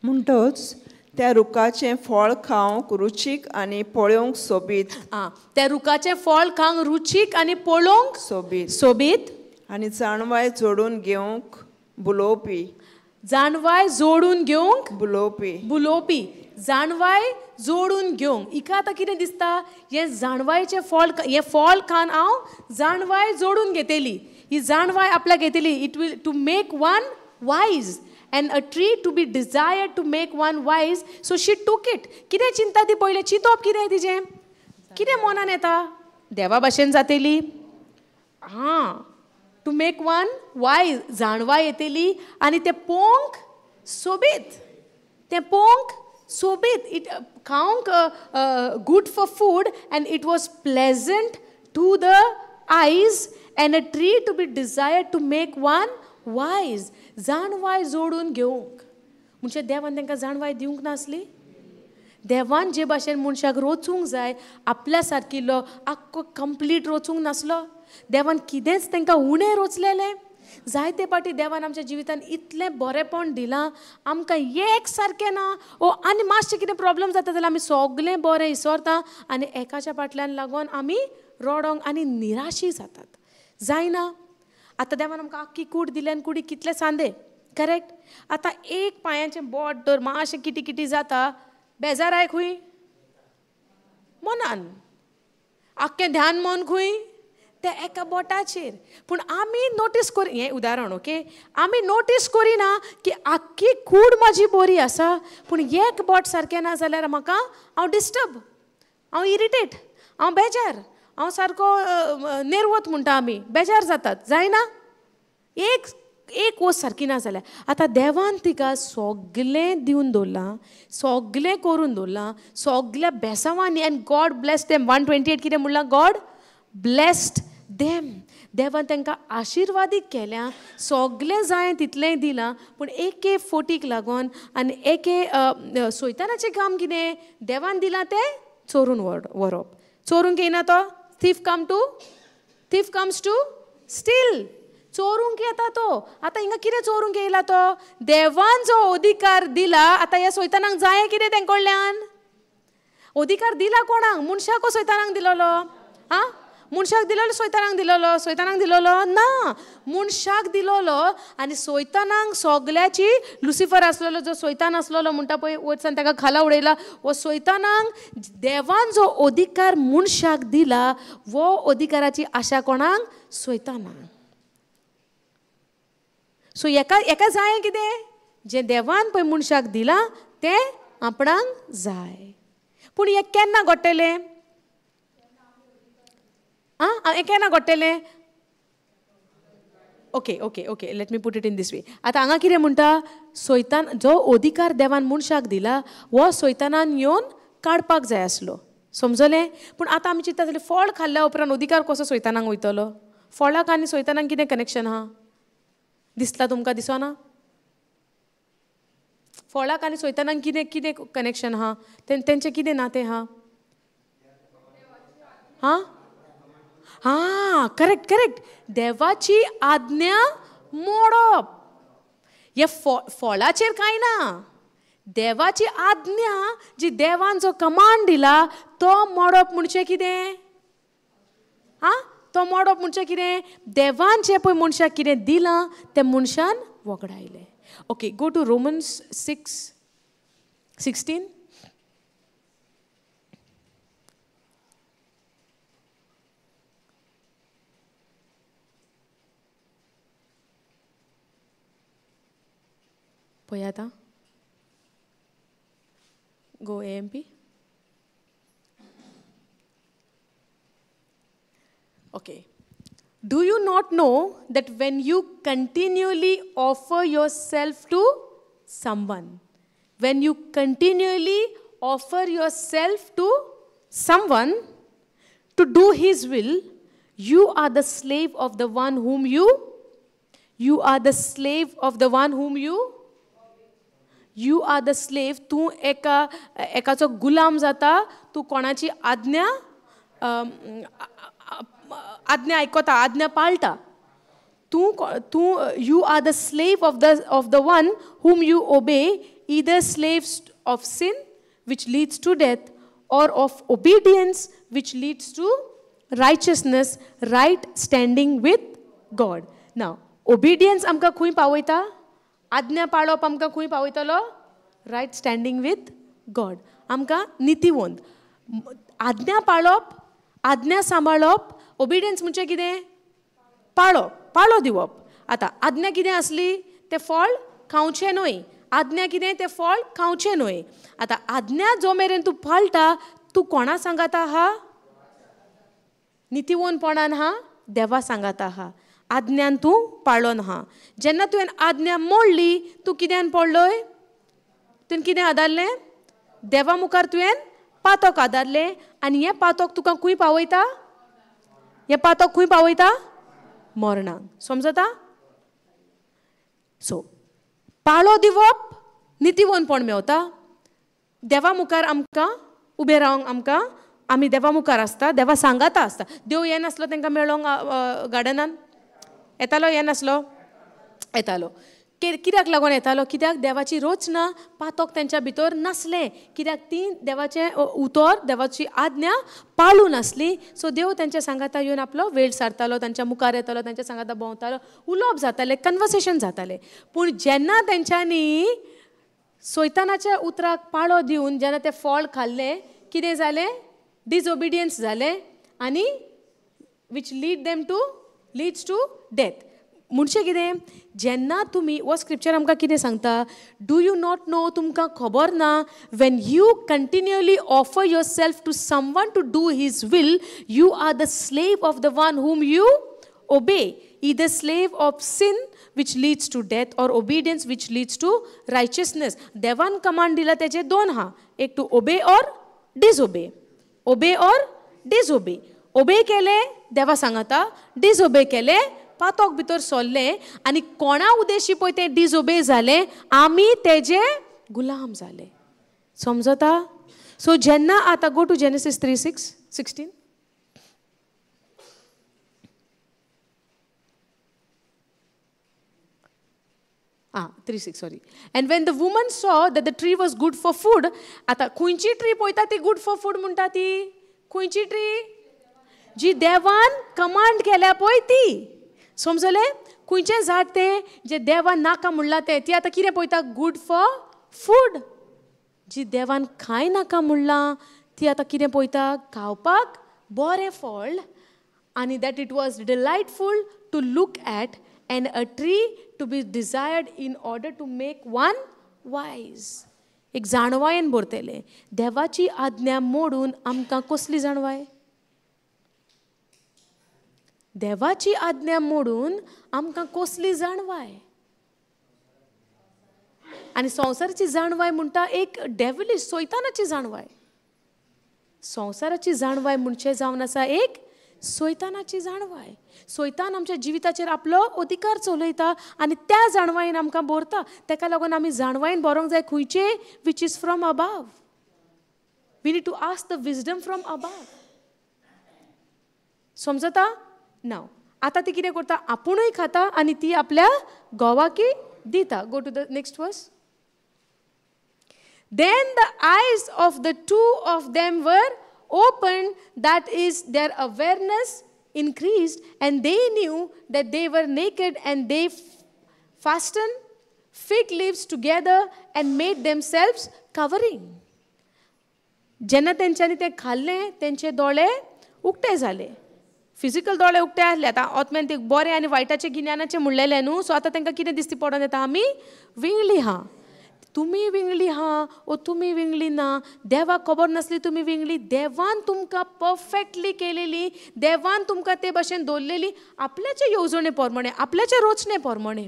Speaker 2: म्हणटच त्या रुखाचें फळ खावंक रुचीक आनी पळोवंक सोबीत.
Speaker 1: आं, त्या रुखाचें फळ खावंक रुचीक आनी पळोवंक सोबीत सोबीत
Speaker 2: आनी जाणवाय जोडून घेवंक बुलोवपी.
Speaker 1: जाणवाय जोडून घेवंक
Speaker 2: बुलोवपी.
Speaker 1: बुलोवपी. जाणवाय जोडून घेवंक. हिका आतां कितें दिसता? हें जाणवायचें फळ, हें फळ खावन हांव जाणवाय जोडून घेतली, ही जाणवाय आपल्याक घेतली. It will to make one wise and a tree to be desired to make one wise. So she took it. कितें चिंता ती पयलें? चिंतप कितें तिजें? कितें मनान येता? देवा भाशेन जातली, हां, टू मेक वन वायज, जाणवाय येतली आनी तें पोंक सोबीत, तें पोंक सोबीत, it खावंक good for food and it was pleasant to the eyes and a tree to be desired to make one wise. जाणवाय जोडून घेवंक म्हणजे देवान तांकां जाणवाय दिवंक नासली. देवान जे भाशेन मनशाक रोचूंक जाय आपल्या सारकिल्लो आख्खो कंप्लीट रोचूंक नासलो. देवान कितेंच तांकां उणें रोचलेलें. जायते पाटी देवान आमच्या जिवितान इतलें बरेंपण दिलां, आमकां एक सारकें ना ओ आनी मातशें कितें प्रॉब्लम जाता जाल्यार आमी सगलें बरें इसोरता आनी एकाच्या फाटल्यान लागून आमी रडोंक आनी निराशी जातात. जायना. आतां देवान आमकां आख्खी कूड दिली आनी कुडी कितले सांदे, करेक्ट. आतां एक पांयाचें बोट धर मातशें किटी किटी जाता, बेजाराय खूंय मनान, आख्खें ध्यान मन खूंय त्या एका बोटाचेर. पूण आमी नोटीस कर, हें उदाहरण ओके, आमी नोटीस करिना की आख्खी कूड म्हाजी बरी आसा पूण एक बोट सारकें ना जाल्यार म्हाका हांव डिस्टर्ब, हांव इरिटेट, हांव बेजार, हांव सारको नेर्वत म्हणटा आमी, बेजार जातात. जायना एक एक वस्त सारकी ना जाल्यार. आतां देवान तिका सगलें दिवन दवरलां, सगलें करून दवरलां, सगल्या बेसांवांनी. And God bless them. 128 कितें म्हणलां? गॉड ब्लेस्ड देम. देवान तांकां आशिर्वादीत केल्या, सगलें जाय तितलेंय दिलां, पूण एके फोटीक लागून आनी एके सोयतानाचें काम कितें, देवान दिलां तें चोरून व्हरप. चोरूंक येयना तो, thief come to, thief comes to steal, चोरूंक येता तो. आतां हिंगा कितें चोरूंक येयला तो? देवान जो अधिकार दिला, आतां ह्या सोयतानाक जाय कितें तें कडल्यान? अधिकार दिला कोणाक? मनशाक सोयतानाक दिलोलो? आं, मनशाक दिलोलो सोयतानाक दिलोलो? सोयतानाक दिलोलो ना, मनशाक दिलोलो. आनी सोयतानाक सगल्याची, लुसिफर आसलेलो जो सोयतान आसलेलो म्हणटा पळय, वयरसान ताका खाला उडयला, हो सोयतानाक देवान जो अधिकार मनशाक दिला वो अधिकाराची आशा कोणाक? सोयतानाक. सो एका एका जाय कितें, जें देवान पळय मनशाक दिलां तें आपणाक जाय. पूण हें केन्ना घडटलें? आं, हें केन्ना घडटलें? Okay okay okay, let me put it in this way. आतां हांगा कितें म्हणटा, सोयतान जो अधिकार देवान मनशाक दिला हो सोयतानान येवन काडपाक जाय आसलो, समजलें? पूण आतां आमी चिंत्ता जाल्यार फळ खाल्ल्या उपरांत अधिकार कसो सोयतानाक वयतलो? फळाक आनी सोयतानाक कितें कनेक्शन आहा? दिसता तुमकां? दिसना? फळाक आनी सोयतानाक कितें कितें कनेक्शन आहा? तेंचें कितें नातें आहा? हां हां, करेक्ट करेक्ट. देवाची आज्ञा मोडप हे फळाचेर कांय ना, देवाची आज्ञा जी देवान जो कमांड दिला तो मोडप म्हणजे कितें? आं, तो मोडप म्हणजे कितें? देवान जें पळय मनशाक कितें दिलां तें मनशान वगडायलें. Okay, go to Romans 6:16. पळय आतां, गो AMP. Okay. Do you not know that when you continually offer yourself to someone, when you continually offer yourself to someone to do his will, you are the slave of the one whom you, you are the slave of the one whom you, you are the slave. तूं एका एकाचो गुलाम जाता, तूं कोणाची आज्ञा आज्ञा आयकता, आज्ञा पाळटा. तूं तूं you are the slave of the one whom you obey, either slaves of sin which leads to death or of obedience which leads to righteousness, right standing with God. Now obedience आमकां खंय पावयता? आज्ञा पाळप आमकां खंय पावयतलो? Right standing with गॉड. आमकां नितीवंत आज्ञा पाळप, आज्ञा सांबाळप. ओबिडियन्स म्हणजे कितें? पाळो, पाळो दिवप. आतां आज्ञा कितें आसली? तें फळ खावचें न्हय. आज्ञा कितें? तें फळ खावचें न्हय. आतां आज्ञा जो मेरेन तूं पाळटा, तूं कोणा सांगाता आहा? नितीवंतपणान आहा, देवा सांगाता आहा, आज्ञान तूं पाळोन आहा. जेन्ना तुवें आज्ञा मोडली तूं कित्यान पडलोय? तुवें कितें आदारलें? देवा मुखार तुवें पातक आदारलें. आनी हें पातक तुका खंय पावयता? हें पातक खंय पावयता? मरणाक. समजता? सो पाळो दिवप नितीवनपण मेवता. देवा मुखार आमकां उबें रावंक आमकां आमी देवा मुखार आसता, देवा सांगाता आसता. देव येनासलो तांकां मेळोंक गार्डनान? येतालो? येनासलो? येतालो. कित्याक लागून येतालो? कित्याक देवाची रचना पातक तेंच्या भितर नासलें. कित्याक ती देवाचें उतर, देवाची आज्ञा पाळूं नासली. सो देव तेंच्या सांगाता येवन आपलो वेळ सारतालो, तांच्या मुखार येतालो, तांच्या सांगाता भोंवतालो, उलोवप जातालें, कन्वर्सेशन जातालें. पूण जेन्ना तेंच्यांनी सैतानाच्या उतराक पाळो दिवन जेन्ना तें फळ खाल्लें, कितें जालें? डिसओबिडियन्स जालें आनी which lead them to leads to death. म्हणजे कितें? जेन्ना तुमी हो स्क्रिप्चर आमकां कितें सांगता? Do you not know, तुमकां खबर ना, when you continually offer yourself to someone to do his will, you are the slave of the one whom you obey, either slave of sin which leads to death or obedience which leads to righteousness. देवान command दिला तेजे दोन हा, एक to obey or disobey, obey or disobey. Obey केले देवा सांगता, disobey केले पातक भितर सोल्लें आनी कोणा उद्देशी पळय तें डिसओबे जालें, आमी तेजे गुलाम जाले. समजता? सो जेन्ना आतां go to Genesis 3:16. Ah, 3:6, sorry. And when the woman saw that the tree was good for food, आतां खंयची ट्री पळयता ती गुड फॉर फूड म्हणटा ती? खंयची ट्री? जी देवान कमांड केल्या पळय ती. समजलें? खंयचें झाड तें जें देवान नाका म्हणलां तें, ती आतां कितें पळयता? Good for food. जी देवान खाय नाका म्हणलां ती आतां कितें पळयता? खावपाक बरें फळ. आनी that it was delightful to look at and a tree to be desired in order to make one wise. एक जाणवायेन भरतलें. देवाची आज्ञा मोडून आमकां कसली जाणवाय? देवाची आज्ञा मोडून आमकां कसली जाणवाय? आनी संवसाराची जाणवाय म्हणटा एक डेविलिश, सैतानाची जाणवाय. संवसाराची जाणवाय म्हणचे जावन आसा एक सैतानाची जाणवाय. सैतान आमच्या जिविताचेर आपलो अधिकार चलयता आनी त्या जाणवायेन आमकां भरता. तेका लागून आमी जाणवायेन भरोंक जाय खंयचे? Which is from above. We need to ask the wisdom from above. समजता? नाव आतां ती कितें करता? आपुणूय खाता आनी ती आपल्या घोवाकय दिता. Go to the next verse. Then the eyes of the two of them were opened, that is, their awareness increased, and they knew that they were naked, and they fastened fig leaves together and made themselves covering. जेन्ना तेंच्यांनी तें खाल्लें तेंचे दोळे उक्ते जाले. Physical दोळे उक्ते आसले. आतां आत्म्यान ते बरें आनी वायटाचें गिन्यानाचें म्हणलेलें न्हू. सो आतां तांकां कितें दिसती पडोन येता? आमी विंगली हा, तुमी विंगली हा, ओ तुमी विंगली ना. देवाक खबर नासली तुमी विंगली. देवान तुमकां परफेक्टली केलेली, देवान तुमकां ते भशेन दवरलेली आपल्याचे येवजणे प्रमाणे, आपल्याचे रचणे प्रमाणे.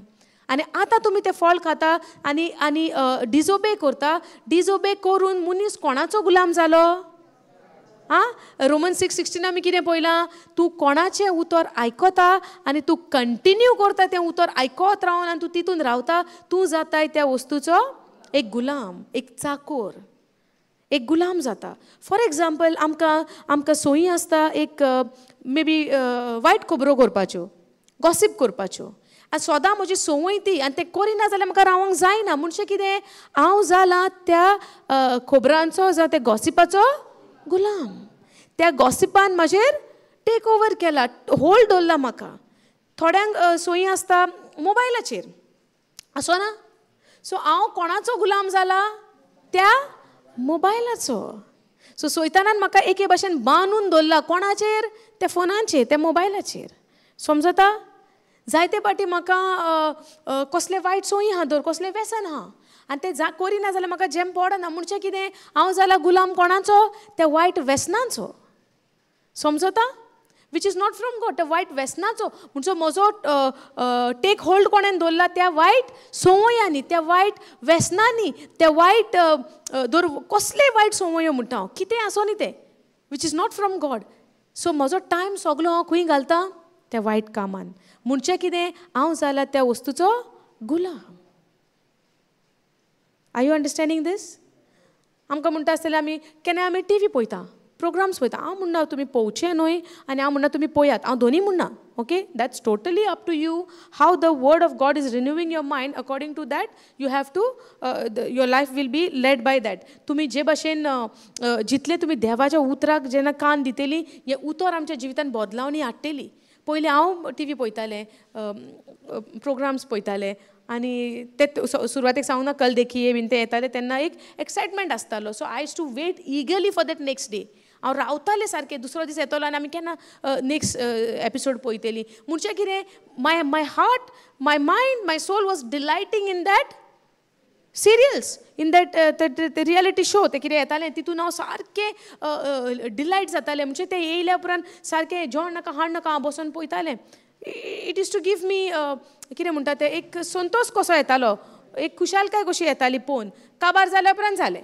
Speaker 1: आनी आतां तुमी तें फळ खाता आनी आनी डिसओबे करता. डिसओबे करून मनीस कोणाचो गुलाम जालो? आं, रोमन 6:16 आमी कितें पळयलां? तूं कोणाचें उतर आयकता आनी तूं कंटिन्यू करता तें उतर आयकत रावन आनी तूं तितून रावता, तूं जाताय त्या वस्तूचो एक गुलाम, एक चाकोर, एक गुलाम जाता. फॉर एग्जाम्पल आमकां आमकां सोयी आसता एक मे बी वायट खबरो करपाच्यो, गॉसीप करपाच्यो. आनी सदां म्हजी संवय ती आनी तें करिना जाल्यार म्हाका रावंक जायना. म्हणजे कितें? हांव जालां त्या खबरांचो जावं त्या गॉसिपाचो गुलाम. त्या गॉसिपान म्हाजेर टेक ओवर केला, होल्ड दवरला म्हाका. थोड्यांक सोयी आसता मोबायलाचेर, आसो ना? सो हांव कोणाचो गुलाम जाला? त्या मोबायलाचो. सो सैतानान म्हाका एके भाशेन बांदून दवरला. कोणाचेर? त्या फोनाचेर, त्या मोबायलाचेर. समजता? जायते पाटी म्हाका कसलें वायट सोयी आहा धर, कसलें व्यसन आहा आनी तें करिना जाल्यार म्हाका जेम पडना. म्हणजे कितें? हांव जाला गुलाम कोणाचो? त्या वायट व्यसनांचो. समजता? which is not from God. त्या वायट वेसनाचो म्हणजे म्हजो टेक होल्ड कोणेन दवरला त्या वायट संवयांनी, त्या वायट वेसनांनी, त्या वायट दर कसले वायट संवयो म्हणटा हांव, कितें आसो न्ही तें, which is not from God. So म्हजो टायम सगलो हांव खंय घालता? त्या वायट कामान. म्हणजे कितें, हांव जाला त्या वस्तूचो गुलाम. Are you understanding this? आमकां म्हणटा आसतलें आमी केन्ना आमी टी व्ही पळयता, प्रोग्राम्स पळयता. हांव म्हणना तुमी पळोवचें न्हय आनी हांव म्हणना तुमी पळयात, हांव दोनी म्हणना. Okay, that's totally up to you how the word of God is renewing your mind. According to that you have to your life will be led by that. तुमी जे भाशेन जितले तुमी देवाच्या उतराक जेन्ना कान दितली, हें उतर आमच्या जिवितान बदलावणी हाडटली. पयलीं हांव टी व्ही पळयतालें, प्रोग्राम्स पळयतालें आनी ते सुरवातेक सांगूं ना, कल देखिए बीन ते येताले तेन्ना एक एक्सायटमेंट आसतालो. So I used to wait eagerly for that next day. हांव रावतालें सारकें दुसरो दीस येतलो आनी आमी केन्ना नेक्स्ट एपिसोड पळयतली. म्हणजे कितें, my my heart, my mind, my soul was delighting in that serials, in that reality show. ते कितें येतालें तितून हांव सारकें डिलायट जातालें. म्हणजे तें येयल्या उपरांत सारकें जेवण नाका हाड नाका हांव बसून पळयतालें. It is to give me कितें म्हणटा तें, एक संतोश कसो येतालो, एक खुशालकाय कशी येताली पळोवन. काबार जाल्या उपरांत जालें.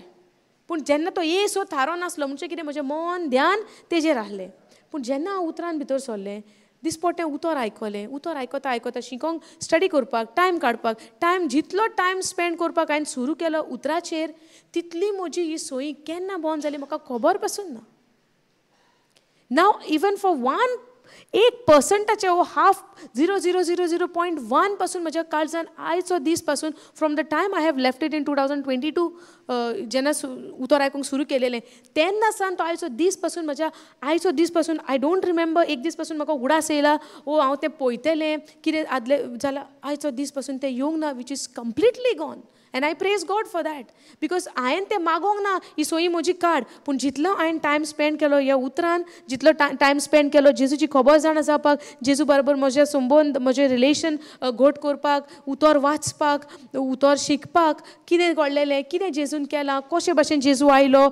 Speaker 1: पूण जेन्ना तो येसो थारो नासलो म्हणजे कितें, म्हजें मन ध्यान तेजेर आहलें. पूण जेन्ना हांव उतरान भितर सरलें, दिसपट्टें उतर आयकलें, उतर आयकता आयकता शिकोंक, स्टडी करपाक, टायम काडपाक, टायम जितलो टायम स्पेंड करपाक हांवें सुरू केलो उतराचेर, तितली म्हजी ही सोयी केन्ना बंद जाली म्हाका खबर पसून ना. नाव इवन फॉर वन एक पर्संटाचे वो हाफ 0.0000.1 पासून म्हज्या काळजान आयचो दीस पासून, from the time I have left it in 2022, जेन्ना उतर आयकूंक सुरू केलेलें तेन्ना सावन तो आयचो दीस पासून, म्हज्या आयचो दीस पासून I don't remember एक दीस पासून म्हाका उगडास येयला ओ हांव तें पळयतलें कितें आदलें जाल्यार, आयचो दीस पासून तें येवंक ना, which is completely gone. And I praise God for that, because हांवें तें मागोंक ना ही सोयी म्हजी काड, पूण जितलो हांवें टायम स्पेंड केलो ह्या उतरान, जितलो टायम स्पेंड केलो जेजूची खबर जाणा जावपाक, जेजू बरोबर म्हजें संबंद, म्हजें रिलेशन घट करपाक, उतर वाचपाक, उतर शिकपाक, कितें घडलेलें, कितें जेजून केलां, कशे भाशेन जेजू आयलो,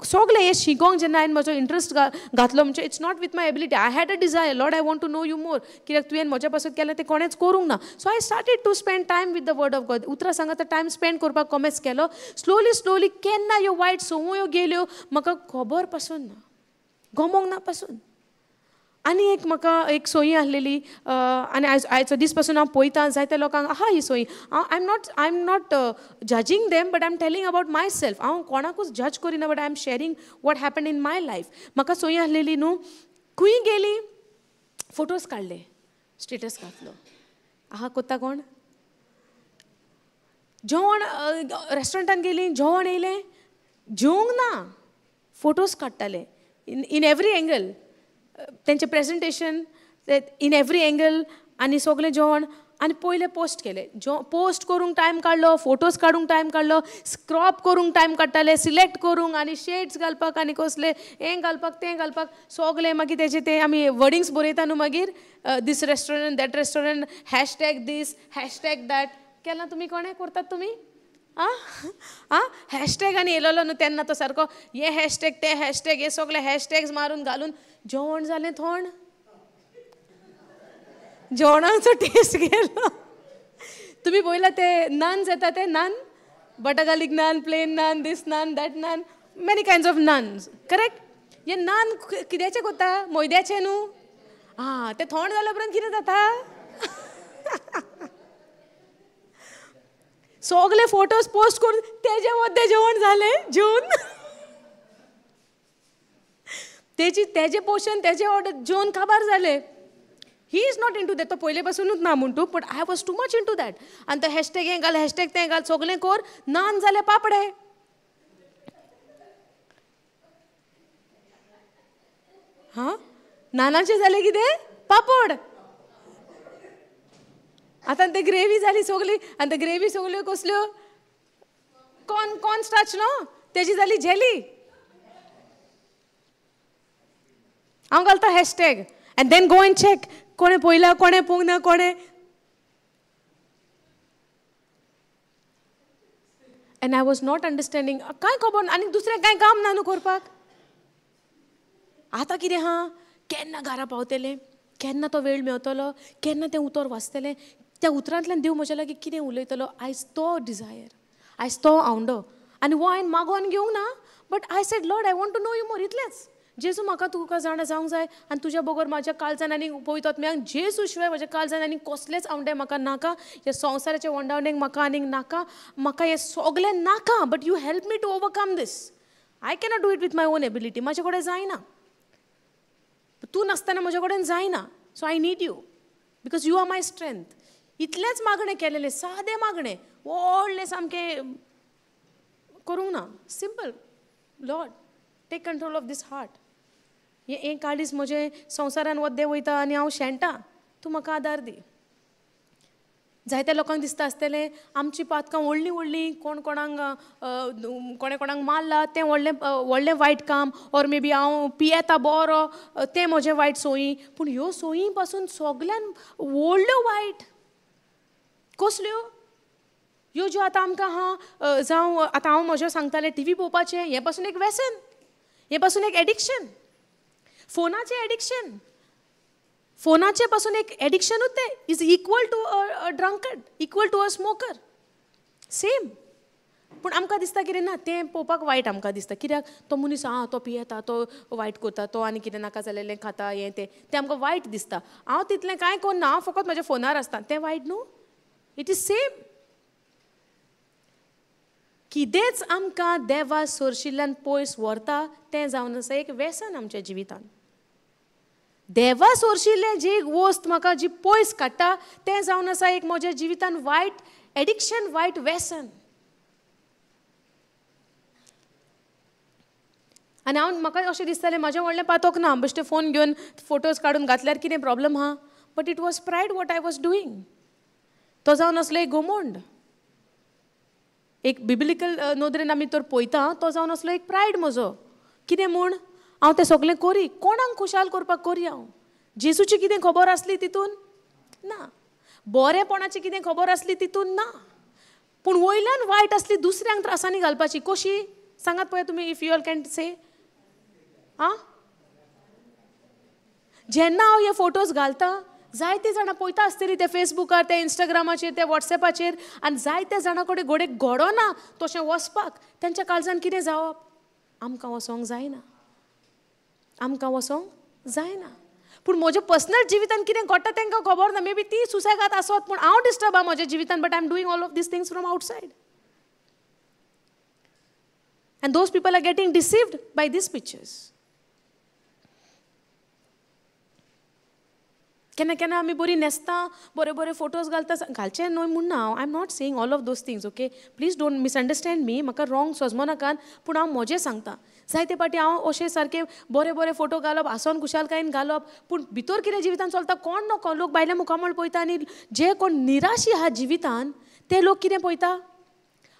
Speaker 1: सगळें हें शिकोंक जेन्ना हांवें म्हजो इंट्रस्ट घातलो, म्हणजे it's not with my ability. I had a desire, Lord I want to know you more, कित्याक तुवें म्हज्या पासत केलें तें कोणेंच करूंक ना. So I started to spend time with the word of God. उतरां सांगता टायम स्पेंड करपाक कॉमेस केलो. स्लोली स्लोली केन्ना ह्यो वायट संवयो गेल्यो म्हाका खबर पासून ना, गमोंक ना पासून. आनी एक म्हाका एक सोयी आहलेली आनी आयज आयचो दीस पासून हांव पळयतां जायत्या लोकांक आहा ही सोयी. हांव I am not judging them, but I am telling about myself. हांव कोणाकूच जज करिना, but I am sharing what happen in my life. म्हाका सोयी आहलेली न्हू, खंय गेली फोटोज काडले, स्टेटस घातलो. आहा कोत्ता कोण, जेवण रेस्टॉरंटान गेली, जेवण येयलें, जेवंक ना, फोटोज काडटाले इन एवरी एंगल, तेंचें प्रेजेंटेशन इन एवरी एंगल आनी सगळें जेवण. आनी पयलें पोस्ट केलें, पोस्ट करूंक टायम काडलो, फोटोज काडूंक टायम काडलो, क्रॉप करूंक टायम काडटाले, सिलेक्ट करूंक आनी शेड्स घालपाक आनी कसलें हें घालपाक तें घालपाक सगळें. मागीर तेजें तें आमी वर्डिंग्स बरयता न्हू मागीर, this restaurant that restaurant, hashtag this hashtag that. केलां तुमी? कोणें करतात तुमी? आं आं हॅशटॅग आनी येयलेलो न्हू तेन्ना तो सारको हे हॅशटॅग ते हॅशटॅग हे सगळे हॅशटॅग्स मारून घालून जेवण जालें थोंड, जेवणाचो टेस्ट गेलो. तुमी पळयला ते नान येता, ते naan, butter garlic naan, plain naan, this naan, that naan, many kinds of naans, correct? हे नान कित्याचें करता? मैद्याचें न्हू. आं तें थोंड जाल्या उपरांत कितें जाता? सगळे फोटोज पोस्ट करून तेजे वद्दे जेवण जालें जेवन, तेजी तेजे पोशन तेजे ऑर्डर जेवन काबार जालें. He is not into that, तो पयले पासुनूच ना म्हण तूं, but I was too much into that. आनी तो हॅशटॅग हें घाल, हॅशटॅग तें घाल, सगळें कर, नान जालें पापडे. हां, नानाचें जालें कितें? पापड. आतां ते ग्रेवी जाली सगळी, आनी ते ग्रेवी सगल्यो कसल्यो? कॉर्न कॉर्न स्टार्च न्हू, तेजी जाली जेली. हांव घालता hashtag and then go and check कोणें पळयलां, कोणें पळोवंक ना, कोणें. And I was not understanding, कांय खबर ना आनी दुसरें कांय काम ना न्हू करपाक. आतां कितें आहा, केन्ना घरा पावतलें, केन्ना तो वेळ मेवतलो, केन्ना तें उतर वाचतलें, त्या उतरांतल्यान देव म्हज्या लागीं कितें उलयतलो. आयज तो डिजायर, आयज तो आवंडो. आनी हो हांवें मागोवन घेवंक ना, but I said Lord I want to know you more. इतलेंच. जेजू म्हाका तुका जाणा जावंक जाय आनी तुज्या बगर म्हाज्या काळजान आनी पवित्र आत्म्याक जेजू शिवाय म्हज्या काळजान आनी कसलेच आवंडे म्हाका नाका, ह्या संवसाराचे वंडावणेक म्हाका आनीक नाका, म्हाका हें सगळें नाका. But you help me to overcome this. I cannot do it with my own ability. म्हाजे कडेन जायना, तूं नासतना म्हज्या कडेन जायना. So I need you because you are my strength. इतलेंच मागणें केलेलें, सादें मागणें, व्हडलें सामकें करूंक ना. Simple, Lord take control of this heart. हें काळीज म्हजें संवसारान वद्दे वयता आनी हांव शेणटा, तूं म्हाका आदार दी. जायत्या लोकांक दिसता आसतलें आमची पातकां व्हडलीं व्हडलीं, कोण कोणाक कोणें कोणाक मारला तें व्हडलें व्हडलें वायट काम, ऑर मे बी हांव पियेता बरो तें म्हजें वायट सोयी. पूण ह्यो सोयी पासून सगल्यान व्हडल्यो वायट कसल्यो ह्यो ज्यो आतां आमकां आहा. जावं आतां हांव म्हजें सांगतालें टी व्ही पळोवपाचें, हें पासून एक व्यसन, हें पासून एक एडिक्शन, फोनाचें एडिक्शन, फोनाचें पासून एक एडिक्शनूच तें is equal to a drunkard, equal to a smoker, same. पूण आमकां दिसता कितें ना, तें पळोवपाक वायट आमकां दिसता, कित्याक तो मनीस आं तो पियेता, तो वायट करता, तो आनी कितें नाका जालेलें खाता, हें तें, तें आमकां वायट दिसता. हांव तितलें कांय करना, हांव फकत म्हज्या फोनार आसता, तें वायट न्हू, it is same. कितेंच आमकां देवा सोरशिल्ल्यान पयस व्हरता तें जावन आसा एक व्यसन आमच्या जिवितान. देवा सोरशिल्लें जी वस्त म्हाका जी पयस काडटा तें जावन आसा एक म्हज्या जिवितान वायट एडिक्शन, वायट व्यसन. आनी हांव म्हाका अशें दिसतालें म्हाजें व्हडलें पातोक ना, बेश्टें फोन घेवन फोटोज काडून घातल्यार कितें प्रॉब्लम आहा. But it was pride what I was doing. तो जावन आसलो एक घमंड, एक बिब्लिकल नदरेन आमी तर पळयता तो जावन आसलो एक प्रायड म्हजो. कितें म्हूण हांव तें सगळें करी, कोणाक खुशाल करपाक करी हांव. जेजूची कितें खबर आसली तितून ना, बरेपणाची कितें खबर आसली तितून ना, पूण वयल्यान वायट आसली दुसऱ्यांक त्रासांनी घालपाची. कशी सांगात पळय तुमी, if you all can say. आं, जेन्ना हांव हे फोटोज घालता जायते जाणां पळयता आसतली ते फेसबुकार, ते इंस्टाग्रामाचेर, ते वॉट्सएपाचेर, आनी जायते जाणां कडेन घोडेक घडोना तशें वचपाक. तेंच्या काळजान कितें जावप, आमकां वचोंक जायना, आमकां वचोंक जायना. पूण म्हज्या पर्सनल जिवितान कितें घडटा तांकां खबर ना. मे बी ती सुसेगाद आसत, पूण हांव डिस्टर्ब आहा म्हज्या जिवितान. But I am doing all of these things from outside and those people are getting deceived by these pictures. केन्ना केन्ना आमी बरी न्हेसता, बरे बरे फोटोज घालता, घालचे न्हय म्हूण ना हांव, I am not saying all of those things, okay, please don't misunderstand me, म्हाका रॉंग सजमो नाकात. पूण हांव म्हजें सांगता, जायते फावटी हांव अशें सारकें बरे बरे फोटो घालप, हांसोन खुशालकायेन घालप, पूण भितर कितें जिवितान चलता कोण नको. लोक भायल्या मुखामळ पळयता आनी जे कोण निराशी आहा जिवितान ते लोक कितें पळयता,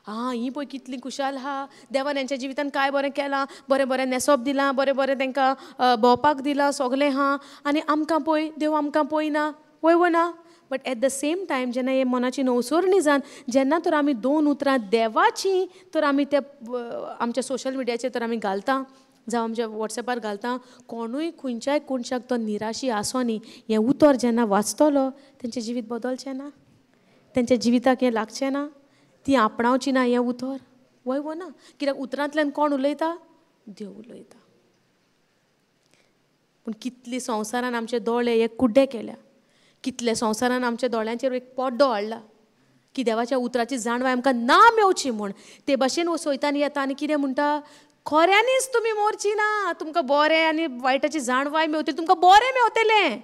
Speaker 1: आं ही पळय कितली खुशाल आहा, देवान हेंच्या जिवितान काय बरें केलां, बरें बरें न्हेसप दिलां, बरें बरें तांकां भोंवपाक दिलां, सगळें आहा, आनी आमकां पळय देव आमकां पळयना, वय वो ना. But at the same time जेन्ना हे मनाची नवसरणी जावन जेन्ना तर आमी दोन उतरां देवाचीं तर आमी ते आमच्या सोशल मिडियाचेर तर आमी घालता, जावं आमच्या वॉट्सएपार घालता, कोणूय खंयच्याय कोणशाक तो निराशी आसो न्ही, हें उतर जेन्ना वाचतलो तेंचें जिवीत बदलचें ना, तेंच्या जिविताक हें लागचें ना, ती आपणावची ना हें उतर, वय वो ना. कित्याक उतरांतल्यान कोण उलयता, देव उलयता. पूण कितली संवसारान आमचे दोळे हे कुड्डे केल्या, कितले संवसारान आमच्या दोळ्यांचेर एक पड्डो हाडला की देवाच्या उतराची जाणवाय आमकां ना मेवची म्हूण. ते भाशेन हो सैतान येता आनी कितें म्हणटा, खऱ्यांनीच तुमी मोरची ना, तुमकां बरें आनी वायटाची जाणवाय मेवतली, तुमकां बरें मेवतलें,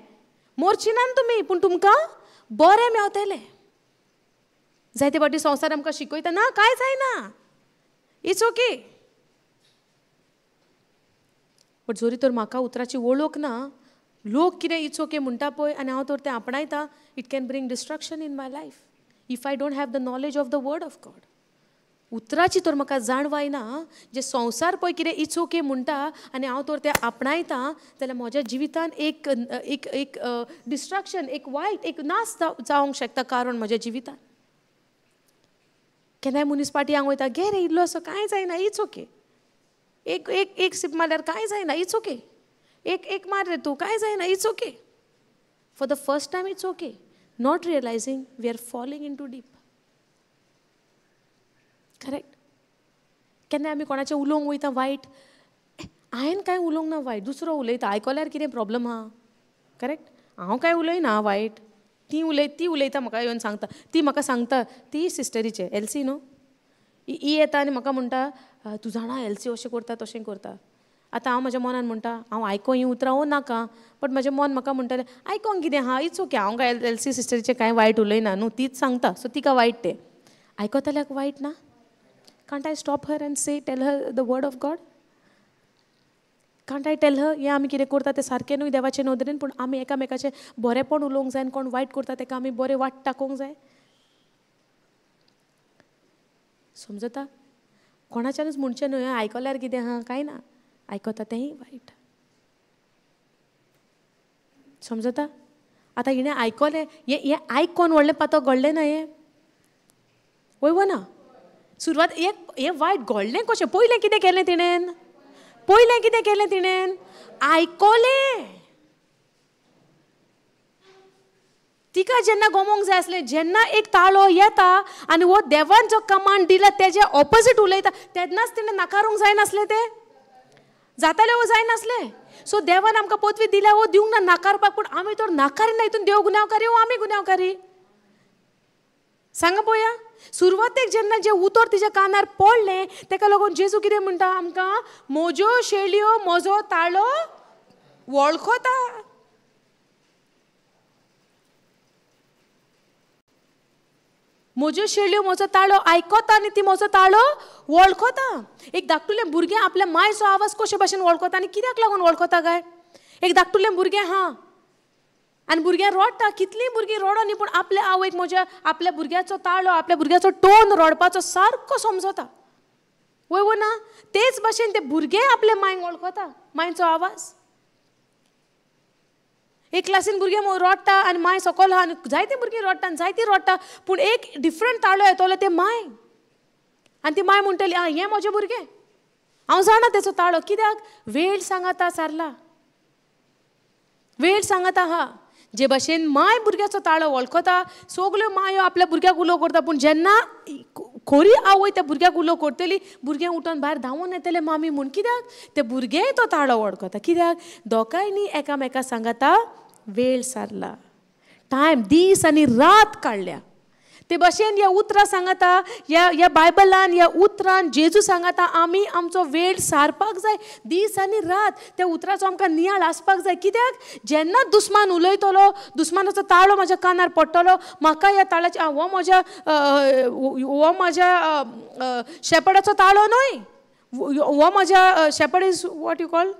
Speaker 1: मोरची ना तुमी पूण तुमकां बरें मेवतलें. जायते फावटी संवसार आमकां शिकयता ना कांय जायना, it's okay. But जरी तर म्हाका उतराची वळख ना, लोक कितें it's okay म्हणटा पळय आनी हांव तर तें आपणायता, it can bring destruction in my life if I don't have the knowledge of the word of God. उतराची तर म्हाका जाणवाय ना, जे संवसार पळय कितें it's okay म्हणटा आनी हांव तर तें आपणायता जाल्यार म्हज्या जिवितान एक एक एक डिस्ट्रक्शन, एक वायट, एक नाश जावंक शकता कारण म्हज्या जिवितान. केन्नाय मनीस पाटी हांग वयता, घे रे इल्लो असो कांय जायना, it's okay, एक एक एक सिप मारल्यार कांय जायना, it's okay. एक एक मार रे तूं, कांय जायना, it's okay. For the first time it's okay, not realising we are falling into deep. Correct? केन्ना आमी कोणाचें उलोवंक वयता वायट, हांवें कांय उलोवंक ना वायट, दुसरो उलयता, आयकल्यार कितें प्रॉब्लम आहा? करेक्ट? हांव कांय उलयना वायट, ती ती उलयता, म्हाका येवन सांगता, ती म्हाका सांगता, ती सिस्टरीचें एलसी न्हू, ही येता आनी म्हाका म्हणटा तूं जाणा एलसी अशें करता तशें करता. आतां हांव म्हज्या मनान म्हणटा हांव आयको हीं उतरां वो नाका, बट म्हजें मन म्हाका म्हणटलें आयकोंक कितें आहा, it's okay, हांव कांय एलसी सिस्टरीचें कांय वायट उलयना न्हू, तीच सांगता, सो तिका वायट तें आयकतल्याक वायट ना. Can't I stop her and say, tell her the word of God? Can't I tell her हें आमी कितें करता तें सारकें न्हय देवाचे नदरेन, पूण आमी एकामेकाचें बरेंपण उलोवंक जाय आनी कोण वायट करता तेका आमी बरें वाट टाकोवंक जाय. समजता? कोणाच्यानूच म्हणचें न्हय आयकल्यार कितें आहा, कांय ना, आयकता तेंय वायट. समजता? आतां हिणें आयकलें, हें आयकोन व्हडलें पातो घडलें ना हें, वय वो ना? सुरवात हें वायट घडलें कशें? पयलें कितें केलें तिणेन? पयलें कितें केलें तिणेन? आयकलें. तिका जेन्ना गमोंक जाय आसलें, जेन्ना एक ताळो येता आनी हो देवान जो कमांड दिला तेजे ऑपोजीट उलयता, तेन्नाच तिणें नाकारूंक जायनासलें, तें जातालें वो जायनासलें. सो देवान आमकां पदवी दिल्या वो दिवंक ना नाकारपाक, पूण आमी तर नाकारिना, हितून देव गुन्यांवकारी वो आमी गुन्यांवकारी? सांगा पळोवया. सुरवातेक जेन्ना जें उतर तिच्या कानार पडलें तेका लागून जेजू कितें म्हणटा आमकां, म्हज्यो शेळयो म्हजो ताळो वळखता. म्हज्यो शेळयो म्हजो ताळो आयकता आनी ती म्हजो ताळो वळखता. एक धाकटुलें भुरगें आपल्या मायचो आवाज कशे भाशेन वळखता आनी कित्याक लागून वळखता काय? एक धाकटुलें भुरगें आहा आनी भुरग्यां रडटा, कितलीं भुरगीं रडो न्ही, पूण आपल्या आवयक म्हज्या आपल्या भुरग्याचो ताळो, आपल्या भुरग्याचो टोन रडपाचो सारको समजता. वय वो ना? तेच भाशेन ते भुरगें आपल्या मांयक वळखता, मांयचो आवाज. एक क्लासीन भुरगें रडटा आनी मांय सकयल आहा आनी जायतीं भुरगीं रडटा आनी जायतीं रडटा, पूण एक डिफरंट ताळो येतलो ते मांय, आनी ती मांय म्हणटली आं हें म्हजें भुरगें, हांव जाणा तेचो ताळो, कित्याक वेळ सांगाता सारला, वेळ सांगाता आहा. जे भाशेन मांय भुरग्याचो ताळो वळखता, सगल्यो मायो आपल्या भुरग्याक उलो करता, पूण जेन्ना खोरी आवय त्या भुरग्याक उलो करतली, भुरगें उठून भायर धांवून येतलें मामी म्हूण, कित्याक ते भुरगेंय तो ताळो वळखता, कित्याक दोगांयनी एकामेका सांगाता वेळ सारला, टायम, दीस आनी रात काडल्या. ते भाशेन ह्या उतरां सांगाता, ह्या ह्या बायबलान ह्या उतरान जेजू सांगाता आमी आमचो वेळ सारपाक जाय, दीस आनी रात त्या उतराचो आमकां नियाळ आसपाक जाय. कित्याक जेन्ना दुस्मान उलयतलो, दुस्मानाचो ताळो म्हज्या कानार पडटलो, म्हाका ह्या ताळाचे हो म्हज्या हो म्हज्या शेपडाचो ताळो न्हय, हो म्हज्या shepherd is what you call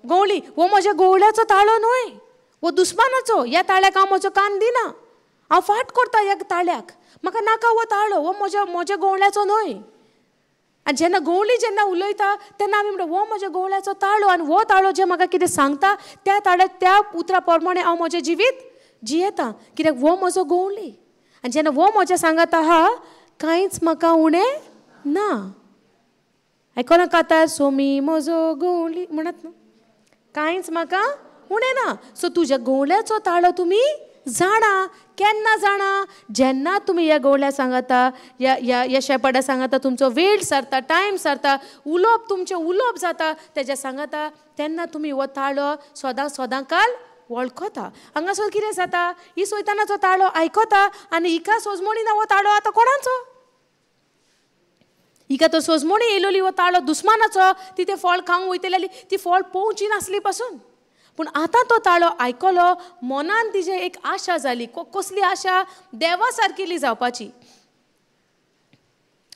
Speaker 1: गवळी, हो म्हज्या गवळ्याचो ताळो न्हय, हो दुस्मानाचो, ह्या ताळ्याक हांव म्हजो कान दिना, हांव फाट करता ह्या ताळ्याक, म्हाका नाका हो ताळो, हो म्हज्या म्हज्या गवळ्याचो न्हय. आनी जेन्ना गवळी जेन्ना उलयता तेन्ना आमी म्हणटा हो म्हज्या गवळ्याचो ताळो, आनी हो ताळो जे म्हाका कितें सांगता त्या ताळ्या त्या उतरा प्रमाणे हांव म्हजें जिवीत जियेता, कित्याक हो म्हजो गवळी. आनी जेन्ना हो म्हज्या सांगात आहा कांयच म्हाका उणें ना. आयकना कातार सोमी म्हजो गवळी म्हणत न्हू, कांयच म्हाका उणें ना. सो तुज्या गवळ्याचो ताळो तुमी जाणा. केन्ना जाणा? जेन्ना तुमी ह्या गवळ्या सांगाता, ह्या ह्या ह्या शेपडा सांगाता, तुमचो वेळ सरता, टायम सरता, उलोवप तुमचें उलोवप जाता तेज्या सांगाता, तेन्ना तुमी हो ताळो सदां सदां काल वळखता. हांगासर कितें जाता, ही सोयतानाचो ताळो आयकता आनी हिका सोजमणी ना हो ताळो आतां कोणाचो, हिका तो सोजमणी येयलोली हो ताळो दुस्मानाचो, ती तें फळ खावंक वयतली, ती फळ पोवची नासली पासून, पूण आतां तो ताळो आयकलो, मनान तिजे एक आशा जाली. कसली आशा? देवा सारकेली जावपाची.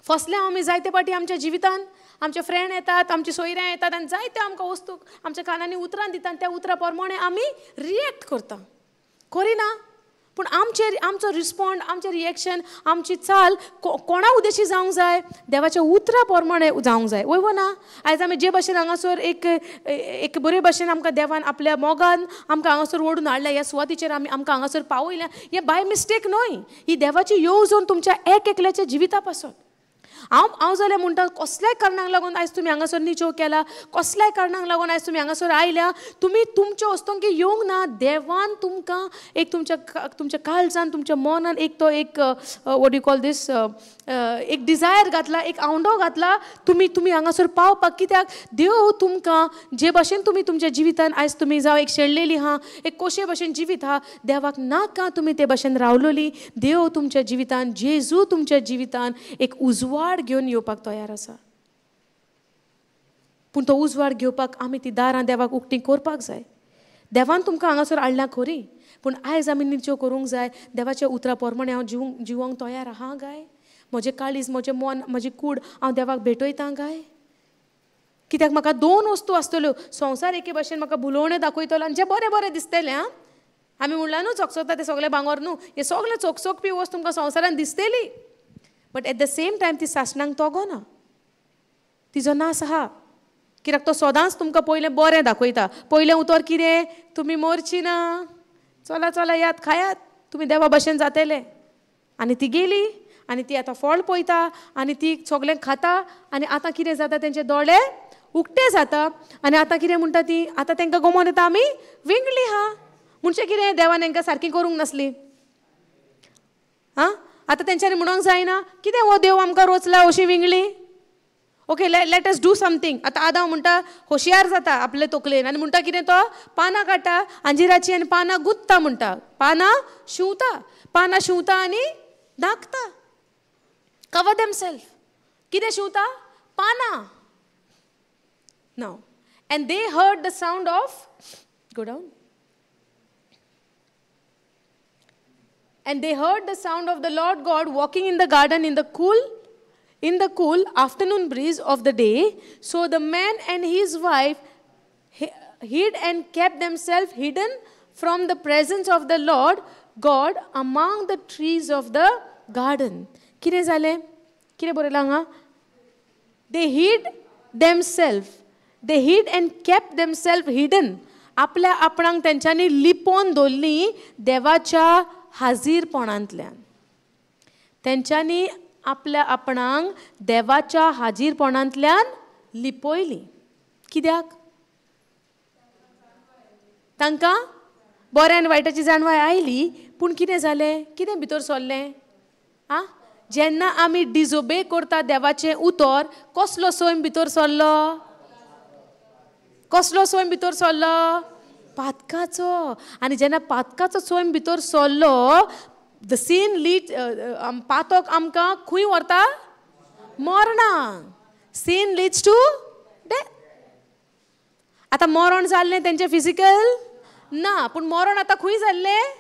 Speaker 1: फसले आमी जायते पाटी आमच्या जिवितान, आमचे फ्रेंड येतात, आमची सोयऱ्यां येतात आनी जायते आमकां वस्तू आमच्या कानांनी उतरां दितात, त्या उतरां प्रमाणे आमी रिएक्ट करता, करिना. पूण आमचेर आमचो रिस्पोंड, आमचें रिएक्शन, आमची चाल कोणा उद्देशी जावंक जाय? देवाच्या उतरां प्रमाणे जावंक जाय. वय वो ना? आयज आमी जे भाशेन हांगासर एक एक बरे भाशेन आमकां देवान आपल्या मोगान आमकां हांगासर ओडून हाडल्या, ह्या सुवातीचेर आमी आमकां हांगासर पावयल्या, हें बाय मिस्टेक न्हय, ही देवाची येवजण तुमच्या एक एकल्याच्या जिविता पासून. हांव हांव जाल्यार म्हणटा कसल्याय कारणाक लागून आयज तुमी हांगासर निचोव केला, कसल्याय कारणाक लागून आयज तुमी हांगासर आयल्या, तुमी तुमच्या वस्तूंक येवंक ना, देवान तुमकां एक तुमच्या तुमच्या काळजान तुमच्या मनान एक तो एक what you call दीस एक डिजायर घातला, एक आवंडो घातला तुमी तुमी हांगासर पावपाक. कित्याक देव तुमकां जे भाशेन तुमी तुमच्या जिवितान आयज तुमी जावं एक शेणलेली आहा, एक कोशे भाशेन जिवीत आहा, देवाक नाका तुमी ते भाशेन रावलोली. देव तुमच्या जिवितान, जेजू तुमच्या जिवितान एक उजवाड घेवन येवपाक तयार आसा. पूण तो उजवाड घेवपाक आमी ती दारां देवाक उक्ती करपाक जाय. देवान तुमकां हांगासर हाडल्या खरी, पूण आयज आमी निश्चय करूंक जाय देवाच्या उतरा प्रमाणे हांव जिवंक जिवंक तयार आहा काय? म्हजें काळीज, म्हजें मन, म्हजी कूड हांव देवाक भेटयता काय? कित्याक म्हाका दोन वस्तू आसतल्यो, संवसार एके भाशेन म्हाका भुलोवणें दाखयतलो आनी जें बरें बरें दिसतलें. आं, आमी म्हणलां न्हू चकचकता तें सगळें भांगर न्हू, हें सगळें चकचकपी वस्त तुमकां संवसारान दिसतली, but at the same time ती सासणांक तगना, तिजो नास आहा. कित्याक तो सदांच तुमकां पयलें बरें दाखयता. पयलें उतर कितें? तुमी मरची ना, चला चला यात खायात, तुमी देवा भाशेन जातले. आनी ती गेली आनी ती आतां फळ पळयता आनी ती सगळें खाता आनी आतां कितें जाता, तेंचे दोळे उक्ते जाता आनी आतां कितें म्हणटा ती, आतां तांकां गमोन येता आमी विंगली आहा. म्हणजे कितें, देवान तांकां सारकी करूंक नासली. आं, आतां तेंच्यांनी म्हणूंक जायना कितें हो देव आमकां रोचला अशी Wingly. Okay, let us do something. आतां आदांव म्हणटा होशियार जाता आपले तकलेन आनी म्हणटा कितें, तो पानां काडटा अंजिराची आनी पानां गुंतता, म्हणटा पानां शिंवता, पानां शिंवता आनी धांकता, कवर देम सेल्फ. कितें शिंवता? पानां. Now and they heard the sound of, go down, and they heard the sound of the Lord God walking in the garden in the cool afternoon breeze of the day. So the man and his wife hid and kept themselves hidden from the presence of the Lord God among the trees of the garden. कितें जालें? कितें बरयलां हांगा? They hid themselves. They hid and kept themselves hidden. आपल्या आपणाक तेंच्यांनी लिपोवन दवरली देवाच्या हाजीरपणांतल्यान. तेंच्यांनी आपल्या आपणाक देवाच्या हाजीरपणांतल्यान लिपयली. कित्याक? तांकां बऱ्या आनी वायटाची जाणवाय आयली, पूण कितें जालें? कितें भितर सरलें? आं, जेन्ना आमी डिजोबे करता देवाचें उतर, कसलो सैम भितर सरलो? कसलो सैम भितर सरलो? पातकाचो. आनी जेन्ना पातकाचो सैम भितर सरलो, the scene lead, पातक आमकां खंय व्हरता? मरणाक. Scene leads to death. आतां मरण जाल्लें तेंचें फिजिकल ना, पूण मरण आतां खंय जाल्लें?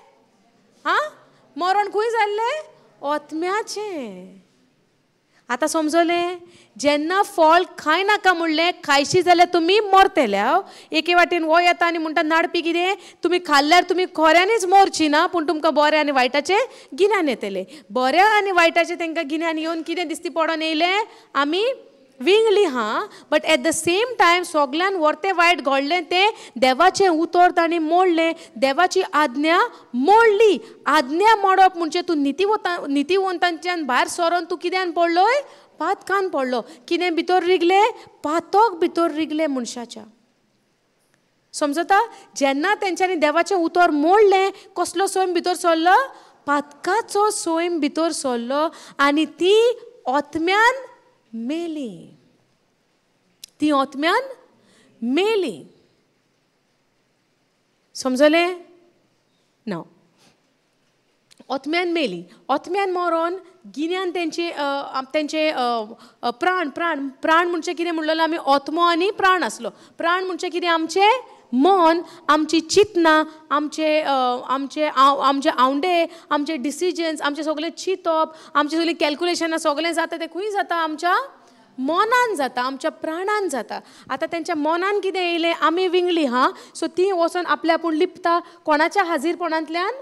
Speaker 1: आं, मरण खंय जाल्लें? आत्म्याचें. आतां समजलें? जेन्ना फळ खायनाका म्हणलें, खायशी जाल्यार तुमी मरतले. एके वाटेन हो येता आनी म्हणटा नाडपी कितें, तुमी खाल्ल्यार तुमी खऱ्यांनीच मरची ना, पूण तुमकां बरें आनी वायटाचें गिन्यान येतलें. बऱ्या आनी वायटाचें तांकां गिन्यान येवन कितें दिसती पडोन येयलें? आमी विंगली हा. But at the same time सगल्यान व्हरतें वायट घडलें तें देवाचें उतर तांणी मोडलें, देवाची आज्ञा मोडली. आज्ञा मोडप म्हणजे तूं नितीवंतांच्यान भायर सरोन तूं कित्यान पडलोय? पातकान पडलो. कितें भितर रिगलें? पातक भितर रिगलें मनशाच्या. समजता? जेन्ना तेंच्यांनी देवाचें उतर मोडलें, कसलो सैम भितर सरलो? पातकाचो सैम भितर सरलो आनी ती आत्म्यान मेली. ती आत्म्यान मेली. समजलें? ना, आत्म्यान मेली. आत्म्यान मरोन गिन्यान तेंचे तेंचे प्राण, प्राण प्राण म्हणजे कितें म्हणलेलो आमी? आत्मो आनी प्राण आसलो. प्राण म्हणजे कितें? आमचें मन, आमची चिंतना, आमचे आमचे आमचे आवंडे, आमचे डिसिजन्स, आमचें सगळें चिंतप, आमचें सगळें कॅल्कुलेशनां सगळें जाता तें खंय जाता? आमच्या मनान जाता, आमच्या प्राणान जाता. आतां तेंच्या मनान कितें येयलें? आमी विंगली हा. सो ती वचोन आपल्या आपूण लिपता. कोणाच्या हाजीरपणांतल्यान?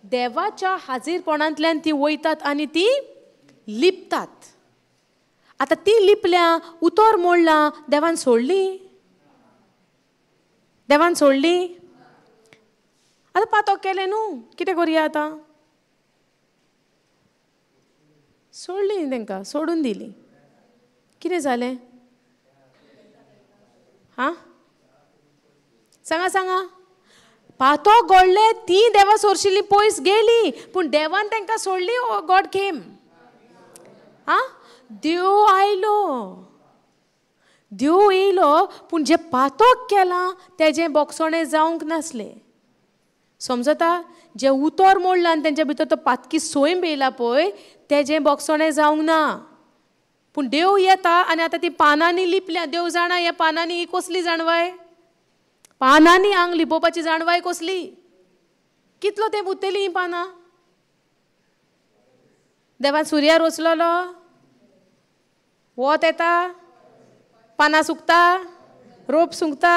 Speaker 1: देवाच्या हाजीरपणांतल्यान ती वयतात आनी ती लिपतात. आतां ती लिपल्या, उतर मोडलां, देवान सोडली? देवान सोडली? आतां पातक केलें न्हू, कितें करुया आतां? सोडली तांकां, सोडून दिली. कितें जालें? हां सांगा सांगा. पातोक गोडलें, ती देवा सोरशिल्ली पयस गेली, पूण देवान तांकां सोडली. गॉड केम. आं देव आयलो, देव येयलो, पूण जें पातोक केलां तेजें बोगसणें जावंक नासलें. समजता? जें उतर मोडलां आनी तेंच्या भितर तो पातकी सोयम येयला पळय तेजें बोगसणें जावंक ना. पूण देव येता आनी आतां ती पानांनी लिपल्या. देव जाणा ह्या पानांनी ही कसली जाणवाय, पानांनी आंग लिपोवपाची जाणवाय कसली, कितलो तें उरतलीं हीं पानां. देवान सुर्या रोचलेलो, वत येता, पानां सुकता, रोप सुकता,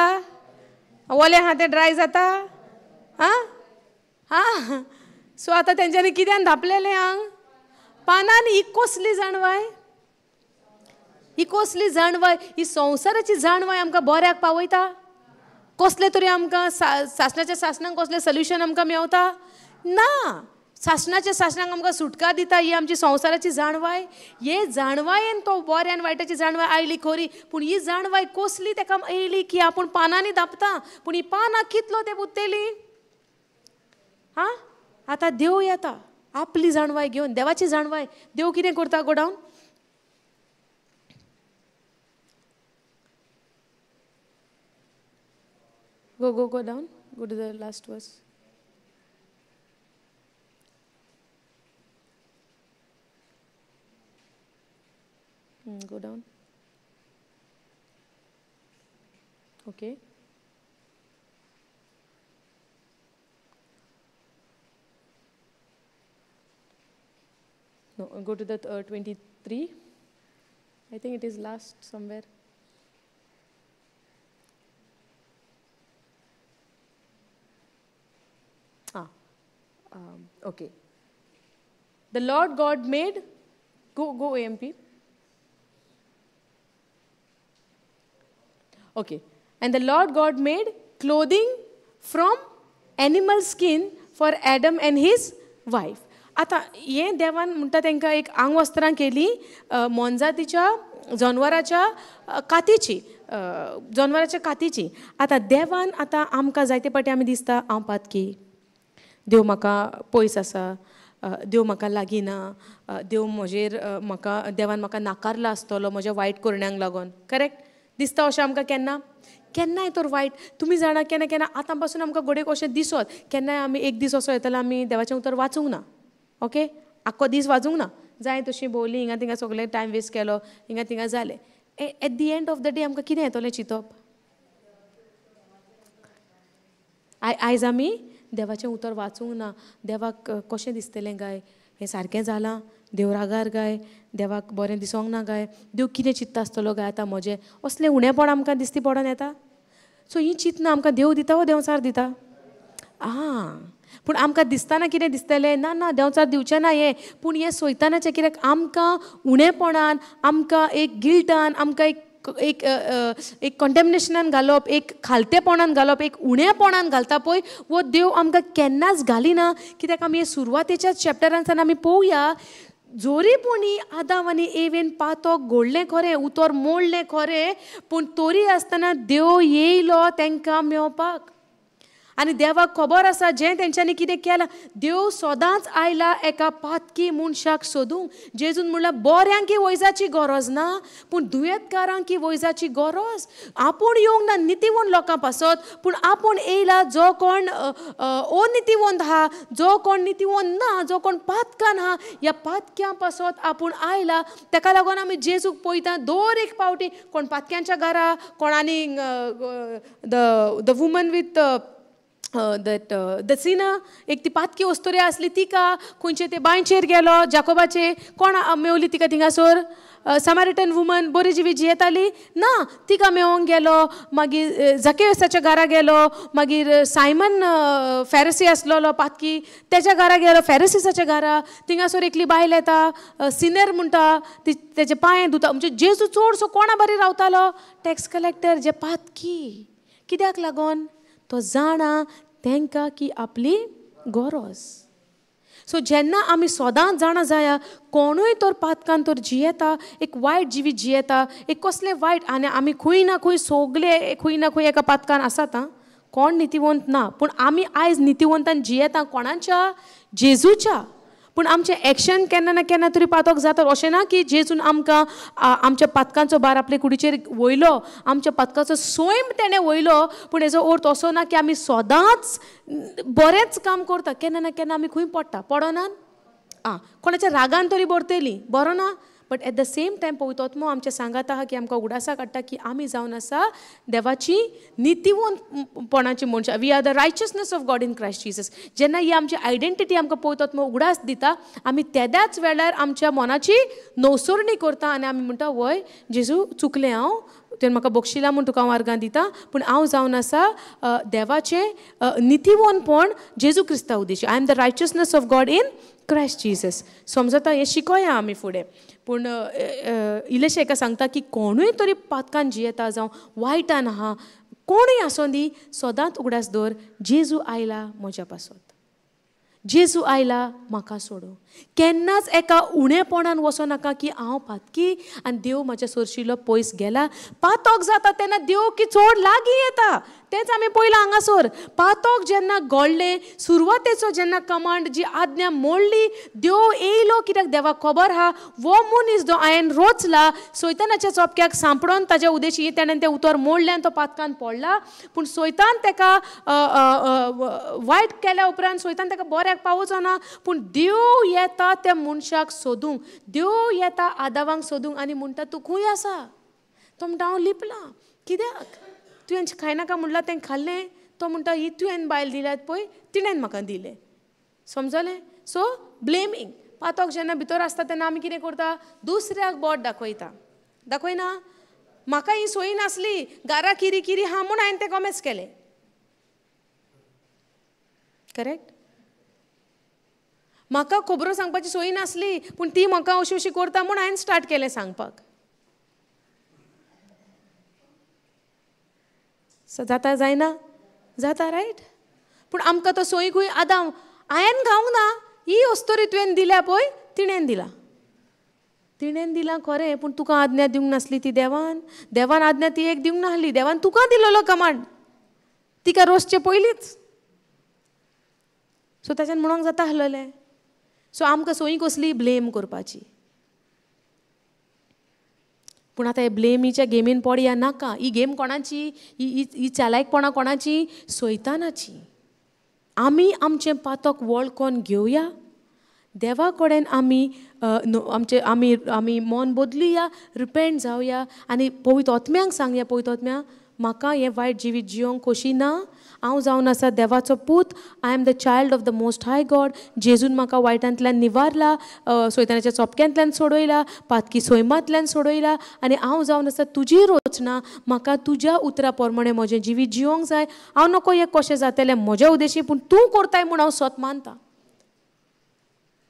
Speaker 1: ओलें आहा तें ड्राय जाता. आं आं सो आतां तेंच्यांनी कित्यान धांपलेलें आंग पानांनी. ही कसली जाणवाय, ही कसली जाणवाय? ही संवसाराची जाणवाय आमकां बऱ्याक पावयता? कसलें तरी आमकां सासणाच्या सासणांक कसलें सोल्युशन आमकां मेवता ना. सासणाच्या सासणांक आमकां सुटका दिता ही आमची संवसाराची जाणवाय. हे जाणवायेन तो बऱ्यान वायटाची जाणवाय आयली खरी, पूण ही जाणवाय कसली ताका येयली की आपूण पानांनी धांपता, पूण ही पानां कितलो ते उरतली? आं आतां देव येता आपली जाणवाय घेवन, देवाची जाणवाय. देव कितें करता? Go down. Go, go, go down. Go to the last verse. Go down. Okay. No, go to the 23. I think it is last somewhere. Okay. The Lord God made, go AMP. Okay. And the Lord God made clothing from animal skin for Adam and his wife. आतां हें देवान म्हणटा तांकां एक आंगवस्त्रां केली मोनजातीच्या जनवराच्या कातीची, जनवराच्या कातीची. आतां देवान आतां आमकां जायते पाटी आमी दिसता हांव पातकी, देव म्हाका पयस आसा, देव म्हाका लागीं ना, देव म्हजेर म्हाका देवान म्हाका नाकारला आसतलो म्हज्या वायट करण्यांक लागून. करेक्ट दिसता अशें आमकां केन्ना केन्नाय तर वायट. तुमी जाणा केन्ना केन्ना आतां पासून आमकां घडयेक अशें दिसत, केन्नाय आमी एक दीस असो येतलो आमी देवाचें उतर वाचूंक ना. ओके, आख्खो दीस वाजूंक ना, जाय तशी भोंवली हिंगा थिंगा सगळें टायम वेस्ट केलो, हिंगा थिंगा जालें. At the end of the day आमकां कितें येतलें चिंतप? आयज आमी देवाचें उतर वाचूंक ना, देवाक कशें दिसतलें काय हें सारकें जालां, देव रागार काय, देवाक बरें दिसोंक ना काय, देव कितें चिंतता आसतलो काय आतां म्हजें, असलें उणेपण आमकां दिसती पडोन येता. सो हीं चिंतना आमकां देव दिता वो देंवचार दिता? आं, पूण आमकां दिसतना कितें दिसतलें? ना ना देंवचार दिवचें ना हें. पूण हें सोयतानाचें कित्याक आमकां उणेपणान, आमकां एक गिल्टान, आमकां एक एक एक कंटेमिनेशनान घालप, एक खालतेपणान घालप, एक उणेपणान घालता पळय, वो देव आमकां केन्नाच घालिना. कित्याक आमी सुरवातेच्या चॅप्टरांतल्यान आमी पळोवया, जोरी पुणी आदाम आनी एवेन पातोक घोडलें खरें, उतर मोडलें खरें, पूण तोरी आसतना देव येयलो तांकां मेवपाक. आनी देवाक खबर आसा जें तेंच्यांनी कितें केलां. देव सदांच आयला एका पातकी मनशाक सोदूंक. जेजून म्हणल्यार बऱ्यांकी वैजाची गरज ना, पूण दुयेंतकारांकी वैजाची गरज. आपूण येवंक ना नितीवंत लोकां पासत, पूण आपूण येयला जो कोण अनितीवंत आहा, जो कोण नितीवंत ना, जो कोण पातकान आहा, ह्या पातक्यां पासत आपूण आयला. ताका लागून आमी जेजूक पळयता दर एक पावटी कोण पातक्यांच्या घरा, कोण आनी the woman with that the sinner, एक ती पातकी वस्तुरी आसली तिका खंयचे ते बांयचेर गेलो जाकोबाचे, कोण मेवली तिका थिंगासर समारिटन वुमन बरी जिवी जियेताली ना, तिका मेवोंक गेलो. मागीर जाकेवसाच्या घरा गेलो, मागीर सायमन फेरसी आसलेलो पातकी तेच्या घरा गेलो, फेरसीसाच्या घरा. थिंगासर एकली बायल येता सिनेर म्हणटा, ती तेजे पांय धुता. म्हणजे जेजू चडसो कोणा बरी रावतालो? टॅक्स कलेक्टर जे पातकी. कित्याक लागोन? तो जाणा तांकां की आपली गरज. सो जेन्ना आमी सदांच जाणा जाया कोणूय तर पातकान तर जियेता, एक वायट जिवीत जियेता, एक कसलें वायट, आनी आमी खंय ना खंय सगळे खंय ना खंय एका पातकान आसात. आं, कोण नितिवंत ना, पूण आमी आयज नितिवंतान जियेता कोणाच्या? जेजूच्या. पूण आमचें एक्शन केन्ना ना केन्ना तरी पातक जाता. अशें ना की जेजून आमकां आमच्या पातकांचो भार आपले कुडीचेर वयलो, आमच्या पातकाचो स्वयं तेणें वयलो, पूण हेजो अर्थ असो ना की आमी सदांच बरेंच काम करता. केन्ना ना केन्ना आमी खंय पडटा, पडनात? आं, कोणाच्या रागान तरी बरतली, बरो ना? But at the same time पवित्र आत्मो आमच्या सांगात आहा की आमकां उगडासा काडटा की आमी जावन आसा देवाची नितिवंतपणाची मनशां. We are the righteousness of God in Christ Jesus. जेन्ना ही आमची आयडेंटिटी आमकां पवित्र आत्मो उगडास दिता, आमी तेद्याच वेळार आमच्या मनाची नवसरणी करता आनी आमी म्हणटा, वय जेजू चुकलें हांव, तुवें म्हाका बक्षिला म्हूण तुका हांव आर्गां दिता, पूण हांव जावन आसा देवाचें नितिवंतपण जेजू क्रिस्ता उद्देशी. I am the righteousness of God in Christ Jesus. समजता? हें शिकोया आमी फुडें. पूण इल्लेशें एका सांगता की कोणूय तरी पातकान जियेता जावं वायटान आहा, कोणूय आसों दी, सदांच उगडास दवर, जेजू आयला म्हज्या पासत, जेजू आयला म्हाका सोडूं. केन्नाच एका उणेपणान वचों नाका की हांव पातकी आनी देव म्हाज्या सोरशिलो पयस गेला. पातक जाता तेन्ना देव की चड लागीं येता, तेंच आमी पयलां हांगासर. पातक जेन्ना घडलें, सुरवातेचो जेन्ना कमांड जी आज्ञा मोडली, देव येयलो कित्याक देवाक खबर आहा वो मनीस जो हांवें रोचला सैतानाच्या चोपक्याक सांपडोन ताज्या उदेशी तेणें तें उतर मोडलें आनी तो पातकान पडला. पूण सैतान तेका वायट केल्या उपरांत सैतान तेका बऱ्याक पावचो ना, पूण देव येता त्या मनशाक सोदूंक, देव येता आदावांक सोदूंक आनी म्हणटा तूं खंय आसा? तो म्हणटा हांव लिपलां. कित्याक? तुवें खायनाका म्हणलां तें खाल्लें. तो म्हणटा ही तुवें बायल दिल्यात पळय, तिणें म्हाका दिलें. समजलें? सो ब्लेमींग. पातक जेन्ना भितर आसता तेन्ना आमी कितें करता? दुसऱ्याक बोट दाखयता. दाखयना? म्हाका ही सोयी नासली, गारा किरी किरी हा म्हूण हांवें तें कॉमेस केलें. करेक्ट? म्हाका खबरो सांगपाची सोयी नासली, पूण ती म्हाका अशी अशी करता म्हूण हांवें स्टार्ट केलें सांगपाक. जाता जायना? जाता, रायट? पूण आमकां तो सोयी खंय आदाव हांवें खावंक ना, ही अस्तोरी तुवें दिल्या पळय तिणें दिला, तिणें दिलां खरें, पूण तुका आज्ञा दिवंक नासली ती देवान. देवान आज्ञा ती एक दिवंक नासली, देवान तुका दिलोलो कमांड तिका रोसचे पयलींच. सो ताच्यान म्हणोंक जाता आसलेलें. सो आमकां सोयी कसली? ब्लेम करपाची. पूण आतां हे ब्लेमीच्या गेमीन पडया नाका. ही गेम कोणाची? ही चालायकपणां कोणाची? सैतानाची. आमी आमचें पातक वळखोन घेवया, देवा कडेन आमी आमचें आमी आमी मन बदलुया, रिपेंट जावया आनी पवित्र आत्म्यांक सांगया, पवित्र आत्म्या म्हाका हें वायट जिवीत जियोंक खोशी ना, हांव जावन आसा देवाचो पूत, I am the child of the most high God. जेजून म्हाका वायटांतल्यान निवारला, सैतानाच्या चोपक्यांतल्यान सोडयला, पातकी सोयमांतल्यान सोडयला आनी हांव जावन आसा तुजी रचना, म्हाका तुज्या उतरा प्रमाणें म्हजें जिवीत जियोंक जाय. हांव नको हें कशें जातलें म्हज्या उद्देशी, पूण तूं करताय म्हूण हांव सत मानता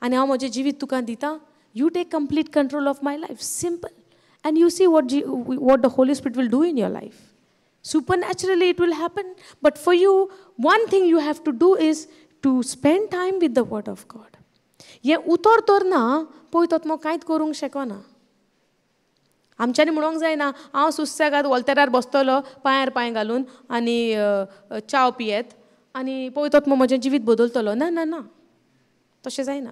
Speaker 1: आनी हांव म्हजें जिवीत तुका दिता. You take complete control of my life. Simple. And you see what the Holy Spirit will do in your life. Supernaturally it will happen. But for you, one thing you have to do is to spend time with the Word of God. हें उतर तर ना पळय तो कांयच करूंक शकना. आमच्यांनी म्हणूंक जायना हांव सुस्यागात वॉल्तेरार बसतलो पांयार पांय घालून आनी च्याव पियेत आनी पळय तो म्हजें जिवीत बदलतलो. ना ना ना, तशें जायना.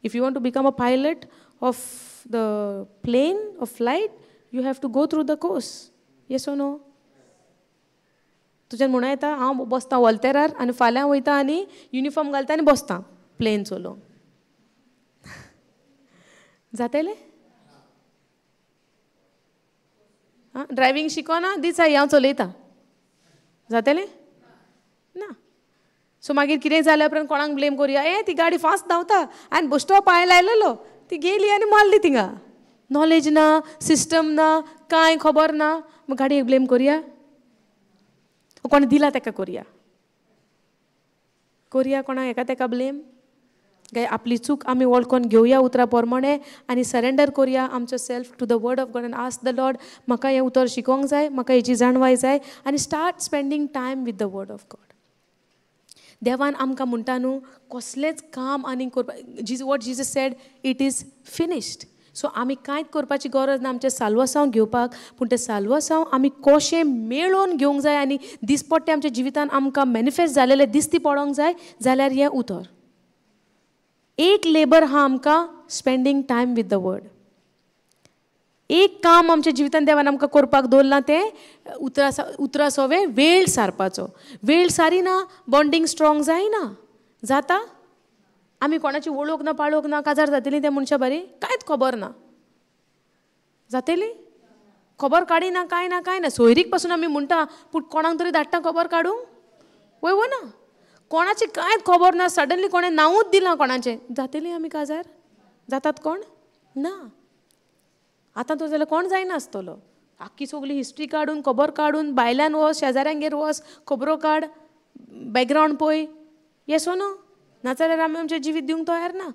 Speaker 1: If you want to become a pilot of the plane of flight, you have to go through the course. Yes or no? तुज्यान म्हणूं येता हांव बसता वॉल्तेरार आनी फाल्यां वयता आनी युनिफॉर्म घालता आनी बसता प्लेन चलोवंक. जातलें? आं, ड्रायव्हींग शिकोना दिसा हांव चलयता, जातलें ना? सो मागीर कितें जाल्या उपरांत कोणाक ब्लेम करुया? ए ती गाडी फास्ट धांवता, हांवें बेश्टो पांय लायलेलो, ती गेली आनी मारली थिंगा. नॉलेज ना, सिस्टम ना, कांय खबर ना, मग गाडयेक ब्लेम करुया? कोणें दिला तेका करुया? करुया कोणाक एका तेका ब्लेम? काय आपली चूक आमी वळखोन घेवया उतरा प्रमाणें आनी सरेंडर करुया आमचो self to the word of God and ask the Lord, म्हाका हें उतर शिकोवंक जाय, म्हाका हेजी जाणवाय जाय, आनी start spending time with the word of God. देवान आमकां म्हणटा न्हू कसलेंच काम आनीक करपा, what Jesus said, it is finished. So आमी कांयच करपाची गरज ना आमचें साल्वासांव घेवपाक, पूण तें साल्वासांव आमी कशें मेळोवन घेवंक जाय आनी दिसपट्टें आमच्या जिवितान आमकां मॅनिफेस्ट जालेलें दिसती पडोंक जाय जाल्यार हें उतर. एक लेबर आहा आमकां, spending time with the word. एक काम आमच्या जिवितान देवान आमकां करपाक दवरलां तें उतरा सोवे वेळ सारपाचो. वेळ सारिना बॉन्डींग स्ट्रॉंग जायना. जाता? आमी कोणाची वळख ना पाळोख ना, काजार जातली त्या मनशा बरी कांयच खबर ना. जातली? खबर काडिना, कांय ना कांय ना. सोयरीक पासून आमी म्हणटा, पूण कोणाक तरी धाडटा खबर काडूंक? वय वो ना, कोणाची कांयच खबर ना, सडनली कोणें नांवूच दिलां कोणाचें, जातली आमी काजार? जातात कोण? ना. आतां तर जाल्यार कोण जायना आसतलो. आख्खी सगळी हिस्ट्री काडून, खबर काडून, बायल्यान वच, शेजाऱ्यांगेर वच, खबरो काड, बॅकग्रावंड पळय, येस वो नो? नाजाल्यार आमी आमचें जिवीत दिवंक तयार ना.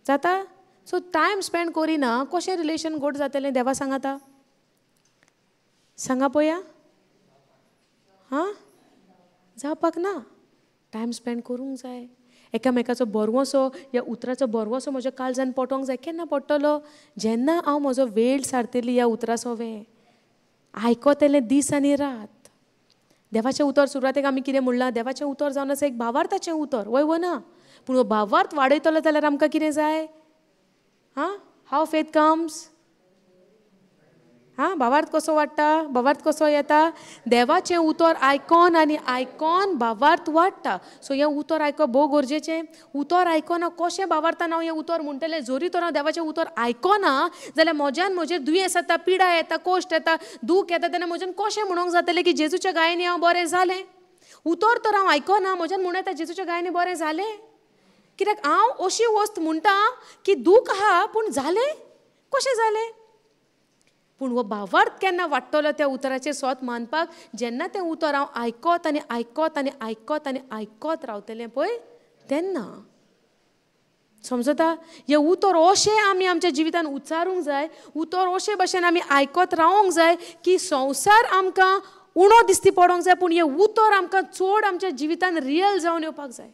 Speaker 1: जाता? सो टायम स्पेंड करिना कशें रिलेशन गोड जातलें देवा सांगाता? सांगा पळया. हां, जावपाक ना. टायम स्पेंड करूंक जाय. एकामेकाचो बरवसो, ह्या उतराचो बरवसो म्हज्या काळजान पडोंक जाय. केन्ना पडटलो? जेन्ना हांव म्हजो वेळ सारतली ह्या उतरा सोवें आयकतलें दीस आनी रात. देवाचें उतर सुरवातेक आमी कितें म्हणलां, देवाचें उतर जावन आसा एक भावार्थाचें उतर, वय वो ना? पूण हो भावार्थ वाडयतलो जाल्यार आमकां कितें जाय? हां, हाव फेथ कम्स. हां, भावार्थ कसो वाडटा, भावार्थ कसो येता? देवाचें उतर आयकोन आनी आयकोन भावार्थ वाडटा. सो हें उतर आयकप भोव गरजेचें. उतर आयकोना कशें भावार्थान हांव हें उतर म्हणटलें? जरी तर हांव देवाचें उतर आयकोना जाल्यार म्हज्यान म्हजेर दुयेंस येता, पिडा येता, कोश्ट येता, दूख येता, तेन्ना म्हज्यान कशें म्हणूंक जातलें की जेजूच्या गायनी हांव बरें जालें? उतर तर हांव आयकोना, म्हज्यान म्हणूं येता जेजूच्या गायनी बरें जालें? कित्याक हांव अशी वस्त म्हणटा की दूख आहा पूण जालें कशें जालें? पूण हो भावार्थ केन्ना वाडटलो त्या उतराचेर सोत मानपाक? जेन्ना तें उतर हांव आयकत आनी आयकत आनी आयकत आनी आयकत रावतलें पळय तेन्ना. समजता? हें उतर अशें आमी आमच्या जिवितान उच्चारूंक जाय, उतर अशे भशेन आमी आयकत रावंक जाय की संवसार आमकां उणो दिसती पडोंक जाय, पूण हें उतर आमकां चड आमच्या जिवितान रियल जावन येवपाक जाय.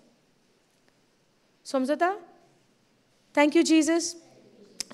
Speaker 1: समजता? Thank you Jesus.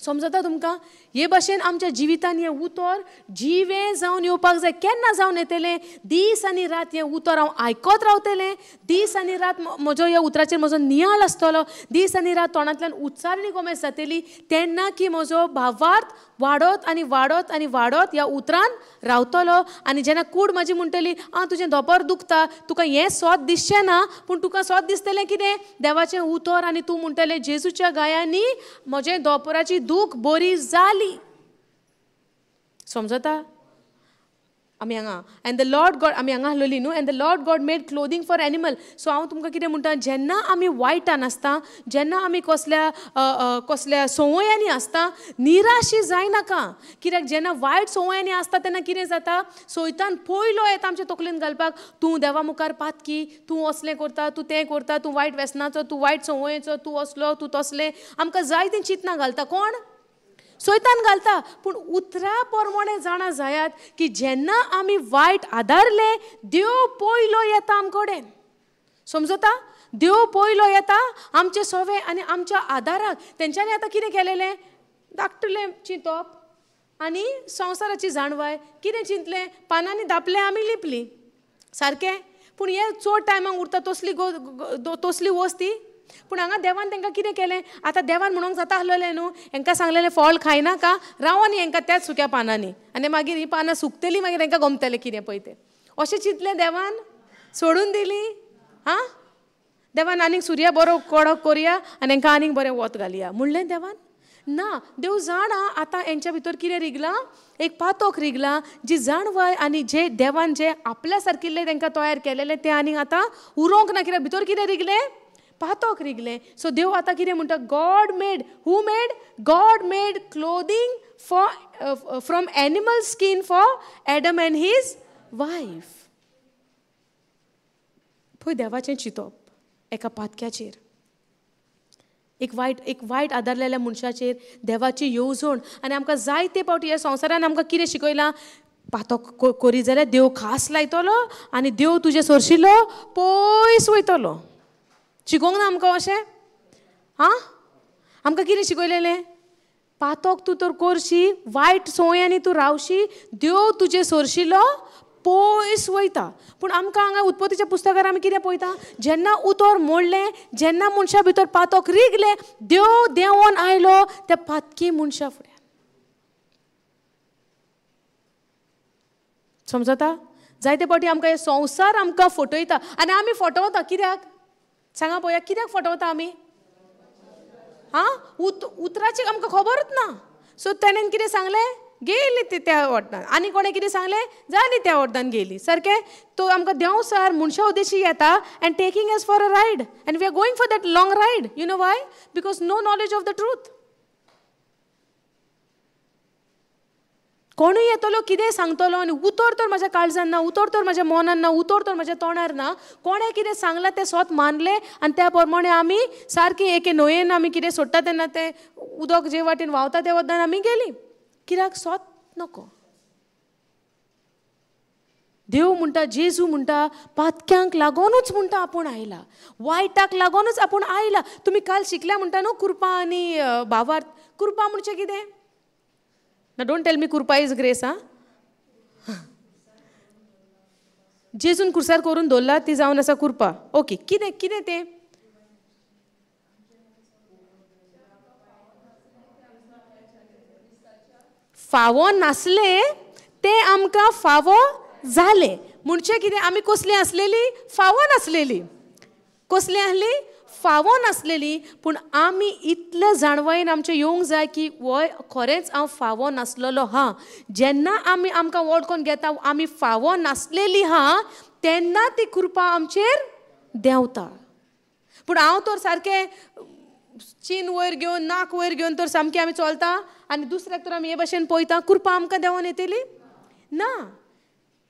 Speaker 1: समजता तुमकां? हे भाशेन आमच्या जिवितान हें उतर जिवें जावन येवपाक जाय. केन्ना जावन येतलें? दीस आनी रात हें उतर हांव आयकत रावतलें. दीस आनी रात म्हजो ह्या उतराचेर म्हजो नियाळ आसतलो. दीस आनी रात तोंडांतल्यान उच्चारणी गोमेस जातली तेन्ना की म्हजो भावार्थ वाडत आनी वाडत आनी वाडत ह्या उतरान रावतलो. आनी जेन्ना कूड म्हजी म्हणटली, आं तुजें धोंपर दुखता, तुका हें सोद दिसचें ना, पूण तुका सोद दिसतलें कितें? देवाचें उतर. आनी तूं म्हणटलें जेजूच्या गायांनी म्हजें धोंपराची दूख बरी जाली. समजता? आमी हांगा एंड the Lord God, आमी हांगा आसलोली न्हू, and the Lord God made clothing for animal. So हांव तुमकां कितें म्हणटा, जेन्ना आमी वायटान आसता, जेन्ना आमी कसल्या कसल्या संवयांनी आसता, निराशी जायनाका. कित्याक जेन्ना वायट संवयांनी आसता तेन्ना कितें जाता, सैतान पयलो येता आमच्या तकलेन घालपाक, तूं देवा मुखार पातकी, तूं असलें करता, तूं तें करता, तूं वायट वेसनाचो, तूं वायट संवयेचो, तूं असलो, तूं तसलें. आमकां जायतीं चिंतनां घालता. कोण? सैतान घालता. पूण उतरा प्रमाणे जाणा जायात की जेन्ना आमी वायट आदारले, देव पयलो येता आमकडेन. समजता? देव पयलो येता आमचे सोवे आनी आमच्या आदाराक. तेंच्यांनी आतां कितें केलेलें? धाकटुलें चिंतप आनी संवसाराची जाणवाय. कितें चिंतलें? पानांनी धापलें, आमी लिपलीं सारकें. पूण हें चड टायमाक उरता तसली तसली वस्ती. पूण हांगा देवान तांकां कितें केलें? आतां देवान म्हणूंक जाता आसलेलें न्हू, हांकां सांगलेलें फळ खायनाका, रावनी हांकां त्याच सुक्या पानांनी, आनी मागीर हीं पानां सुकतलीं, मागीर हांकां गमतलें कितें पळय तें. अशें चिंतलें देवान? सोडून दिली? आं, देवान आनीक सुर्या बरो कडक करया आनी हांकां आनीक बरें वत घालया म्हणलें देवान? ना. देव जाणा आतां हेंच्या भितर कितें रिगलां, एक पातोक रिगलां, जी जाणवाय आनी जे देवान जे आपल्या सारकिल्लें तांकां तयार केलेलें तें आनीक आतां उरोंक ना. कित्याक भितर कितें रिगलें? पातोक रिगलें. सो देव आतां कितें म्हणटा? God made, who made? God made clothing for from animal skin for Adam and his wife. पळय देवाचें चिंतप एका पातक्याचेर, एक वायट आदारलेल्या मनशाचेर देवाची येवजण. आनी आमकां जायते फावटी ह्या संवसारान आमकां कितें शिकयलां? पातक करी जाल्यार देव खास लायतलो आनी देव तुजें सरशिल्लो पयस वयतलो. शिकोवंक ना आमकां अशें? आं, आमकां कितें शिकयलेलें? पातोक तूं तर करशी, वायट संवयांनी तूं रावशी, देव तुजे सोरशिलो पयस वयता. पूण आमकां हांगा उत्पत्तीच्या पुस्तकार आमी कितें पळयता? जेन्ना उतर मोडलें, जेन्ना मनशा भितर पातोक रिगलें, देव देंवोन आयलो त्या पातकी मनशा फुड्यान. समजता? जायते फावटी आमकां हे संवसार आमकां फटयता आनी आमी फटवता. कित्याक सांगा पळोवया, कित्याक फटवता आमी? आं, उतराची आमकां खबरूच ना. सो तेणेन कितें सांगलें, गेली ती त्या वटान, आनी कोणें कितें सांगलें, जाली त्या वटान गेली. सारकें? तो आमकां देंवसार मनशा उद्देशी येता and taking us for a ride and we are going for that long ride. You know why? Because no knowledge of the truth. कोणूय येतलो कितेंय सांगतलो आनी उतर तर म्हाज्या काळजान ना, उतर तर म्हाज्या मनान ना, उतर तर म्हाज्या तोंडार ना. कोणें कितें सांगलां तें स्वत मानलें आनी त्या प्रमाणे आमी सारकें एके न्हंयेन आमी कितें सोडटा तेन्ना तें उदक जे वाटेन व्हांवता त्या वतान आमी गेलीं. कित्याक? स्वत नको. देव म्हणटा, जेजू म्हणटा, पातक्यांक लागोनूच म्हणटा आपूण आयला, वायटाक लागोनूच आपूण आयला. तुमी काल शिकल्या म्हणटा न्हू कृपा आनी भावार्थ. कृपा म्हणजे कितें? ना, don't tell me कृपा is grace. आं, जेजून कुर्सार करून दवरला ती जावन आसा कृपा. ओके, कितें कितें तें? फावो नासलें तें आमकां फावो जालें. म्हणजे कितें? आमी कसली आसलेली? फावो नासलेली. कसली आसली? फावो नासलेली. पूण आमी इतले जाणवायेन आमचें येवंक जाय की वय खरेंच हांव फावो नासलेलो हा. जेन्ना आमी आमकां वळखून घेता आमी फावो नासलेली हा, तेन्ना ती कृपा आमचेर देंवता. पूण हांव तर सारकें चीन वयर घेवन, नाक वयर घेवन तर सामकें आमी चलता आनी दुसऱ्याक तर आमी हे भशेन पळयता. कृपा आमकां देंवोन येतली ना.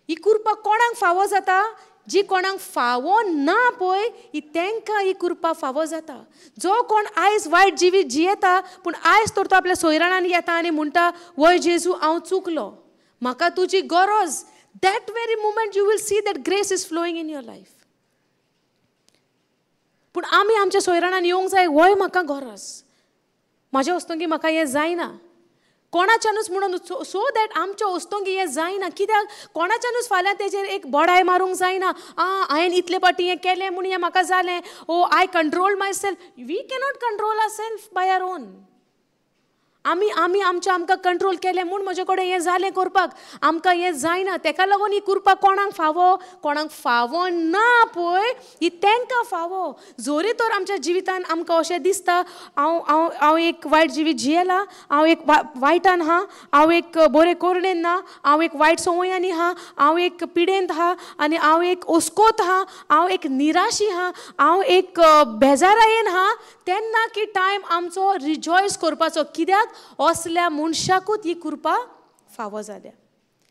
Speaker 1: ही कृपा कोणाक फावो जाता? जी कोणाक फावो ना पळय, ही तांकां ही कृपा फावो जाता. जो कोण आयज वायट जिवीत जियेता पूण आयज तर तो आपल्या सोयराणान येता आनी म्हणटा, वय जेजू हांव चुकलो, म्हाका तुजी गरज. That very moment you will see that grace is flowing in your life. पूण आमी आमच्या सोयराणान येवंक जाय, वय म्हाका गरज, म्हाज्या वस्तुंकी म्हाका हें जायना. कोणाच्यानूच म्हणून सो that आमच्या वस्तुंकी हें जायना. कित्याक? कोणाच्यानूच फाल्यां तेजेर एक बडाय मारूंक जायना. आं, हांवें इतले फावटी हें केलें म्हूण हें म्हाका जालें. Oh, I control myself. We cannot control our self by our own. आमी आमी आमच्या आमकां कंट्रोल केलें म्हूण म्हजे कडेन हें जालें करपाक आमकां हें जायना. तेका लागून ही कृपा कोणाक फावो, कोणाक फावो ना पळय, ही तांकां फावो. जोरी तर आमच्या जिवितान आमकां अशें दिसता, हांव हांव हांव एक वायट जिवीत जियेलां, हांव एक वायटान आहा, हांव एक बरें कोरणेन ना, हांव एक वायट संवयांनी आहा, हांव एक पिडेंत आहा आनी हांव एक ओस्कोत आहा, हांव एक निराशी आहा, हांव एक बेजारायेन आहा, तेन्ना की टायम आमचो रिजॉयस करपाचो. कित्याक? असल्या मनशाकूच ही कृपा फावो जाल्या.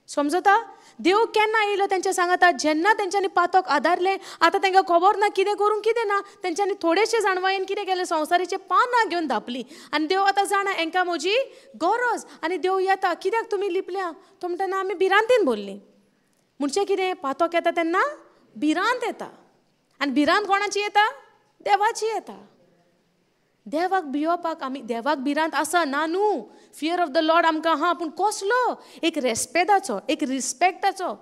Speaker 1: समजता? देव केन्ना येयलो तेंच्या सांगाता? जेन्ना तेंच्यांनी पातक आदारलें. आतां तेंकां खबर ना कितें करूंक कितें ना. तेंच्यांनी थोडेशे जाणवायेन कितें केलें, संवसाराचें पानां घेवन धांपलीं आनी देव आतां जाणा हेंकां म्हजी गरज. आनी देव येता, कित्याक तुमी लिपल्या? तो म्हणटा, ना, आमी भिरांतीन भरलीं. म्हणजे कितें? पातक येता तेन्ना भिरांत येता. आनी भिरांत कोणाची येता? देवाची येता. देवाक भियोपाक आमी, देवाक भिरांत आसा ना न्हू, फियर ऑफ the Lord आमकां आहा, पूण कसलो? एक रेस्पेदाचो, एक रिस्पेक्टाचो.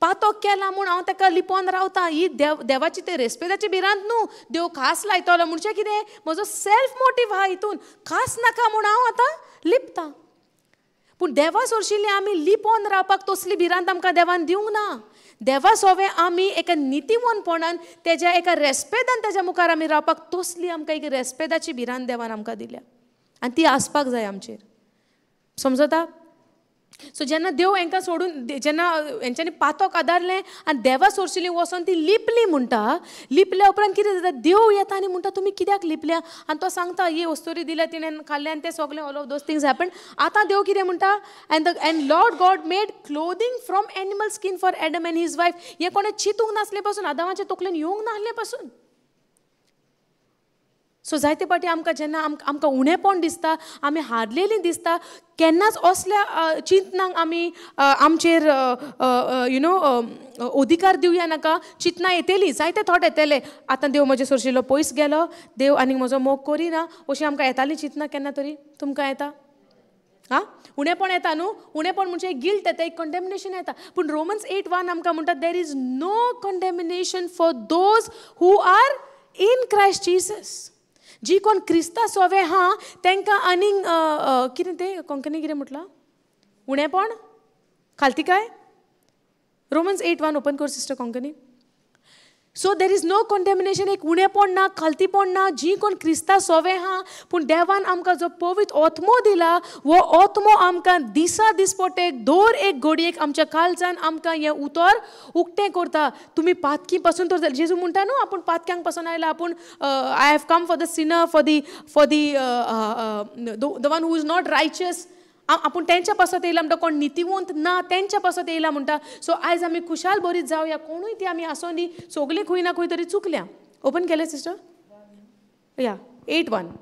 Speaker 1: पातक केला म्हूण हांव ताका लिपोन रावता, ही देव देवाची ते रेस्पेदाची भिरांत न्हू. देव खास लायतलो म्हणजे कितें? म्हजो सेल्फ मोटीव आहा हितून, खास नाका म्हूण हांव आतां लिपता. पूण देवा सोरशिल्ली आमी लिपोन रावपाक तसली भिरांत आमकां देवान दिवंक ना. देवा सोवे आमी एका नितीवनपणान तेज्या एका रेस्पेदान तेज्या मुखार आमी रावपाक तसली आमकां एक रेस्पेदाची भिरांत देवान आमकां दिल्या आनी ती आसपाक जाय आमचेर. समजता? सो जेन्ना देव हेंकां सोडून, जेन्ना हेंच्यांनी पातक आदारलें आनी देवा सोरशिल्ली वचोन ती लिपली म्हणटा. लिपल्या उपरांत कितें जाता? देव येता आनी म्हणटा, तुमी कित्याक लिपल्या? आनी तो सांगता, ही वस्तुरी दिल्या तिणें खाल्लें आनी तें सगळें all of those things happen. आतां देव कितें म्हणटा? And the and Lord God made clothing from animal skin for Adam and his wife. हें कोणें चिंतूंक नासलें पासून, आदामाचे तकलेन येवंक नासलें पासून. सो जायते पाटी आमकां जेन्ना आमकां उणेपण दिसता, आमी हारलेलीं दिसता, केन्नाच असल्या चिंतनांक आमी आमचेर you know अधिकार दिवया नाका. चिंतनां येतली, जायते थोट येतले, आतां देव म्हजे सोरशिल्लो पयस गेलो, देव आनीक म्हजो मोग करिना, अशीं आमकां येतालीं चिंतनां केन्ना तरी. तुमकां येता? आं, उणेपण येता न्हू. उणेपण म्हणजे एक गिल्ट येता, एक कंडेमिनेशन येता. पूण रोमन्स 8:1 आमकां म्हणटा there is no condemnation for those who are in Christ Jesus. जी कोण क्रिस्ता सोवे हा तांकां आनीक कितें तें कोंकणी कितें म्हटलां, उणेपण खालती काय? रोमन्स 8:1 ओपन कर sister Konkani. So there is no condemnation, एक उणेपण ना, खालतीपण ना. जी कोण क्रिस्ता सोवे हा, पूण देवान आमकां जो पवित्र आत्मो दिला वो आत्मो आमकां दिसा दिसपटेक दर एक घडयेक आमच्या काळजान आमकां हें उतर उक्तें करता. तुमी पातकी पासून तर जेजू म्हणटा न्हू, आपूण पातक्यांक पासून आयला, आपूण I have come for the sinner, for the for the the one who is not righteous. आपूण तेंच्या पासत येयला म्हणटा, कोण नितीवंत ना तेंच्या पासत येयला म्हणटा. सो आयज आमी खुशाल बरीत जावया, कोणूय ती आमी आसों दी, सगळीं खंय ना खंय तरी चुकल्या. ओपन केलें सिस्टर? या 8:1.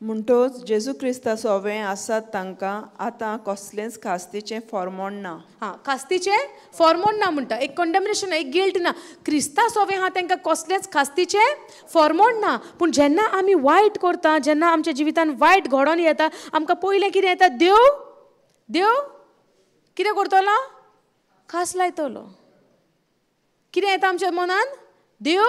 Speaker 2: म्हणटोच जेजू क्रिस्ता सोवे आसात तांकां आतां कसलेंच खास्तीचें फॉर्मोण ना.
Speaker 1: हां, खास्तीचें फॉर्मोण ना म्हणटा, एक कंडेमिनेशन ना, एक गिल्ट ना. क्रिस्ता सोवे हा तांकां कसलेंच खास्तीचें फॉर्मोण ना. पूण जेन्ना आमी वायट करता, जेन्ना आमच्या जिवितान वायट घडोवन येता, आमकां पयलें कितें येता, देव देव कितें करतलो, खास लायतलो. कितें येता आमच्या मनान, देव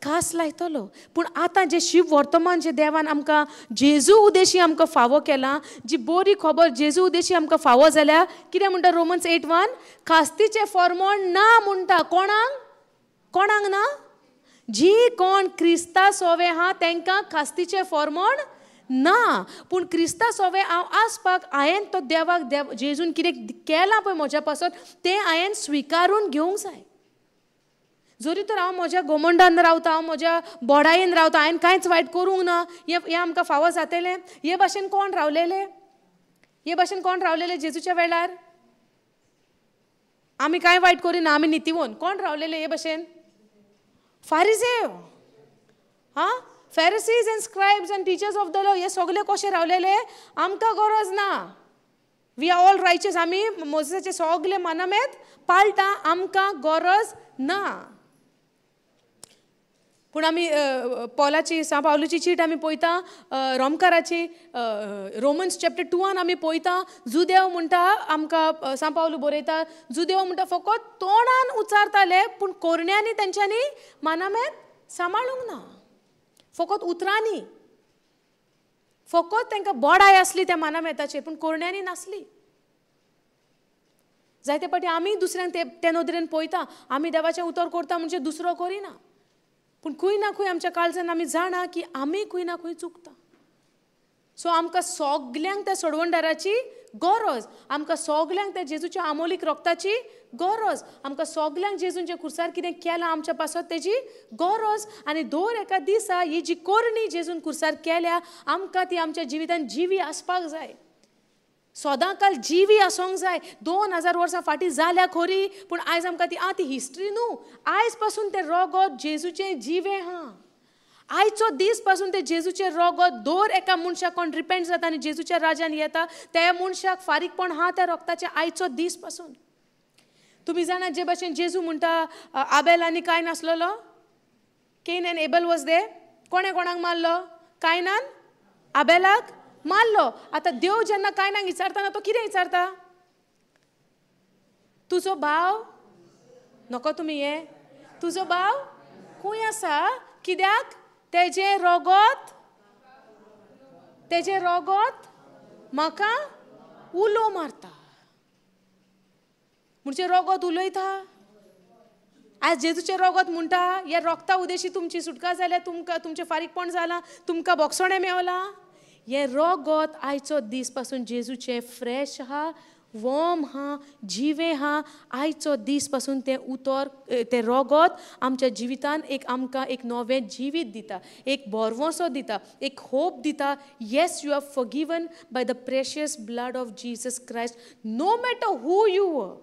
Speaker 1: खास लायतलो. पूण आतां जें शिव वर्तमान जें देवान आमकां जेजू उदेशी आमकां फावो केलां, जी बरी खबर जेजू उदेशी आमकां फावो जाल्या, कितें म्हणटा रोमन्स 8:1, खास्तीचें फॉर्मोण ना म्हणटा. कोणाक? कोणाक ना? जी कोण क्रिस्ता सोवे हा तांकां खास्तीचें फॉर्मोण ना. पूण क्रिस्ता सोवे हांव आसपाक हांवें तो देवाक देव जेजून कितें केलां पळय म्हज्या पासत तें हांवें स्विकारून घेवंक जाय. जरी तर हांव म्हज्या गोमंडान रावता, हांव म्हज्या बोडायेन रावता, हांवें कांयच वायट करूंक ना, हें आमकां फावो जातलें? हे भाशेन कोण रावलेले? हे भाशेन कोण रावलेले जेजूच्या वेळार? आमी कांय वायट करिना, आमी नितीवंत. कोण रावलेले हे भाशेन? फारिजेव, हां, Pharisees and scribes and teachers of the law, हे सगळे कशे रावलेले? आमकां गरज ना, we are all righteous, आमी मोजेसाचे सगळे मानामेत पाळटा, आमकां गरज ना. पूण आमी पॉलाची, सांव पावलूची चीट आमी पळयता, रोमकाराची, रोमन्स चॅप्टर 2 आमी पळयता, जुदेव म्हणटा आमकां सांव पावलू बरयता, जुदेव म्हणटा फकत तोंडान उचारताले पूण कोरण्यांनी तेंच्यांनी मानामेत सांबाळूंक ना, फकत उतरांनी, फकत तांकां बोडाय आसली त्या मानामेताचेर पूण कोरण्यांनी नासली. जायते पाटी आमी दुसऱ्यांक ते नदरेन पळयता, आमी देवाचें उतर करता म्हणजे दुसरो करिना, पूण खंय ना खंय आमच्या काळजान आमी जाणा की आमी खंय ना खंय चुकता. सो आमकां सगल्यांक त्या सोडवणदाराची गरज, आमकां सगल्यांक त्या जेजूच्या आमोलीक रोगताची गरज, आमकां सगल्यांक जेजून खुर्सार कितें केलां आमच्या पासत तेजी गरज. आनी दर एका दिसा ही जी करणी जेजून खुर्सार केल्या आमकां ती आमच्या जिवितान जिवी आसपाक जाय, सदां काल जिवी आसूंक जाय. 2000 वर्सां फाटीं जाल्या खरी, पूण आयज आमकां ती ती हिस्ट्री न्हू, आयज पासून तें रोगत जेजूचें जिवें आहा. आयचो दीस पासून तें जेजूचें रोगत दर एका मनशाक कोण रिपेंट जाता आनी जेजूच्या राजान येता त्या मनशाक फारीकपण आहा त्या रोगताचें आयचो दीस पासून. तुमी जाणा जे भाशेन जेजू म्हणटा आबेल आनी कांय नासलेलो, Cain and Abel was there, कोणें कोणाक मारलो? कायनान आबेलाक मारलो. आतां देव जेन्ना कायनाक विचारता तो कितें विचारता? तुजो भाव नको तुमी हे, तुजो भाव खंय आसा? कित्याक तेजें रोगत, तेजें रोगत म्हाका उलो मारता. म्हणजे रोगत उलयता. आयज जेजूचें रोगत म्हणटा ह्या रोगता उदेशी तुमची सुटका जाल्या, तुमकां तुमचें फारीकपण जालां, तुमकां बोगसणें मेवलां. हें रोगत आयचो दीस पासून जेजूचें फ्रेश आहा, वॉर्म आहा, जिवें आहा. आयचो दीस पासून तें उतर, तें रोगत आमच्या जिवितान एक आमकां एक नवें जिवीत दिता, एक भरवंसो दिता, एक होप दिता. Yes, you are forgiven by the precious blood of Jesus Christ. No matter who you were,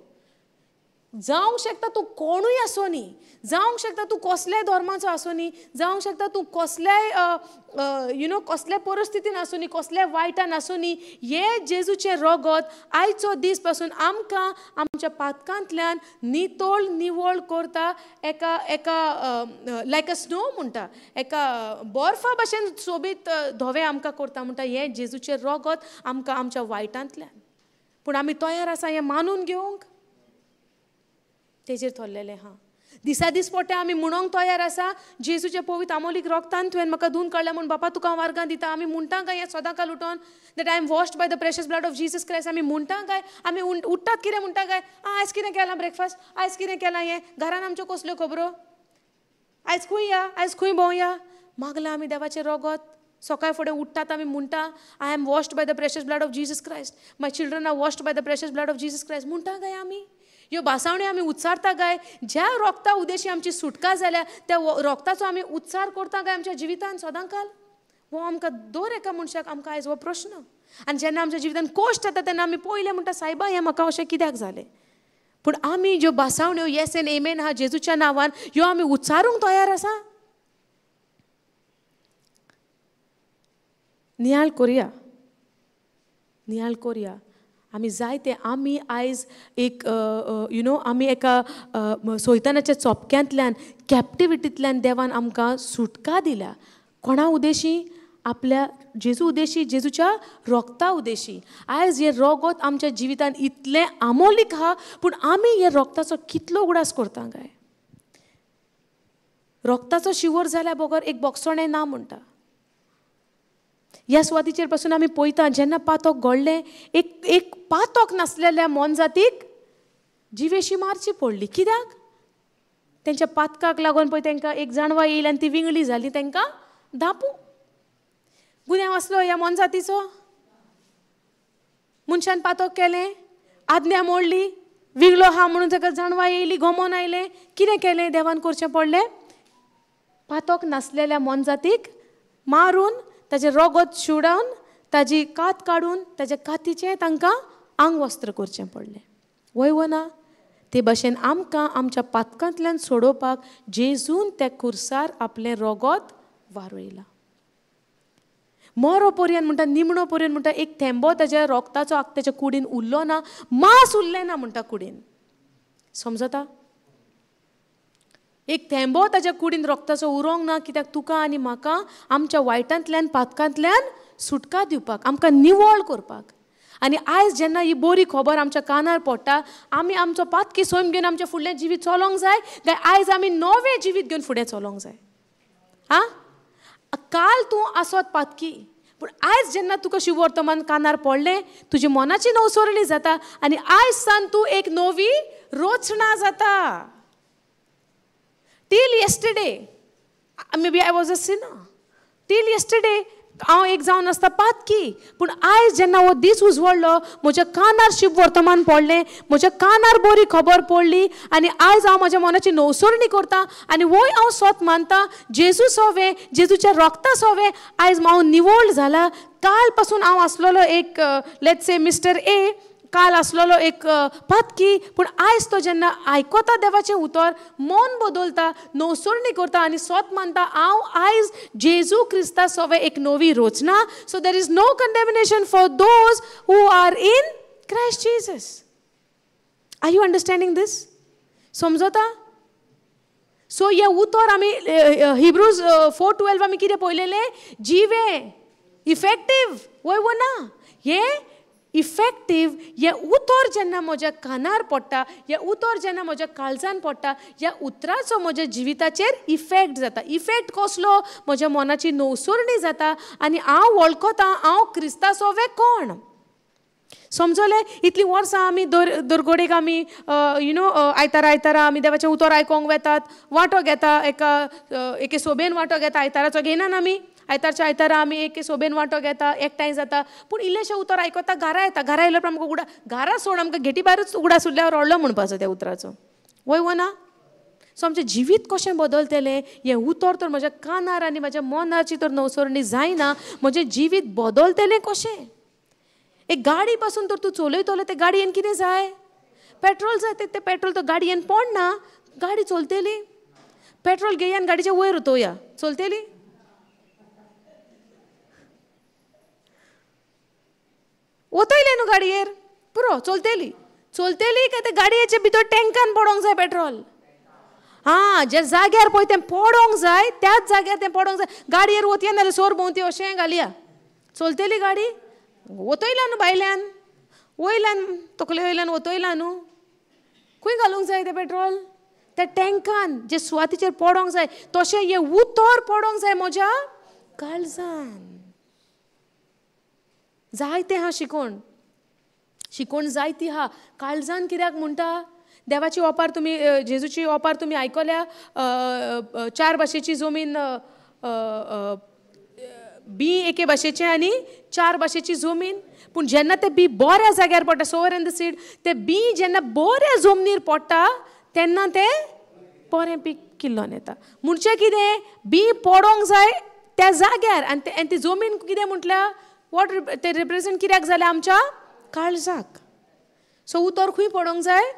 Speaker 1: जावंक शकता तूं कोणूय आसूं न्ही, जावंक शकता तूं कसल्याय धर्माचो आसूं न्ही, जावंक शकता तूं कसल्याय you know कसल्या परिस्थितीन आसूं न्ही, कसल्या वायटान आसूं न्ही, हे जेजूचें रगत आयचो दीस पासून आमकां आमच्या पातकांतल्यान नितळ निवळ करता. एका एका लायक अ स्नो म्हणटा, एका बर्फा भशेन सोबीत धवें आमकां करता म्हणटा हें जेजूचें रगत आमकां आमच्या वायटांतल्यान. पूण आमी तयार आसा हें मानून घेवंक? तेजेर थरलेलें आहा. दिसा दीस पोटे आमी म्हणोंक तयार आसा जेजूच्या पवित्र आमोलीक रोगतान तुवें म्हाका धुवन काडल्या म्हूण बापा तुका हांव वर्गां दिता. आमी म्हणटा काय हें सदां काल उठोन that I am washed by the precious blood of Jesus Christ? आमी म्हणटा काय? आमी उठ्ठात कितें म्हणटा काय? आयज कितें केलां ब्रेकफास्ट, आयज कितें केलां हें, घरान आमच्यो कसल्यो खबरो, आयज खंय या, आयज खंय भोंवया? मागलां आमी देवाचें रोगत. सकाळ फुडें उठ्ठात आमी म्हणटा I am washed by the precious blood of Jesus Christ, my children are washed by the precious blood of Jesus Christ म्हणटा काय आमी? ह्यो भासावण्यो आमी उच्चारता काय? ज्या रोगता उदेशी आमची सुटका जाल्या त्या रोगताचो आमी उच्चार करता काय आमच्या जिवितान सदां काल? हो आमकां दर एका मनशाक आमकां आयज हो प्रश्न. आनी जेन्ना आमच्या जिवितान कश्ट जाता तेन्ना आमी पयलें म्हणटा सायबा हें म्हाका अशें कित्याक जालें? पूण आमी ज्यो भासावण्यो येस एन एमेन आहा जेजूच्या नांवान ह्यो आमी उच्चारूंक तयार आसा? नियाळ कोरया, नियाळ कोरया. आमी जायते आमी आयज एक you know आमी एका सोयतानाच्या चोपक्यांतल्यान कॅप्टिविटींतल्यान देवान आमकां सुटका दिल्या. कोणा उदेशी? आपल्या जेजू उदेशी, जेजूच्या रोगता उदेशी. आयज हें रोगत आमच्या जिवितान इतलें आमोलीक आहा, पूण आमी ह्या रोगताचो कितलो उगडास करता काय? रोगताचो शिवर जाल्या बगर एक बोगसणें ना म्हणटा. ह्या सुवातीचेर पासून आमी पळयता जेन्ना पातक घडलें, एक एक पातक नासलेल्या मोनजातीक जिवेशी मारची पडली. कित्याक? तेंच्या पातकाक लागून पळय तांकां एक जाणवाय येयली आनी ती विंगळी जाली, तांकां धांपू. गुन्यांव आसलो ह्या मोनजातीचो? मनशान पातक केलें, आज्ञा मोडली, विंगलो आहा म्हणून ताका जाणवाय येयली, गोमोन आयलें. कितें केलें देवान करचें पडलें? पातक नासलेल्या मोनजातीक मारून ताजें रोगत शिवडावन ताजी कात काडून ताज्या कातीचें तांकां आंगवस्त्र करचें पडलें. वय वो ना? ते भाशेन आमकां आमच्या पातकांतल्यान सोडोवपाक जेजून त्या खुर्सार आपलें रोगत वारयलां. मरो पर्यंत म्हणटा, निमणो पर्यंत म्हणटा, एक थेंबो ताज्या रोगताचो ताच्या कुडीन उरलो ना, मांस उरलें ना म्हणटा कुडीन. समजता? एक थेंबो ताज्या कुडीन रोगताचो उरोंक ना. कित्याक? तुका आनी म्हाका आमच्या वायटांतल्यान पातकांतल्यान सुटका दिवपाक, आमकां निवळ करपाक. आनी आयज जेन्ना ही बरी खबर आमच्या कानार पडटा, आमी आमचो पातकी सोयम घेवन आमचें फुडलें जिवीत चलोंक जाय काय आयज आमी नवें जिवीत घेवन फुडें चलोंक जाय? आं, काल तूं आसत पातकी, पूण आयज जेन्ना तुका शिववर्तमान कानार पडलें, तुजी मनाची नवसरणी जाता आनी आयज सान तूं एक नवी रचना जाता. Till yesterday, maybe I was a sinner. Till yesterday, हांव एक जावन आसता पातकी, पूण आयज जेन्ना हो दीस उजवडलो, म्हज्या कानार शुभ वर्तमान पडलें, म्हज्या कानार बरी खबर पडली आनी आयज हांव म्हज्या मनाची नवसरणी करता आनी वय हांव स्वत मानता जेजू सोवें, जेजूच्या रोगता सोवें आयज हांव निवळ जाला. काल पासून हांव आसलेलो एक let's say mister ए, काल आसलेलो एक पातकी, पूण आयज तो जेन्ना आयकता देवाचें उतर, मन बदलता, नवसरणी करता आनी स्वत मानता हांव आयज जेजू क्रिस्ता सोवे एक नवी रचना. So there is no condemnation for those who are in Christ Jesus. Are you understanding this? समजता? सो हें उतर आमी हिब्रूज 4:12 आमी कितें पळयलेलें? जिवें, इफेक्टीव, वय वो ना? हें इफेक्टीव, हें उतर जेन्ना म्हज्या कानार पडटा, हें उतर जेन्ना म्हज्या काळजान पडटा, ह्या उतराचो म्हज्या जिविताचेर इफेक्ट जाता. इफेक्ट कसलो? म्हज्या मनाची नवसरणी जाता आनी हांव वळखता हांव क्रिस्ता सोवे कोण. समजलें? इतलीं वर्सां आमी दरगोडेक आमी you know आयतारा आयतारा आमी देवाचें उतर आयकोंक वेतात, वांटो घेता, एका एके सोबेन वांटो घेता, आयताराचो घेयनात आमी, आयतारच्या आयतारा आमी एके सोबेन वांटो घेता, एकठांय जाता, पूण इल्लेशें उतर आयकता, घरा येता, घरा येयल्या उपरांत आमकां उगडा घरा सोड आमकां घेटी भायरूच उगडास उरल्यार रडलो म्हणपाचो त्या उतराचो. वय वो ना? सो आमचें जिवीत कशें बदलतलें? हें उतर तर म्हज्या कानार आनी म्हज्या मनाची तर नवसरणी जायना, म्हजें जिवीत बदलतलें कशें? एक गाडी पासून तर तूं चलयतलो, ते गाडयेन कितें जाय? पेट्रोल जाय तें पेट्रोल तो गाडयेन पडना, गाडी चलतली. पेट्रोल घेया आनी गाडयेच्या वयर उतोवया, चलतली? वतयलें न्हू गाडयेर, पुरो चलतली. चलतली काय ते गाडयेचे भितर टँकान पडोंक जाय पेट्रोल. आं, ज्या जाग्यार पळय तें पडोंक जाय, त्याच जाग्यार तें पडोंक जाय. गाडयेर वतया नाल्यार सोर भोंवती अशें घालया, चलतली गाडी? वतयला न्हू भायल्यान, वयल्यान तकले वयल्यान वतयला न्हू. खंय घालूंक जाय तें पेट्रोल? त्या टँकान जे सुवातीचेर पडोंक जाय तशें हें उतर पडोंक जाय म्हज्या काळजान. जायतें आहा शिकोण, शिकोण जायती आहा. काळजान कित्याक म्हणटा? देवाची ओपार तुमी, जेजूची ओपार तुमी आयकल्या, चार भाशेची जमीन, बी एके भाशेचें आनी चार भाशेची जमीन. पूण जेन्ना तें बी बऱ्या जाग्यार पडटा, सोवर एंड the seed, तें बी जेन्ना बऱ्या जमनीर पडटा तेन्ना तें बरें पीक किल्लोन येता. म्हणचें कितें, बी पडोंक जाय त्या जाग्यार. आनी आनी ती जमीन कितें म्हटल्यार what तें रिप्रेजेंट कित्याक जालें? आमच्या काळजाक. सो उतर खंय पडोंक जाय?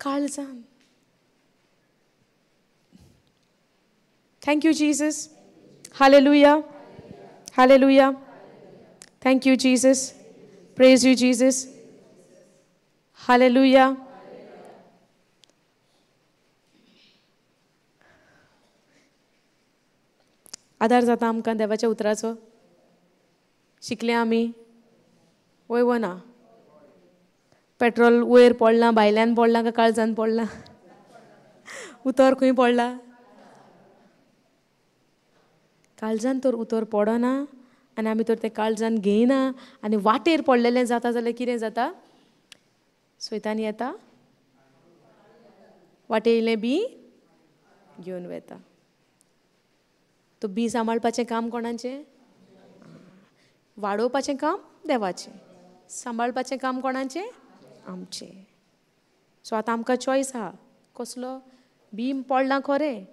Speaker 1: काळजान. Thank you Jesus. Hallelujah, hallelujah. Thank you Jesus. Praise you Jesus. Hallelujah. आदार जाता आमकां देवाच्या उतराचो. शिकले आमी वय वो ना? पेट्रोल वयर पडलां, भायल्यान पडलां काय काळजान पडलां? उतर खंय पडलां? काळजान तर उतर पडना आनी आमी तर तें काळजान घेयना आनी वाटेर पडलेलें जाता जाल्यार कितें जाता? सैतान येता, वाटे येयलें बी घेवन वता. तो बी सांबाळपाचें काम कोणाचें? वाडोवपाचें काम देवाचें, सांबाळपाचें काम कोणाचें? आमचें. सो आतां आमकां चॉयस आहा. कसलो? बी पडलां खरें,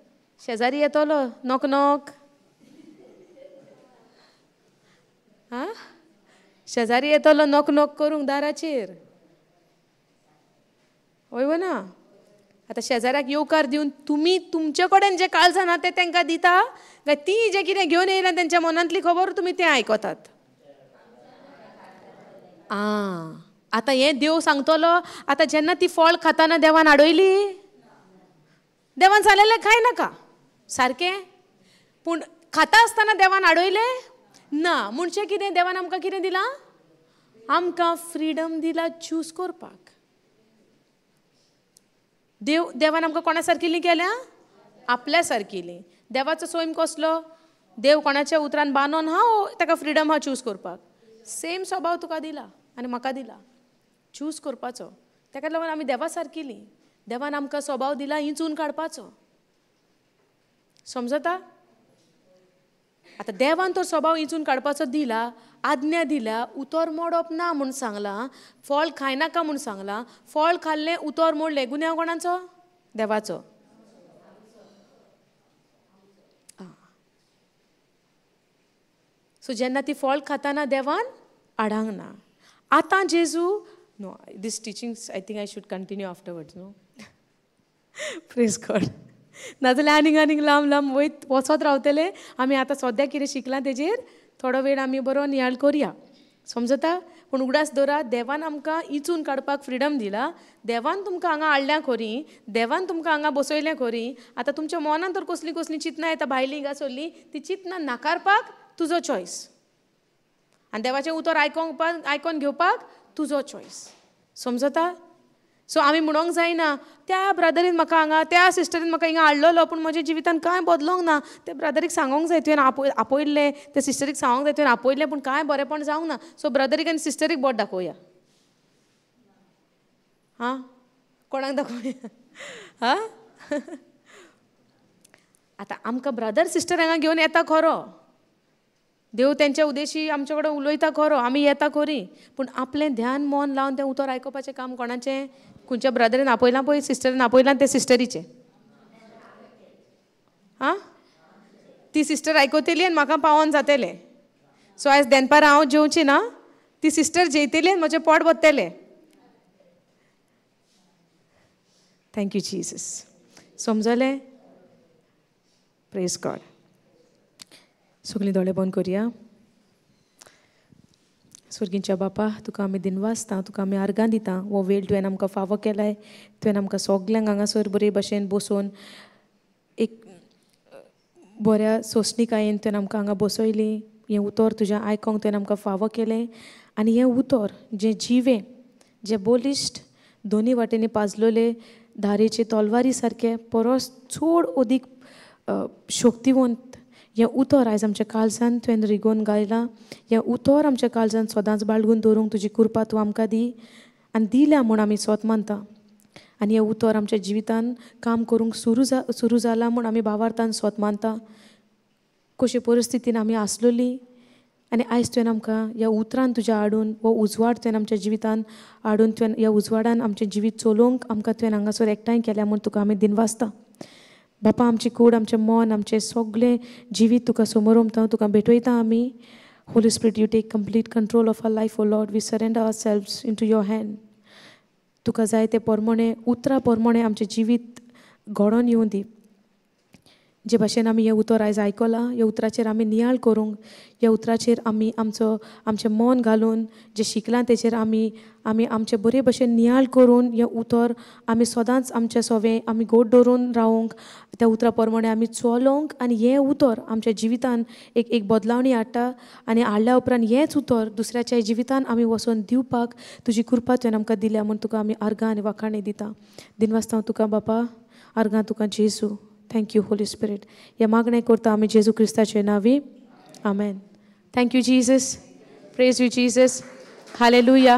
Speaker 1: शेजारी येतलो नॉक नॉक, आं, शेजारी येतलो नॉक नॉक करूंक दाराचेर, हय वो ना? आतां शेजाऱ्याक येवकार दिवन तुमी तुमचे कडेन जें काळजान आहा तें तांकां दिता काय ती जें कितें घेवन येयल्या तेंच्या मनांतली खबर तुमी तें आयकतात? आं, आतां हें देव सांगतलो. आतां जेन्ना ती फळ खाताना देवान आडयली, देवान सांगलेलें खाय नाका सारकें, पूण खाता आसतना देवान आडयलें ना. म्हणचें कितें? देवान आमकां कितें दिलां? आमकां फ्रिडम दिला चूज करपाक. देव देवान आमकां कोणा सारकिल्लीं केल्या? आपल्या सारकिल्लीं. देवाचो सोयम कसलो? देव कोणाच्या उतरान बांदून हा, ताका फ्रिडम हा चूज करपाक. सेम स्वभाव तुका दिला आनी म्हाका दिला चूज करपाचो. ताका लागून आमी देवा सारकिल्लीं. देवान आमकां स्वभाव दिला इंचून काडपाचो. समजता? आतां देवान तो स्वभाव इंचून काडपाचो दिला, आज्ञा दिल्या, उतर मोडप ना म्हूण सांगलां, फळ खायनाका म्हूण सांगलां. फळ खाल्लें, उतर मोडलें, गुन्यांव कोणाचो? देवाचो. सो जेन्ना ती फळ खाताना देवान आडांक ना. आतां जेजू, no, this teachings I think I should continue afterwards, no? Praise God. नाजाल्यार आनीक आनीक लांब लांब वयत वचत रावतले. आमी आतां सद्या कितें शिकलां तेजेर थोडो वेळ आमी बरो नियाळ करया. समजता? पूण उगडास दवरा, देवान आमकां इंचून काडपाक फ्रिडम दिला. देवान तुमकां हांगा हाडल्या खरी, देवान तुमकां हांगा बसयल्या खरी. आतां तुमच्या मनान तर कसलीं कसलीं चिंतनां येता भायलीं हिंगा सोडलीं, ती चिंतनां नाकारपाक तुजो चॉयस, आनी देवाचें उतर आयकोन घेवपाक तुजो चॉयस. समजता? सो आमी म्हणोंक जायना त्या ब्रदरीन म्हाका हांगा, त्या सिस्टरीन म्हाका हिंगा हाडलेलो, पूण म्हज्या जिवितान कांय बदलोंक ना. त्या ब्रदरीक सांगोंक जाय तुवें आपयल्लें, त्या सिस्टरीक सांगोंक जाय तुवें आपयल्लें, पूण कांय बरेंपण जावंक ना. सो ब्रदरीक आनी सिस्टरीक बोट दाखोवया. आं, कोणाक दाखोवया? आं, आतां आमकां ब्रदर सिस्टर हांगा घेवन येता खरो, देव तेंच्या उद्देशी आमचे कडेन उलयता खरो, आमी येता खरी, पूण आपलें ध्यान मन लावन तें उतर आयकुपाचें काम कोणाचें? खंयच्या ब्रदरीन आपयलां पळय, सिस्टरीन आपयलां, तें सिस्टरीचें. आं, ती सिस्टर आयकतली आनी म्हाका पावोन जातलें. सो आयज दनपारां हांव जेवची ना, ती सिस्टर जेयतली आनी म्हजें पोट भरतलें. Thank you Jesus. समजलें? Praise God. सगळीं दोळे बंद करया. स्वर्गींच्या बापा, तुका आमी दिनवासता, तुका आमी आर्गां दिता. हो वेळ तुवें आमकां फावो केलाय, तुवें आमकां सगल्यांक हांगासर बरे भशेन बसोवन एक बऱ्या सोंसणिकायेन तुवें आमकां हांगा बसयली. हें उतर तुजें आयकोंक तुवें आमकां फावो केलें आनी हें उतर जें जिवें, जें बलिश्ट, दोनी वाटेंनी पाजलोले धारेचे तलवारी सारकें परस चड अदीक शक्तिवंत हें उतर आयज आमच्या काळजान तुवें रिगोवन गायलां. हें उतर आमच्या काळजान सदांच बाळगून दवरूंक तुजी कृपा तूं आमकां दी आनी दिल्या म्हूण आमी सोत मानता. आनी हें उतर आमच्या जिवितान काम करूंक सुरू जालां म्हूण आमी भावार्थान सोत मानता. कशे परिस्थितीन आमी आसलोली आनी आयज तुवें आमकां ह्या उतरान तुज्या हाडून हो उजवाड तुवें आमच्या जिवितान हाडून तुवें ह्या उजवाडान आमचें जिवीत चलोवंक आमकां तुवें हांगासर एकठांय केल्या म्हूण तुका आमी दिनवासता. बापा, आमची कूड, आमचें मन, आमचें सगळें जिवीत तुका समोर ओमता, तुका भेटयता आमी. Holy Spirit, you take complete control of our life, O Lord. We surrender ourselves into your hand. तुका जाय ते पोरमोणे, उतरां पोरमोणे आमचें जिवीत घडोवन येवं दी. जे भाशेन आमी हें उतर आयज आयकलां, ह्या उतराचेर आमी नियाळ करूंक, ह्या उतराचेर आमी आमचो आमचें मन घालून जें शिकलां तेचेर आमी आमी आमचे बरे भशेन नियाळ करून हें उतर आमी सदांच आमच्या सोवें आमी गोड दवरून रावूंक, त्या उतरा प्रमाणे आमी चलोवंक आनी हें उतर आमच्या जिवितान एक एक बदलावणी हाडटा आनी हाडल्या उपरांत हेंच उतर दुसऱ्याच्या जिवितान आमी वचोन दिवपाक तुजी कृपा तुवें आमकां दिल्या म्हूण तुका आमी आर्गां आनी वाखाणी दिता. दिनवासता तुका बापा, आर्गां तुका जेजू. Thank you Holy Spirit. हे मागणें करता आमी जेजू क्रिस्ताचे नांवी, आमेन. Thank you Jesus. Praise you Jesus. Hallelujah.